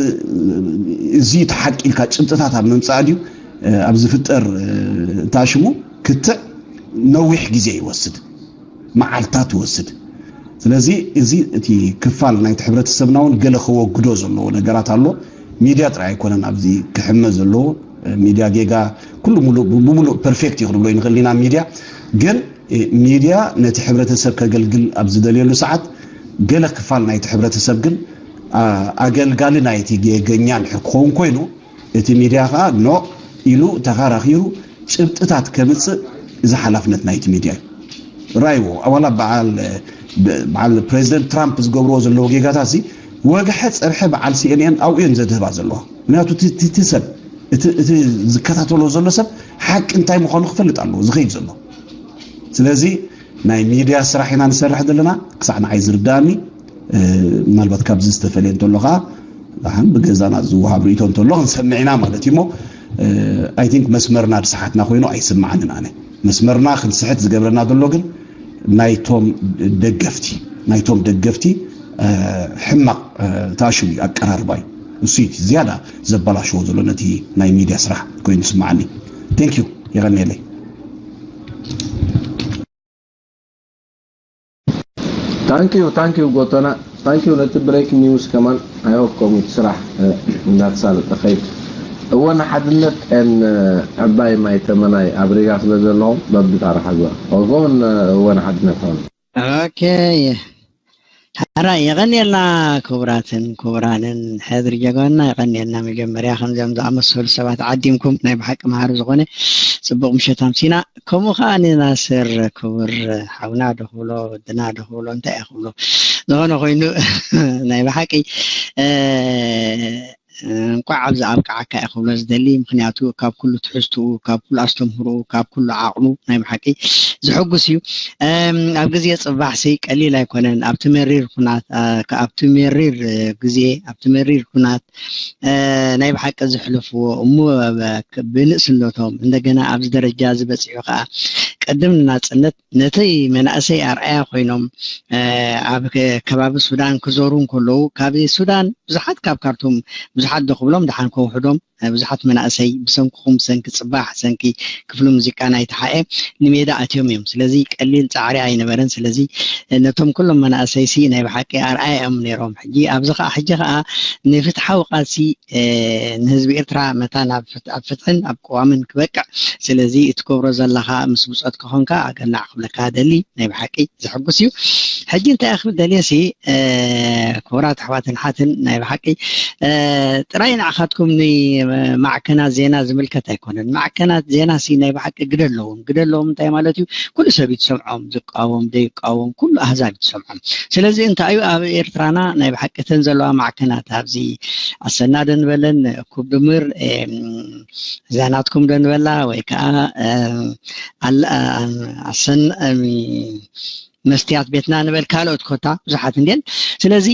እዚ እቲ ሓቂ ኢልካ ጭብጥታት ኣብ ምምፃእ ድዩ ኣብ ዝፍጠር ታሽሙ ክትዕ ነዊሕ ግዜ ይወስድ፣ መዓልታት ይወስድ። ስለዚ እዚ እቲ ክፋል ናይቲ ሕብረተሰብና እውን ገለ ከወግዶ ዘለዎ ነገራት ኣሎ። ሚድያ ጥራይ ኣይኮነን ኣብዚ ክሕመ ዘለዎ። ሚድያ ጌጋ ኩሉ ሙሉእ ብሙሉእ ፐርፌክት እዩ ክንብሎ ይንኽእል ኢና ሚድያ። ግን ሚድያ ነቲ ሕብረተሰብ ከገልግል ኣብ ዝደልየሉ ሰዓት ገለ ክፋል ናይቲ ሕብረተሰብ ግን ኣገልጋሊ ናይቲ ጌገኛ እንድሕር ክኸውን ኮይኑ እቲ ሚድያ ከዓ ኖ ኢሉ ተኸራኺሩ ጭብጥታት ከምፅእ እዚ ሓላፍነት ናይቲ ሚድያ እዩ። ራይዎ ዋላ በዓል በዓል ፕሬዚደንት ትራምፕ ዝገብርዎ ዘለዉ ጌጋታት ሲ ወግሐ ጸብሐ በዓል ሲኤንኤን ኣብኡ እየን ዘድህባ ዘለዋ። ምክንያቱ እቲ ሰብ እቲ ዝከታተሎ ዘሎ ሰብ ሓቂ እንታይ ምዃኑ ክፈልጥ ኣለዎ ዝኸይድ ዘሎ። ስለዚ ናይ ሚድያ ስራሕ ኢና ንሰርሕ ዘለና። ክሳዕ ንዓይ ዝርዳእኒ ምናልባት ካብዚ ዝተፈልየ እንተሎ ከዓ ብገዛና ዝወሃብ ርእቶ እንተሎ ክንሰምዕ ኢና ማለት እዩ። ሞ ኣይ ቲንክ መስመርና ዝሰሓትና ኮይኑ ኣይስምዓንን ኣነ። መስመርና ክንስሕት ዝገብረና ዘሎ ግን ናይቶም ደገፍቲ ናይቶም ደገፍቲ ሕማቕ ታሽው እዩ ኣቀራርባ እዩ። እሱ እዩ ዝያዳ ዘበላሽዎ ዘሎ ነቲ ናይ ሚድያ ስራሕ ኮይኑ ስምዓኒ። ቴንክ ዩ። የቐንየለይ። ታንኪዩ ታንኪዩ ጎተና ታንኪዩ። ነቲ ብሬክ ኒውስ ከማን ኣይወቆም ስራሕ እናተሳለጠ ኸይድ። እወ ንሓድነት ን ዕባይ ማይ ተመናይ ኣብ ሪጋ ስለ ዘለኹም በብታራ ሓግባ። ኦጎን እወ ንሓድነት ኾኑ። ኦኬ። ሓራይ የቐንየልና። ክቡራትን ክቡራንን ሕድሪ ጀጋና የቐንየልና። መጀመርያ ከምዚኦም ዝኣመሰሉ ሰባት ዓዲምኩም ናይ ብሓቂ መሃሪ ዝኾነ ጽቡቕ ምሸት ኣምሲና። ከምኡ ከዓ ንናስር ክቡር ሓውና ዶ ክብሎ ወድና ዶ ክብሎ እንታይ እየ ክብሎ ዝኾነ ኮይኑ ናይ ብሓቂ እንቋዕ ኣብዚ ኣብቅዓካ እየ ክብሎ ዝደሊ። ምክንያቱ ካብ ኩሉ ትሕዝትኡ፣ ካብ ኩሉ ኣስተምህርኡ፣ ካብ ኩሉ ዓቕሉ ናይ ብሓቂ ዝሕጉስ እዩ። ኣብ ግዜ ፅባሕ ሲ ቀሊል ኣይኮነን። ኣብቲ መሪር ኩናት ኣብቲ መሪር ግዜ ኣብቲ መሪር ኩናት ናይ ብሓቂ ዘሕለፍዎ እሞ ብንእስነቶም እንደገና ኣብዚ ደረጃ ዝበፅሑ ከዓ ቅድም ንናፅነት ነቲ መናእሰይ ኣርኣያ ኮይኖም ኣብ ከባቢ ሱዳን ክዞሩ እንከለዉ ካብ ሱዳን ብዙሓት ካብ ካርቱም ብዙሓት ዶ ክብሎም ደሓን ከውሕዶም ብዙሓት መናእሰይ ብሰንክኹም ብሰንኪ ፅባሕ ሰንኪ ክፍሊ ሙዚቃ ናይ ተሓኤ ንሜዳ ኣትዮም እዮም። ስለዚ ቀሊል ፃዕሪ ኣይነበረን። ስለዚ ነቶም ኩሎም መናእሰይ ሲ ናይ ብሓቂ ኣርኣያ እዮም ነይሮም። ሕጂ ኣብዚ ከዓ ሕጂ ከዓ ንፍትሓዊ ቃልሲ ንህዝቢ ኤርትራ መታን ኣብ ፍትሕን ኣብ ቅዋምን ክበቅዕ ስለዚ እትገብሮ ዘለኻ ምስ ብፆት ከኾንካ ኣገናዕ ክብለካ ደሊ ናይ ብሓቂ ዘሐጉስ እዩ። ሕጂ እንታይ ክብል ደልየ ሲ ክቡራት ኣሕዋትን ሓትን ናይ ብሓቂ ጥራይ ንዓኻትኩም ንማዕከናት ዜና ዝምልከት ኣይኮነን። ማዕከናት ዜና ሲ ናይ ብሓቂ ግደ ኣለዎም። ግደ ኣለዎም እንታይ ማለት እዩ? ኩሉ ሰብ ይትሰምዖም፣ ዝቃወም ዘይቃወም ኩሉ ኣህዛብ ይትሰምዖም። ስለዚ እንታይ እዩ ኣብ ኤርትራና ናይ ብሓቂ እተን ዘለዋ ማዕከናት ኣብዚ ኣሰና ደንበለን ኩብ ድምር እዛ ናትኩም ዶ ንበላ ወይ ከዓ ኣሰን መስትያት ቤትና ንበል ካልኦት ኮታ ብዙሓት እንድን። ስለዚ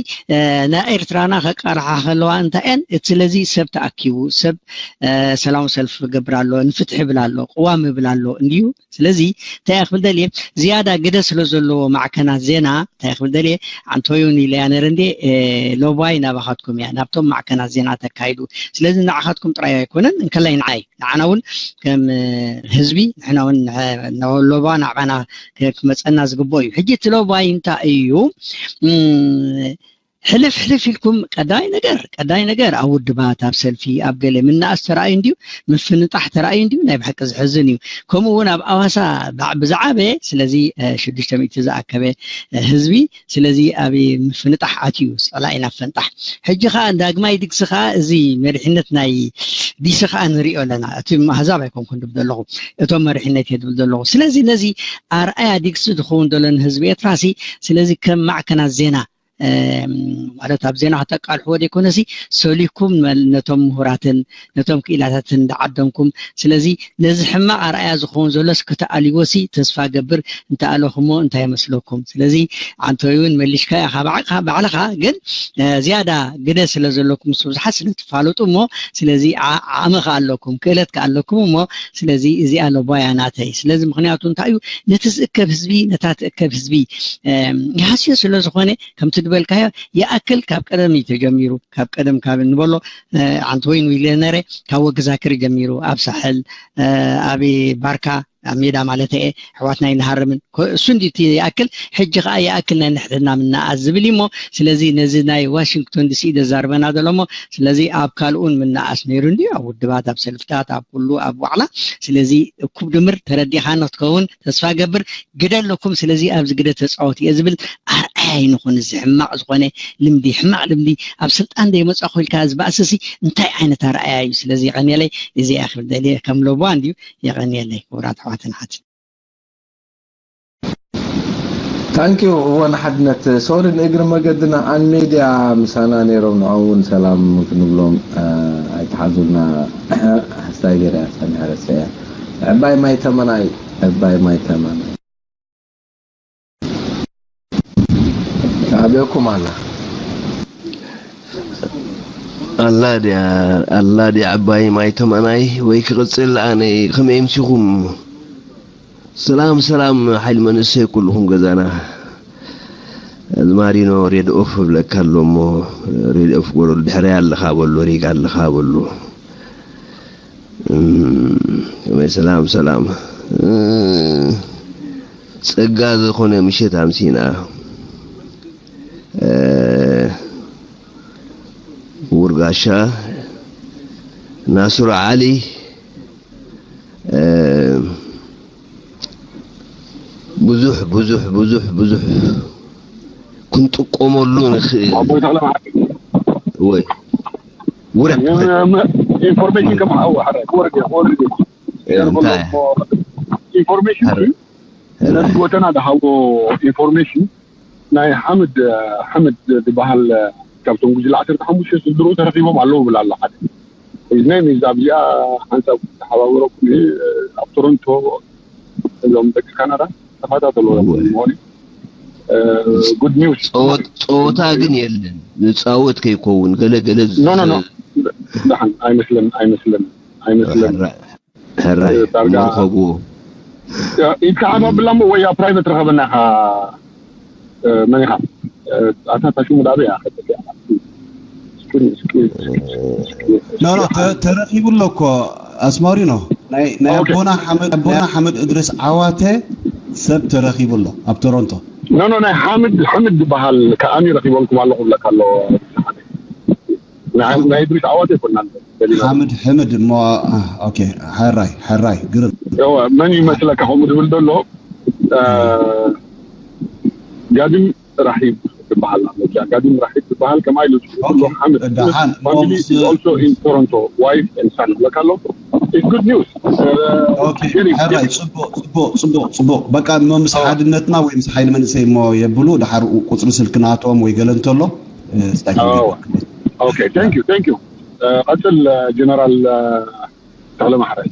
ናይ ኤርትራና ከቃልሓ ከለዋ እንታይ እየን እቲ ስለዚ ሰብ ተኣኪቡ ሰብ ሰላም ሰልፍ ገብር ኣሎ ንፍትሒ ይብል ኣሎ ቅዋም ይብል ኣሎ እንድዩ። ስለዚ እንታይ ክብል ደልየ ዝያዳ ግደ ስለ ዘለዎ ማዕከናት ዜና እንታይ ክብል ደልየ ኣንቶዮን ኢለያ ነረ እንዴ ሎባይ ናባኻትኩም እያ ናብቶም ማዕከናት ዜና ተካይዱ። ስለዚ ንዓኻትኩም ጥራይ ኣይኮነን እንከላይ ንዓይ ንዓና እውን ከም ህዝቢ ንሕና እውን ሎባ ናዕባና ክመፀና ዝግብኦ እዩ። ሕጂ እቲ ሎባይ እንታይ እዩ? ሕልፍ ሕልፍ ኢልኩም ቀዳይ ነገር ቀዳይ ነገር ኣብ ውድባት ኣብ ሰልፊ ኣብ ገለ ምናኣስ ተራእዩ እንድዩ ምፍንጣሕ ተራእዩ እንድዩ ናይ ብሓቂ ዝሕዝን እዩ። ከምኡ እውን ኣብ ኣዋሳ ብዝዓበ ስለዚ ሽዱሽተ ሚእቲ ዝኣከበ ህዝቢ ስለዚ ኣብ ምፍንጣሕ ኣትዩ ፀላኢ ናብ ፈንጣሕ። ሕጂ ከዓ ዳግማይ ድግሲ ከዓ እዚ መሪሕነት ናይ ዲሲ ከዓ ንሪኦ ኣለና። እቲ ኣህዛብ ኣይኮንኩን ድብል ዘለኹ እቶም መሪሕነት እየ ድብል ዘለኹ። ስለዚ ነዚ ኣርኣያ ድግሲ ዝኸውን ዘሎ ንህዝቢ ኤርትራ ሲ ስለዚ ከም ማዕከናት ዜና ማለት ኣብ ዜና ከተቃልሕዎ ዘይኮነሲ ሰሊኩም ነቶም ምሁራትን ነቶም ክኢላታትን እንዳዓደምኩም ስለዚ ነዚ ሕማቕ ኣርኣያ ዝኸውን ዘሎስ ከተኣልይዎ ሲ ተስፋ ገብር እንተኣለኹሞ እንታይ ይመስለኩም? ስለዚ ኣንቶይ እውን መሊሽካ ኢኻ ባዕልኻ ግን ዝያዳ ግደ ስለ ዘለኩም ምስ ብዙሓት ስለ ትፋለጡ እሞ ስለዚ ዓቕሚ ከ ኣለኩም ክእለት ከ ኣለኩም እሞ ስለዚ እዚኣ ለቦያ ናተይ ስለዚ ምክንያቱ እንታይ እዩ ነቲ ዝእከብ ህዝቢ ነታ ትእከብ ህዝቢ ይሃስዮ ስለ ዝኾነ ከምቲ ዝበልካዮ ይኣክል ካብ ቀደም እዩ ተጀሚሩ ካብ ቀደም ካብ እንበሎ ዓንተ ወይን ዊለ ነረ ካብ ወግዛክር ጀሚሩ ኣብ ሳሕል ኣብ ባርካ ኣብ ሜዳ ማለት እየ ኣሕዋትና ይንሃርምን እሱ እንዲ እቲ ይኣክል ሕጂ ከዓ ይኣክል ናይ ንሕትና ምናኣስ ዝብል እሞ ስለዚ ነዚ ናይ ዋሽንግቶን ዲሲ ደዛርበና ዘሎ እሞ ስለዚ ኣብ ካልኡን ምናኣስ ነይሩ እንዲ ኣብ ውድባት ኣብ ሰልፍታት ኣብ ኩሉ ኣብ ዋዕላ ስለዚ እኩብ ድምር ተረዲኻና ክትከውን ተስፋ ገብር ግደ ኣለኩም ስለዚ ኣብዚ ግደ ተፃወት እየ ዝብል ኣርኣያ ይንኹን እዚ ሕማቕ ዝኾነ ልምዲ ሕማቕ ልምዲ ኣብ ስልጣን ዘይመፃኹ ኢልካ ዝበኣስሲ እንታይ ዓይነት ኣርኣያ እዩ ስለዚ ቀኒለይ እዚ እያ ክብል ደልየ ከም ለቦዋ እንድዩ የቐንየለይ ክቡራት ኣሕዋትን ሓትን Thank you እወ ንሓድነት። ሶሪ ንእግሪ መገድና ኣን ሜድያ ምሳና ነይሮም፣ ንዖም እውን ሰላም ክንብሎም ኣይተሓዙልና። ሓስታይ ገይራ እያ ጸኒሓ ረስዐያ። ዕባይ ማይ ተመናይ፣ ዕባይ ማይ ተመናይ። ኣበኩም ኣላ። ኣላ ድያ፣ ኣላ ድያ ዕባይ ማይ ተመናይ ወይ ክቕጽል ኣነ ከመይ ምሲኹም? ሰላም ሰላም ሓይሊ መንእሰይ ኩልኹም ገዛና። ኣዝማሪኖ ሬድ ኦፍ እብለካ ኣሎ እሞ ሬድ ኦፍ ጎረሉ ድሕረይ ኣለኻ በሎ ሪጋ ኣለኻ በሎ። ከመይ ሰላም ሰላም። ጸጋ ዝኾነ ምሸት ኣምሲና። ውርጋሻ ናስሮ ዓሊ። ብዙሕ ብዙሕ ብዙሕ ብዙሕ ክንጥቀመሉ ንኽእል። ኣቦይ ተኽለ መዓርግ። ወይ ውረድ። ኢንፎርሜሽን ከም ሓው ሓረ ክወርድ እየ፣ ክወርድ እየ። እንታይ? ኢንፎርሜሽን ነቲ ጎተና ዝሃቦ ኢንፎርሜሽን ናይ ሓምድ፣ ሓምድ ዝበሃል ካብቶም ጉጅለ ዓሰርተ ሓሙሽተ ስድርኡ ተረኺቦም ኣለዉ ብላ ኣሎ ሓደ። His name is ኣብዚኣ ሓንሳብ ተሓባበረኩም እዩ። ኣብ ቶሮንቶ እዞም ደቂ ካናዳ ተኸታተሉ እወ። መሆኒ ጉድ ኒውስ። ጸወት- ጸወታ ግን የለን። ንጻወት ከይከውን ገለ ገለ ኖ ኖ ኖ። ደሓን ኣይመስለን፣ ኣይመስለን፣ ኣይመስለን። ሕራይ ሕራይ ዳርጋ ንረኸብዎ። ኢድካ ሓባብላ እሞ ወይ ኣብ ፕራይቨት ረኸበና ኢኻ። መን ኢኻ? ኣታ ታሽሙ ዳበ እያ። ኖ ኖ፣ ተ- ተረኺቡ ኣሎ እኮ ኣስማሪኖ። ናይ ናይ ኦኬ። ኣቦና ሓመድ ኣቦና ሓመድ እድሪስ ዓዋተ ሰብ ተረኺቡ ኣሎ ኣብ ቶሮንቶ። ኖ ኖ፣ ናይ ሓምድ ሓምድ ዝበሃል ከኣኒ ረኺበልኩም ኣለኹ ብለካ ኣሎ። ናይ ናይ እድሪስ ዓዋተ ይኮና። ሓምድ ሕምድ እሞ። ኦኬ። ሕራይ ሕራይ ግርም። መን ይመስለካ ከምኡ ዝብል ዘሎ? ጋድም ራሒብ ትበሃል ኣሎ። እዛ ጋዲም ራሒብ ትበሃል ከምኣ ኢሉ ዝፍለጥ ኣሎ። ሓምድ ደሓን፣ ፋሚሊ እሞ ምስ is also in Toronto, wife and son ይብለካ ኣሎ። It's good news. ኦኬ፣ ጀሪ፣ ሕራይ፣ ጀሪ። ጽቡቕ፣ ጽቡቕ፣ ጽቡቕ፣ ጽቡቕ። በቃ እሞ ምስ ሓድነትና ወይ ምስ ሓይሊ መንእሰይ እሞ የብሉ፣ ደሓር ቁጽሪ ስልኪ ናቶም ወይ ገለ እንተሎ፣ እ፣ ስታይ ኣዎ። ክንገብር። ኦኬ፣ thank you, thank you። እ፣ ቀጽል፣ እ፣ ጀነራል፣ እ፣ ተኽለ ማሕራይ።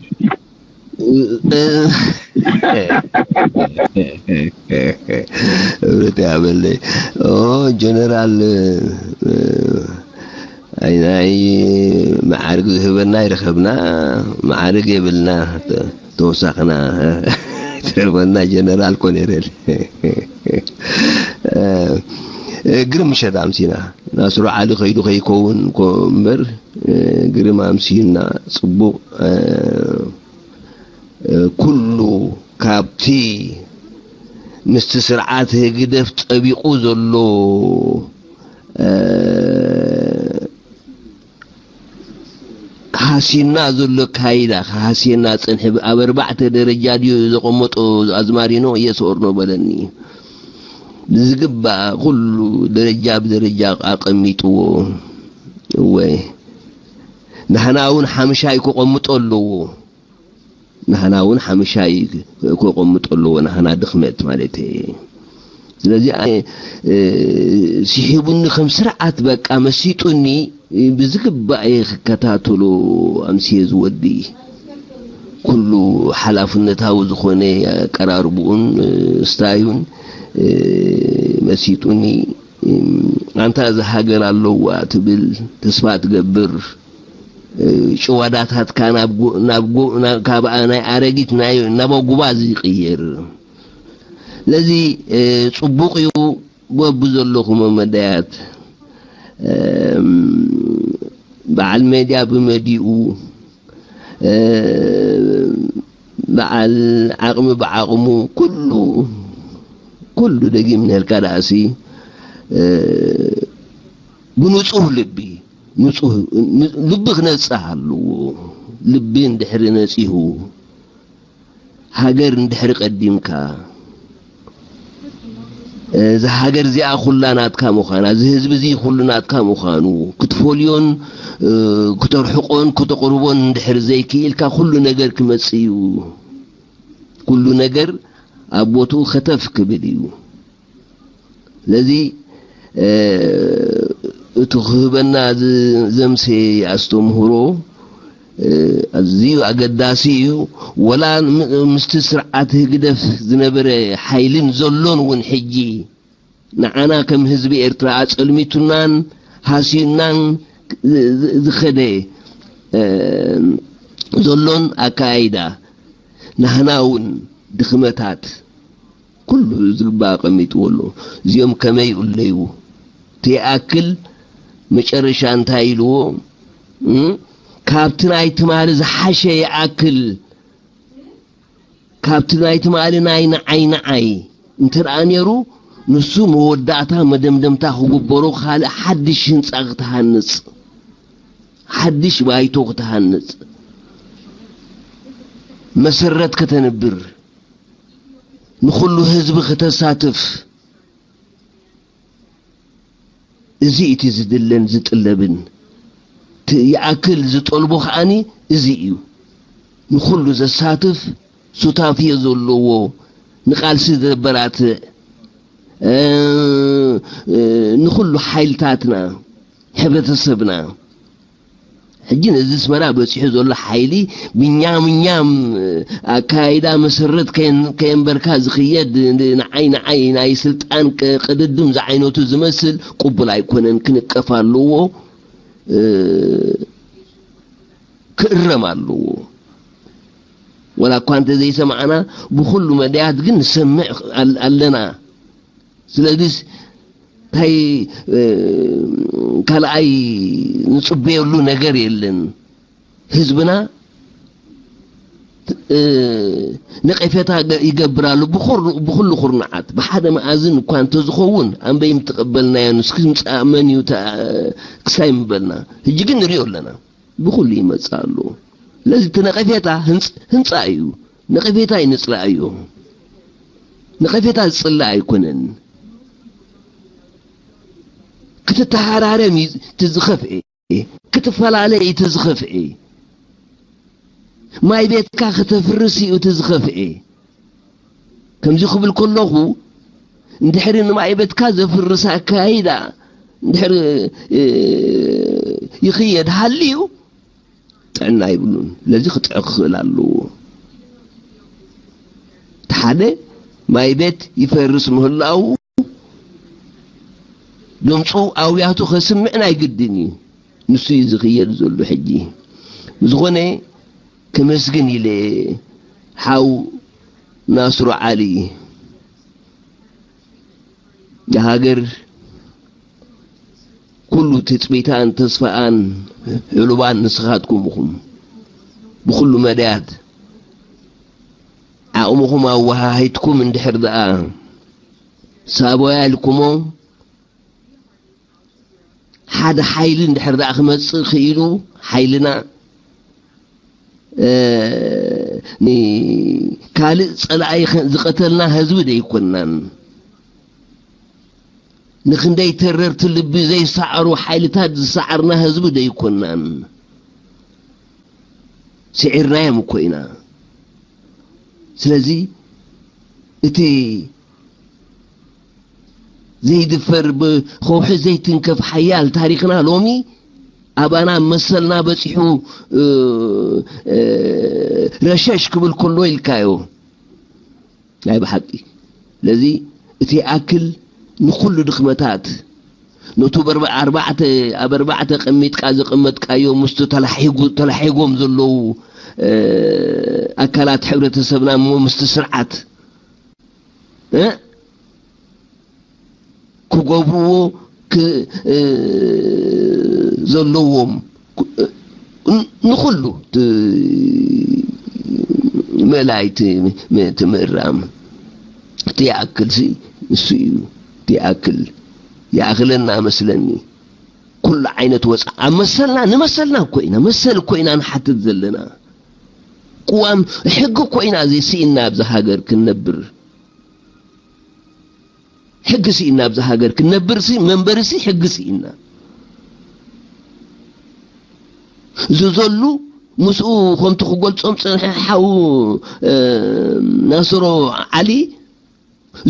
እውነት ያበለይ። ኦ፣ ጀነራል፣ እ፣ ኣይ፣ ናይ መዓርግ ዝህበና ይረኸብና፣ መዓርግ የብልና፣ ተ-፣ ተወሳኽና፣ ትረኽበና ጀነራል ኮኔሬል። እ፣ ግርም ምሸት ኣምሲና። ናስሮ ዓሊ ከይዱ ከይከውን እኮ እምበር፣ እ፣ ግርም ኣምሲና። ጽቡቕ፣ እ፣ ኩሉ ካብቲ ምስቲ ስርዓት ህግደፍ ጠቢቑ ዘሎ፣ እ፣ ሃስየና ዘሎ ኣካይዳ፣ ሃስየና ጸንሐ። ኣብ ኣርባዕተ ደረጃ ድዩ ዘቐመጦ ኣዝማሪኖ? የስ ኦር ኖ በለኒ። ብዝግባእ ኩሉ ደረጃ ብደረጃ ኣቐሚጥዎ። እወ። ንሕና እውን ሓምሻይ ክቐምጦ ኣለዎ። ንሕና እውን ሓምሻይ ክቐምጦ ኣለዎ፣ ንሕና ድኽመት ማለት እየ። ስለዚ ኣነ፣ እ፣ ስሒቡኒ ከም ስርዓት በቃ መሲጡኒ፣ ብዝግባእ እየ ክከታተሎ ኣምስየ ዝወዲ። ኩሉ ሓላፍነታዊ ዝኾነ ኣቀራርብኡን፣ እ፣ ስታዩን፣ እ፣ መሲጡኒ። ኣንታ እዛ ሃገር ኣለዋ ትብል ተስፋ ትገብር። ጭዋዳታትካ ናብ ጎ-፣ ናብ ጎ-፣ ናብ፣ ካብ ናይ ኣረጊት ናይ፣ ናብ ኣጉባዝ ይቕየር። ስለዚ፣ እ፣ ጽቡቕ እዩ በብዘለኹሞ መዳያት። እም፣ በዓል ሜድያ ብመዲኡ፣ እ፣ በዓል ዓቕሚ ብዓቕሙ ኩሉ፣ ኩሉ ደጊም ነልካ ደኣሲ፣ እ፣ ብንጹህ ልቢ፣ ንጹህ ን-፣ ልቢ ክነጽህ ኣለዎ። ልቢ እንድሕሪ ነጺሁ፣ ሃገር እንድሕሪ ቀዲምካ፣ እዛ ሃገር እዚኣ ኩላ ናትካ ምዃና፣ እዚ ህዝቢ እዚ ኩሉ ናትካ ምዃኑ ክትፈልዮን፣ እ፣ ክተርሕቆን ክተቕርቦን እንድሕሪ ዘይክኢልካ፣ ኩሉ ነገር ክመጽእ እዩ። ኩሉ ነገር ኣብ ቦትኡ ከተፍ ክብል እዩ። ስለዚ እቲ ክህበና ዘምሴ ኣስተምህሮ ኣዝዩ ኣገዳሲ እዩ። ወላ ምስቲ ስርዓት ህግደፍ ዝነበረ ሓይልን ዘሎን እውን ሕጂ ንዓና ከም ህዝቢ ኤርትራ ኣጸልሚቱናን ሃስዩናን ዝኸደ ዘሎን ኣካያይዳ ናህና እውን ድኽመታት ኩሉ ዝግባእ ኣቐሚጥዎ ኣሎ። እዚኦም ከመይ ይእለዩ? እቲ ይኣክል መጨረሻ እንታይ ኢልዎ? እም? ካብቲ ናይ ትማሊ ዝሓሸ ይኣክል፣ ካብቲ ናይ ትማሊ ናይ ንዓይ ንዓይ እንተ ደኣ ነይሩ፣ ንሱ መወዳእታ መደምደምታ ክግበሮ፣ ካልእ ሓድሽ ህንጻ ክትሃንጽ፣ ሓድሽ ባይቶ ክትሃንጽ፣ መሰረት ከተንብር፣ ንኹሉ ህዝቢ ከተሳትፍ፣ እዚ እቲ ዝድለን ዝጥለብን። እቲ ይኣክል ዝጠልቦ ከኣኒ እዚ እዩ። ንኹሉ ዘሳትፍ፣ ሱታፍዮ ዘለዎ፣ ንቃልሲ ዘበራትዕ፣ እ፣ እ፣ ንኹሉ ሓይልታትና፣ ሕብረተሰብና፣ ሕጂ ነዚ ኣስመራ በጺሑ ዘሎ ሓይሊ ብኛምኛም ኣካይዳ መሰረት ከየን-፣ ከየንበርካ ዝኽየድ ንዓይ ንዓይ ናይ ስልጣን ቅ-፣ ቅድድም ዝዓይነቱ ዝመስል ቅቡል ኣይኮነን፣ ክንቀፍ ኣለዎ፣ እ፣ ክእረም ኣለዎ። ወላ እኳ እንተ ዘይሰማዕና ብኹሉ መዳያት ግን ንሰምዕ ኣል-፣ ኣለና። ስለዚስ እንታይ፣ እ፣ ካልኣይ ንጽበየሉ ነገር የለን። ህዝብና፣ እ፣ ነቐፌታ ገ-፣ ይገብር ኣሎ ብኹር-፣ ብኹሉ ኩርናዓት። ብሓደ መኣዝን እኳ እንተዝኸውን ኣንበይ ምተቐበልናዮ፣ ንስኪ ምጻእ መን እዩ ተ-፣ ክሳይ ምበልና። ሕጂ ግን ንሪኦ ኣለና። ብኹሉ ይመጽእ ኣሎ። ስለዚ እቲ ነቐፌታ ህንጽ-፣ ህንጻ እዩ። ነቐፌታ ኣይንጽላእዮ። ነቐፌታ ዝጽላእ ኣይኮነን። ክትተሃራረም እዩ እቲ ዝኸፍኤ። ክትፈላለ እዩ እቲ ዝኸፍኤ። ማይ ቤትካ ከተፍርስ እዩ እቲ ዝኸፍኤ። ከምዚ ክብል ከለኹ፣ እንድሕሪ ንማይ ቤትካ ዘፍርስ ኣካይዳ እንድሕሪ፣ እ፣ ይኽየድ ሃልዩ፣ ጥዕና ይብሉን። ስለዚ ክጥዕ ክኽእል ኣለዎ። እቲ ሓደ ማይ ቤት ይፈርስ ምህላዉ፣ ድምፁ ኣውያቱ ከስምዕ ናይ ግድን እዩ። ንሱ እዩ ዝኽየድ ዘሎ ሕጂ። ብዝኾነ፣ ከመስግን ኢለ፣ ሓው ናስሮ ዓሊ፣ ንሃገር ኩሉ ትጽቢታን ተስፋኣን ሕሉባን ንስኻትኩም ኢኹም። ብኹሉ መዳያት ዓቕምኹም ኣወሃሂድኩም እንድሕር ደኣ ሳቦያ ኢልኩሞ፣ ሓደ ሓይሊ እንድሕር ደኣ ክመጽእ ክኢሉ፣ ሓይልና፣ እ፣ ኒ-፣ ካልእ ጸላኢ ኸ-፣ ዝቐተልና ህዝቢ ደይኮናን። ንኽንደይ ተረርቲ ልቢ ዘይሰዓሩ ሓይልታት ዝሰዓርና ህዝቢ ደይኮናን። ስዒርናዮም እኮ ኢና። ስለዚ እቲ ዘይድፈር ብኸውሒ ዘይትንከፍ ሓያል ታሪኽና ሎሚ ኣባና መሰልና በጺሑ፣ እ፣ እ፣ ረሸሽ ክብል ከሎ ኢልካዮ። ናይ ብሓቂ። ስለዚ እቲ ይኣክል ንኹሉ ድኽመታት፣ ነቱ በርባ-፣ ኣርባዕተ፣ ኣብ ኣርባዕተ ቀሚጥካ ዘቐመጥካዮ ምስቲ ተላሒጉ-፣ ተላሒጎም ዘለዉ፣ እ፣ ኣካላት ሕብረተሰብና እሞ ምስቲ ስርዓት፣ እ፣ ክገብርዎ ክ-፣ እ፣ ዘለዎም ን-፣ ንኹሉ ት-፣ ምእላይ ት-፣ ም-፣ ትምእራም እቲ ይኣክል ሲ-፣ እሱ እዩ። እቲ ይኣክል ይኣኽለና መስለኒ። ኩሉ ዓይነት ወፃ-፣ ኣብ መሰልና፣ ንመሰልና እኮ ኢና፣ መሰል እኮ ኢና ንሓትት ዘለና። ቅዋም ሕጊ እኮ ኢና ዘይስኢና ኣብዚ ሃገር ክንነብር። ሕጊ ስኢና ኣብዚ ሃገር ክንነብር ሲ፣ መንበሪ ሲ ሕጊ ስኢና። ዝዘሉ ምስኡ ከምቲ ክገልጾም ጸንሐ ሓው፣ እ፣ ናስሮ ዓሊ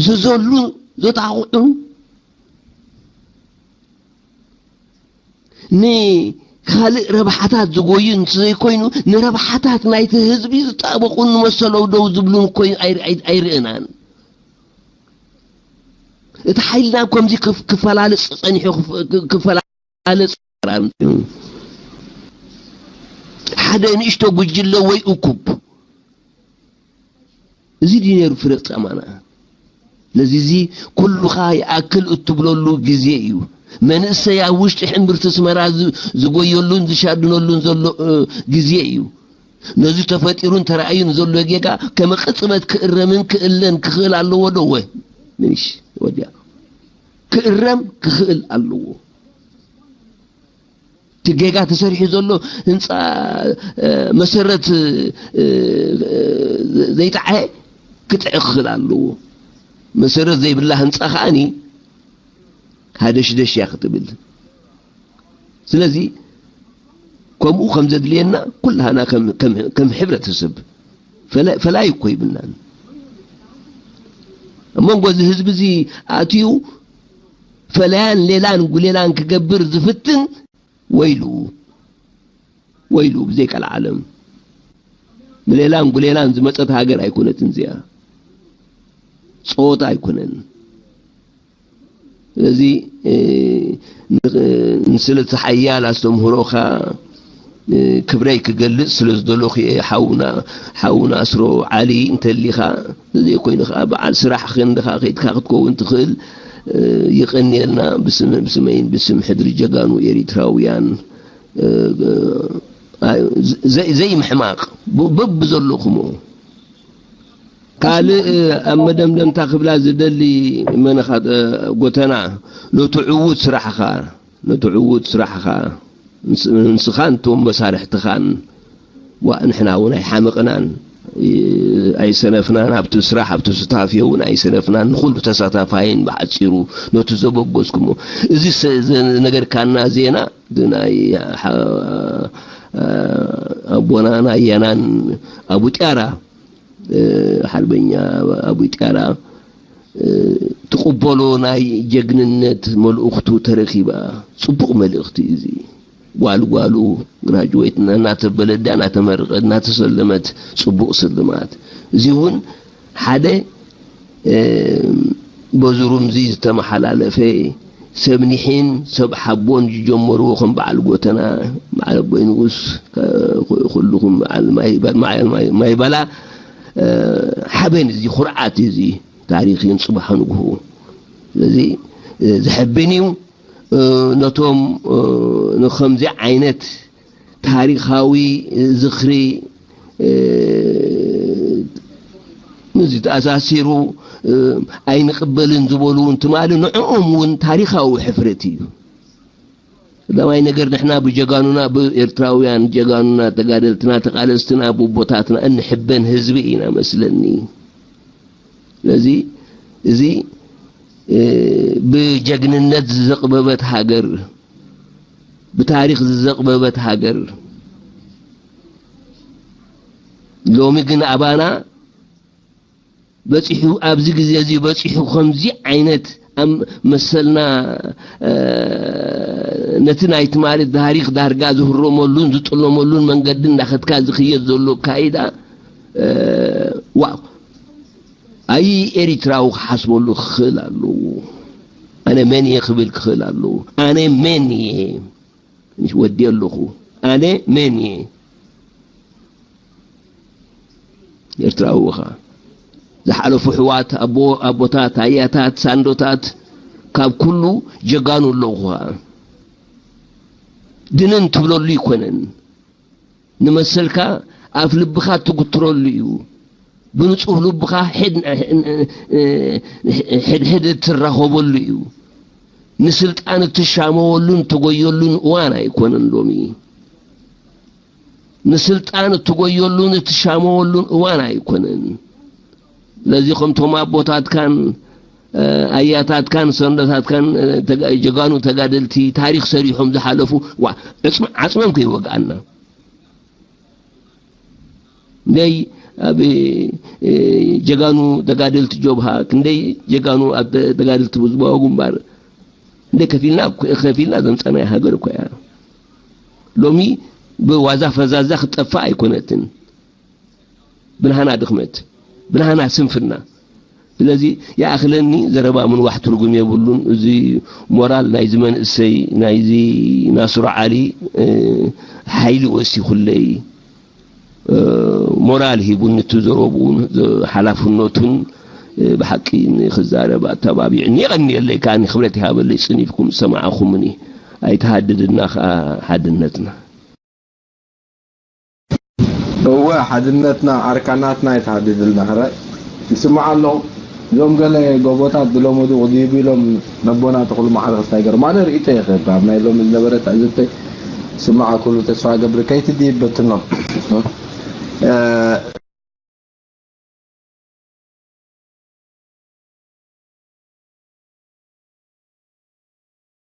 ዝዘሉ ዘጣቕዑን ንኻልእ ረብሓታት ዝጎዩ እንተዘይኮይኑ፣ ንረብሓታት ናይቲ ህዝቢ ዝጣበቑን ንመሰሎም ደው ዝብሉን ኮይኑ ኣይር-፣ ኣይ-፣ ኣይርእናን። እቲ ሓይልና ከምዚ ክፍ-፣ ክፈላለጽ ጸኒሑ፣ ክፍ-፣ ክፈላለጽ ሓደ ንእሽቶ ጉጅለ ወይ እኩብ። እዚ ድዩ ነይሩ ፍረ ጻማና? ስለዚ እዚ ኩሉኻ ይኣክል እትብለሉ ግዜ እዩ። መንእሰይ ኣብ ውሽጢ ሕምብርቲ ኣስመራ ዝ-፣ ዝጎየሉን ዝሻድነሉን ዘሎ፣ እ፣ ግዜ እዩ። ነዚ ተፈጢሩን ተራእዩን ዘሎ ጌጋ ከመ ቅጽበት ክእረምን ክእለን ክኽእል ኣለዎ ዶ? ወ-፣ ምንሽ ወዲያ። ክእረም ክኽእል ኣለዎ። እቲ ጌጋ ተሰሪሑ ዘሎ ህንጻ፣ እ፣ መሰረት፣ እ፣ ዘይጠዓየ ክጥዕ ክኽእል ኣለዎ። መሰረት ዘይብላ ህንጻ ከኣኒ ሃደሽደሽ እያ ክትብል። ስለዚ ከምኡ ከም ዘድልየና ኩላህና ከም፣ ከም፣ ከም ሕብረተሰብ ፈላ-፣ ፈላይ እኮ ይብልናን። ኣብ መንጎ እዚ ህዝቢ እዚ ኣትዩ ፈላያን ሌላን ጉሌላን ክገብር ዝፍትን ወይሉ፣ ወይሉ ብዘይ ቀልዓለም። ብሌላን ጉሌላን ዝመጸት ሃገር ኣይኮነትን እዚኣ። ጸወታ ኣይኮነን። ስለዚ፣ እ፣ ን-፣ ንስለቲ ሓያል ኣስተምህሮኻ፣ እ፣ ክብረይ ክገልጽ ስለ ዝደለኹ እየ። ሓውና፣ ሓውና ኣስሮ ዓሊ እንተሊኻ፣ ዘይኮይኑ ኸኣ በዓል ስራሕ ክንድኻ ከይድካ ክትከውን ትኽእል። እ፣ ይቐንየልና። ብስም-፣ ብስመይን ብስም ሕድሪ ጀጋኑ ኤሪትራውያን፣ እ፣ እ፣ ዘይ-፣ ዘይምሕማቕ ብ-፣ በብዘለኹሞ። ካልእ ኣብ መደምደምታ ክብላ ዝደሊ መነኻ፣ እ፣ ጎተና፣ ነቲ ዕዉት ስራሕኻ፣ ነቲ ዕዉት ስራሕኻ፣ ንስ-፣ ንስኻን እቶም መሳርሕትኻን፣ ዋ፣ ንሕና እውን ኣይሓመቕናን፣ እ፣ ኣይሰነፍናን፣ ኣብቲ ስራሕ፣ ኣብቲ ሱታፌ እውን ኣይሰነፍናን፣ ንኹሉ ተሳታፋይን ብሓጺሩ ነቲ ዘበገስኩሞ። እዚ ሰ-፣ ዘ-፣ ነገርካና ዜና፣ ናይ ሓ-፣ ኣቦናን ኣያናን ኣቡ ጢያራ፣ እ፣ ሓርበኛ ኣቡ ጢያራ፣ እ፣ ትቕበሎ ናይ ጀግንነት መልእኽቱ ተረኺባ። ጽቡቕ መልእኽቲ እዩ እዚ። ጓል ጓሉ ግራጅዌት እና-፣ እናተበለት ድያ እናተመረቐት እናተሰለመት፣ ጽቡቕ ስልማት። እዚ እውን ሓደ፣ እ፣ በዚ ሩምዚ ዝተመሓላለፈ ሰብ ኒሒን ሰብ ሓቦን ዝጀመርዎ ከም በዓል ጎተና፣ በዓል ኣቦይ ንጉስ፣ ከ-፣ ኩ-፣ ኩልኹም በዓል ማይ በ-፣ ማይ፣ ማይ፣ ማይ በላ፣ እ፣ ሓበን እዚ፣ ኩርዓት እዚ ታሪኽን ጽባሕ ንግሆ። ስለዚ፣ እ፣ ዘሐብን እዩ። እ፣ ነቶም፣ እ፣ ንኸምዚ ዓይነት ታሪኻዊ ዝኽሪ፣ እ፣ ምስዚ ተኣሳሲሩ፣ እ፣ ኣይንቕበልን ዝበሉ እውን ትማሊ ንዕኦም እውን ታሪኻዊ ሕፍረት እዩ። ቀዳማይ ነገር ንሕና ብጀጋኑና፣ ብኤርትራውያን ጀጋኑና፣ ተጋደልትና፣ ተቓለስትና፣ ብቦታትና እንሕበን ህዝቢ ኢና መስለኒ። ስለዚ እዚ፣ እ፣ ብጀግንነት ዝዘቕበበት ሃገር፣ ብታሪኽ ዝዘቕበበት ሃገር፣ ሎሚ ግን ኣባና በጺሑ፣ ኣብዚ ግዜ እዚ በጺሑ፣ ከምዚ ዓይነት ኣብ መሰልና፣ እ፣ ነቲ ናይ ትማሊ ታሪኽ ዳርጋ ዝህረመሉን ዝጥለመሉን መንገዲ እንዳኸድካ ዝኽየድ ዘሎ ኣካይዳ፣ እ፣ ዋው! ኣይ ኤሪትራዊ ክሓስበሉ ክኽእል ኣለዎ። ኣነ መን እየ ክብል ክኽእል ኣለዎ። ኣነ መን እየ? ወዲ ኣለኹ። ኣነ መን እየ? ኤርትራዊ ኢኻ። ዝሓለፉ ኣሕዋት፣ ኣቦ-፣ ኣቦታት፣ ኣያታት፣ ሳንዶታት፣ ካብ ኩሉ ጀጋኑ ኣለኹ ኸኣ። ድንን ትብለሉ ኣይኮነን። ንመሰልካ ኣፍ ልብኻ ትግትረሉ እዩ። ብንጹህ ልብኻ ሕድ-፣ ሕድሕድ እትራኸበሉ እዩ። ንስልጣን እትሻመወሉን እትጎየሉን እዋን ኣይኮነን ሎሚ። ንስልጣን እትጎየሉን እትሻመወሉን እዋን ኣይኮነን። ስለዚ ከምቶም ኣቦታትካን፣ እ፣ ኣያታትካን ሰንደታትካን፣ እ፣ ተጋ-፣ ጀጋኑ ተጋደልቲ ታሪኽ ሰሪሖም ዝሓለፉ፣ ዋ፣ ዕጽም-፣ ዓጽሞም ከይወግኣና። ክንደይ ኣብ፣ እ፣ ጀጋኑ ተጋደልቲ ጆብሃ፣ ክንደይ ጀጋኑ ኣብ ተ-፣ ተጋደልቲ ህዝባዊ ግንባር፣ ክንደይ ከፊልና፣ ከፊልና ዘምጻናያ ሃገር እኮ እያ። ሎሚ ብዋዛ ፈዛዛ ክትጠፍእ ኣይኮነትን። ብናህና ድኽመት፣ ብናህና ስንፍና። ስለዚ ይኣኽለኒ፣ ዘረባ ምንዋሕ ትርጉም የብሉን። እዚ ሞራል ናይዚ መንእሰይ፣ ናይዚ ናስሮ ዓሊ፣ እ፣ ሓይሊ ወሲኹለይ፣ እ፣ ሞራል ሂቡኒ፣ እቲ ዘረብኡን ሓላፍነቱን፣ እ፣ ብሓቂ ንክዛረብ ኣተባቢዑኒ። የቐንየለይ፣ ከኣ ክብረት ይሃበለይ፣ ጽኒፍኩም ዝሰማዕኹምኒ። ኣይተሃድድና ከኣ ሓድነትና። እወ ሓድነትና ኣርካናትና ኣይትሃድድልና። ሕራይ ይስማዕ ኣሎ። እዞም ገለ ጎቦታት ዝለመዱ ክድይቡ ኢሎም ነቦና ተኽሉ ማዕረ ክስታይ ገርማ ኣነ ርእይቶ ይኽእል ኣብ ናይ ሎሚ ዝነበረ ትዕዝብተይ ስማዕ ኩሉ ተስፋ ገብር ከይትድይብ በትኖም። እ፣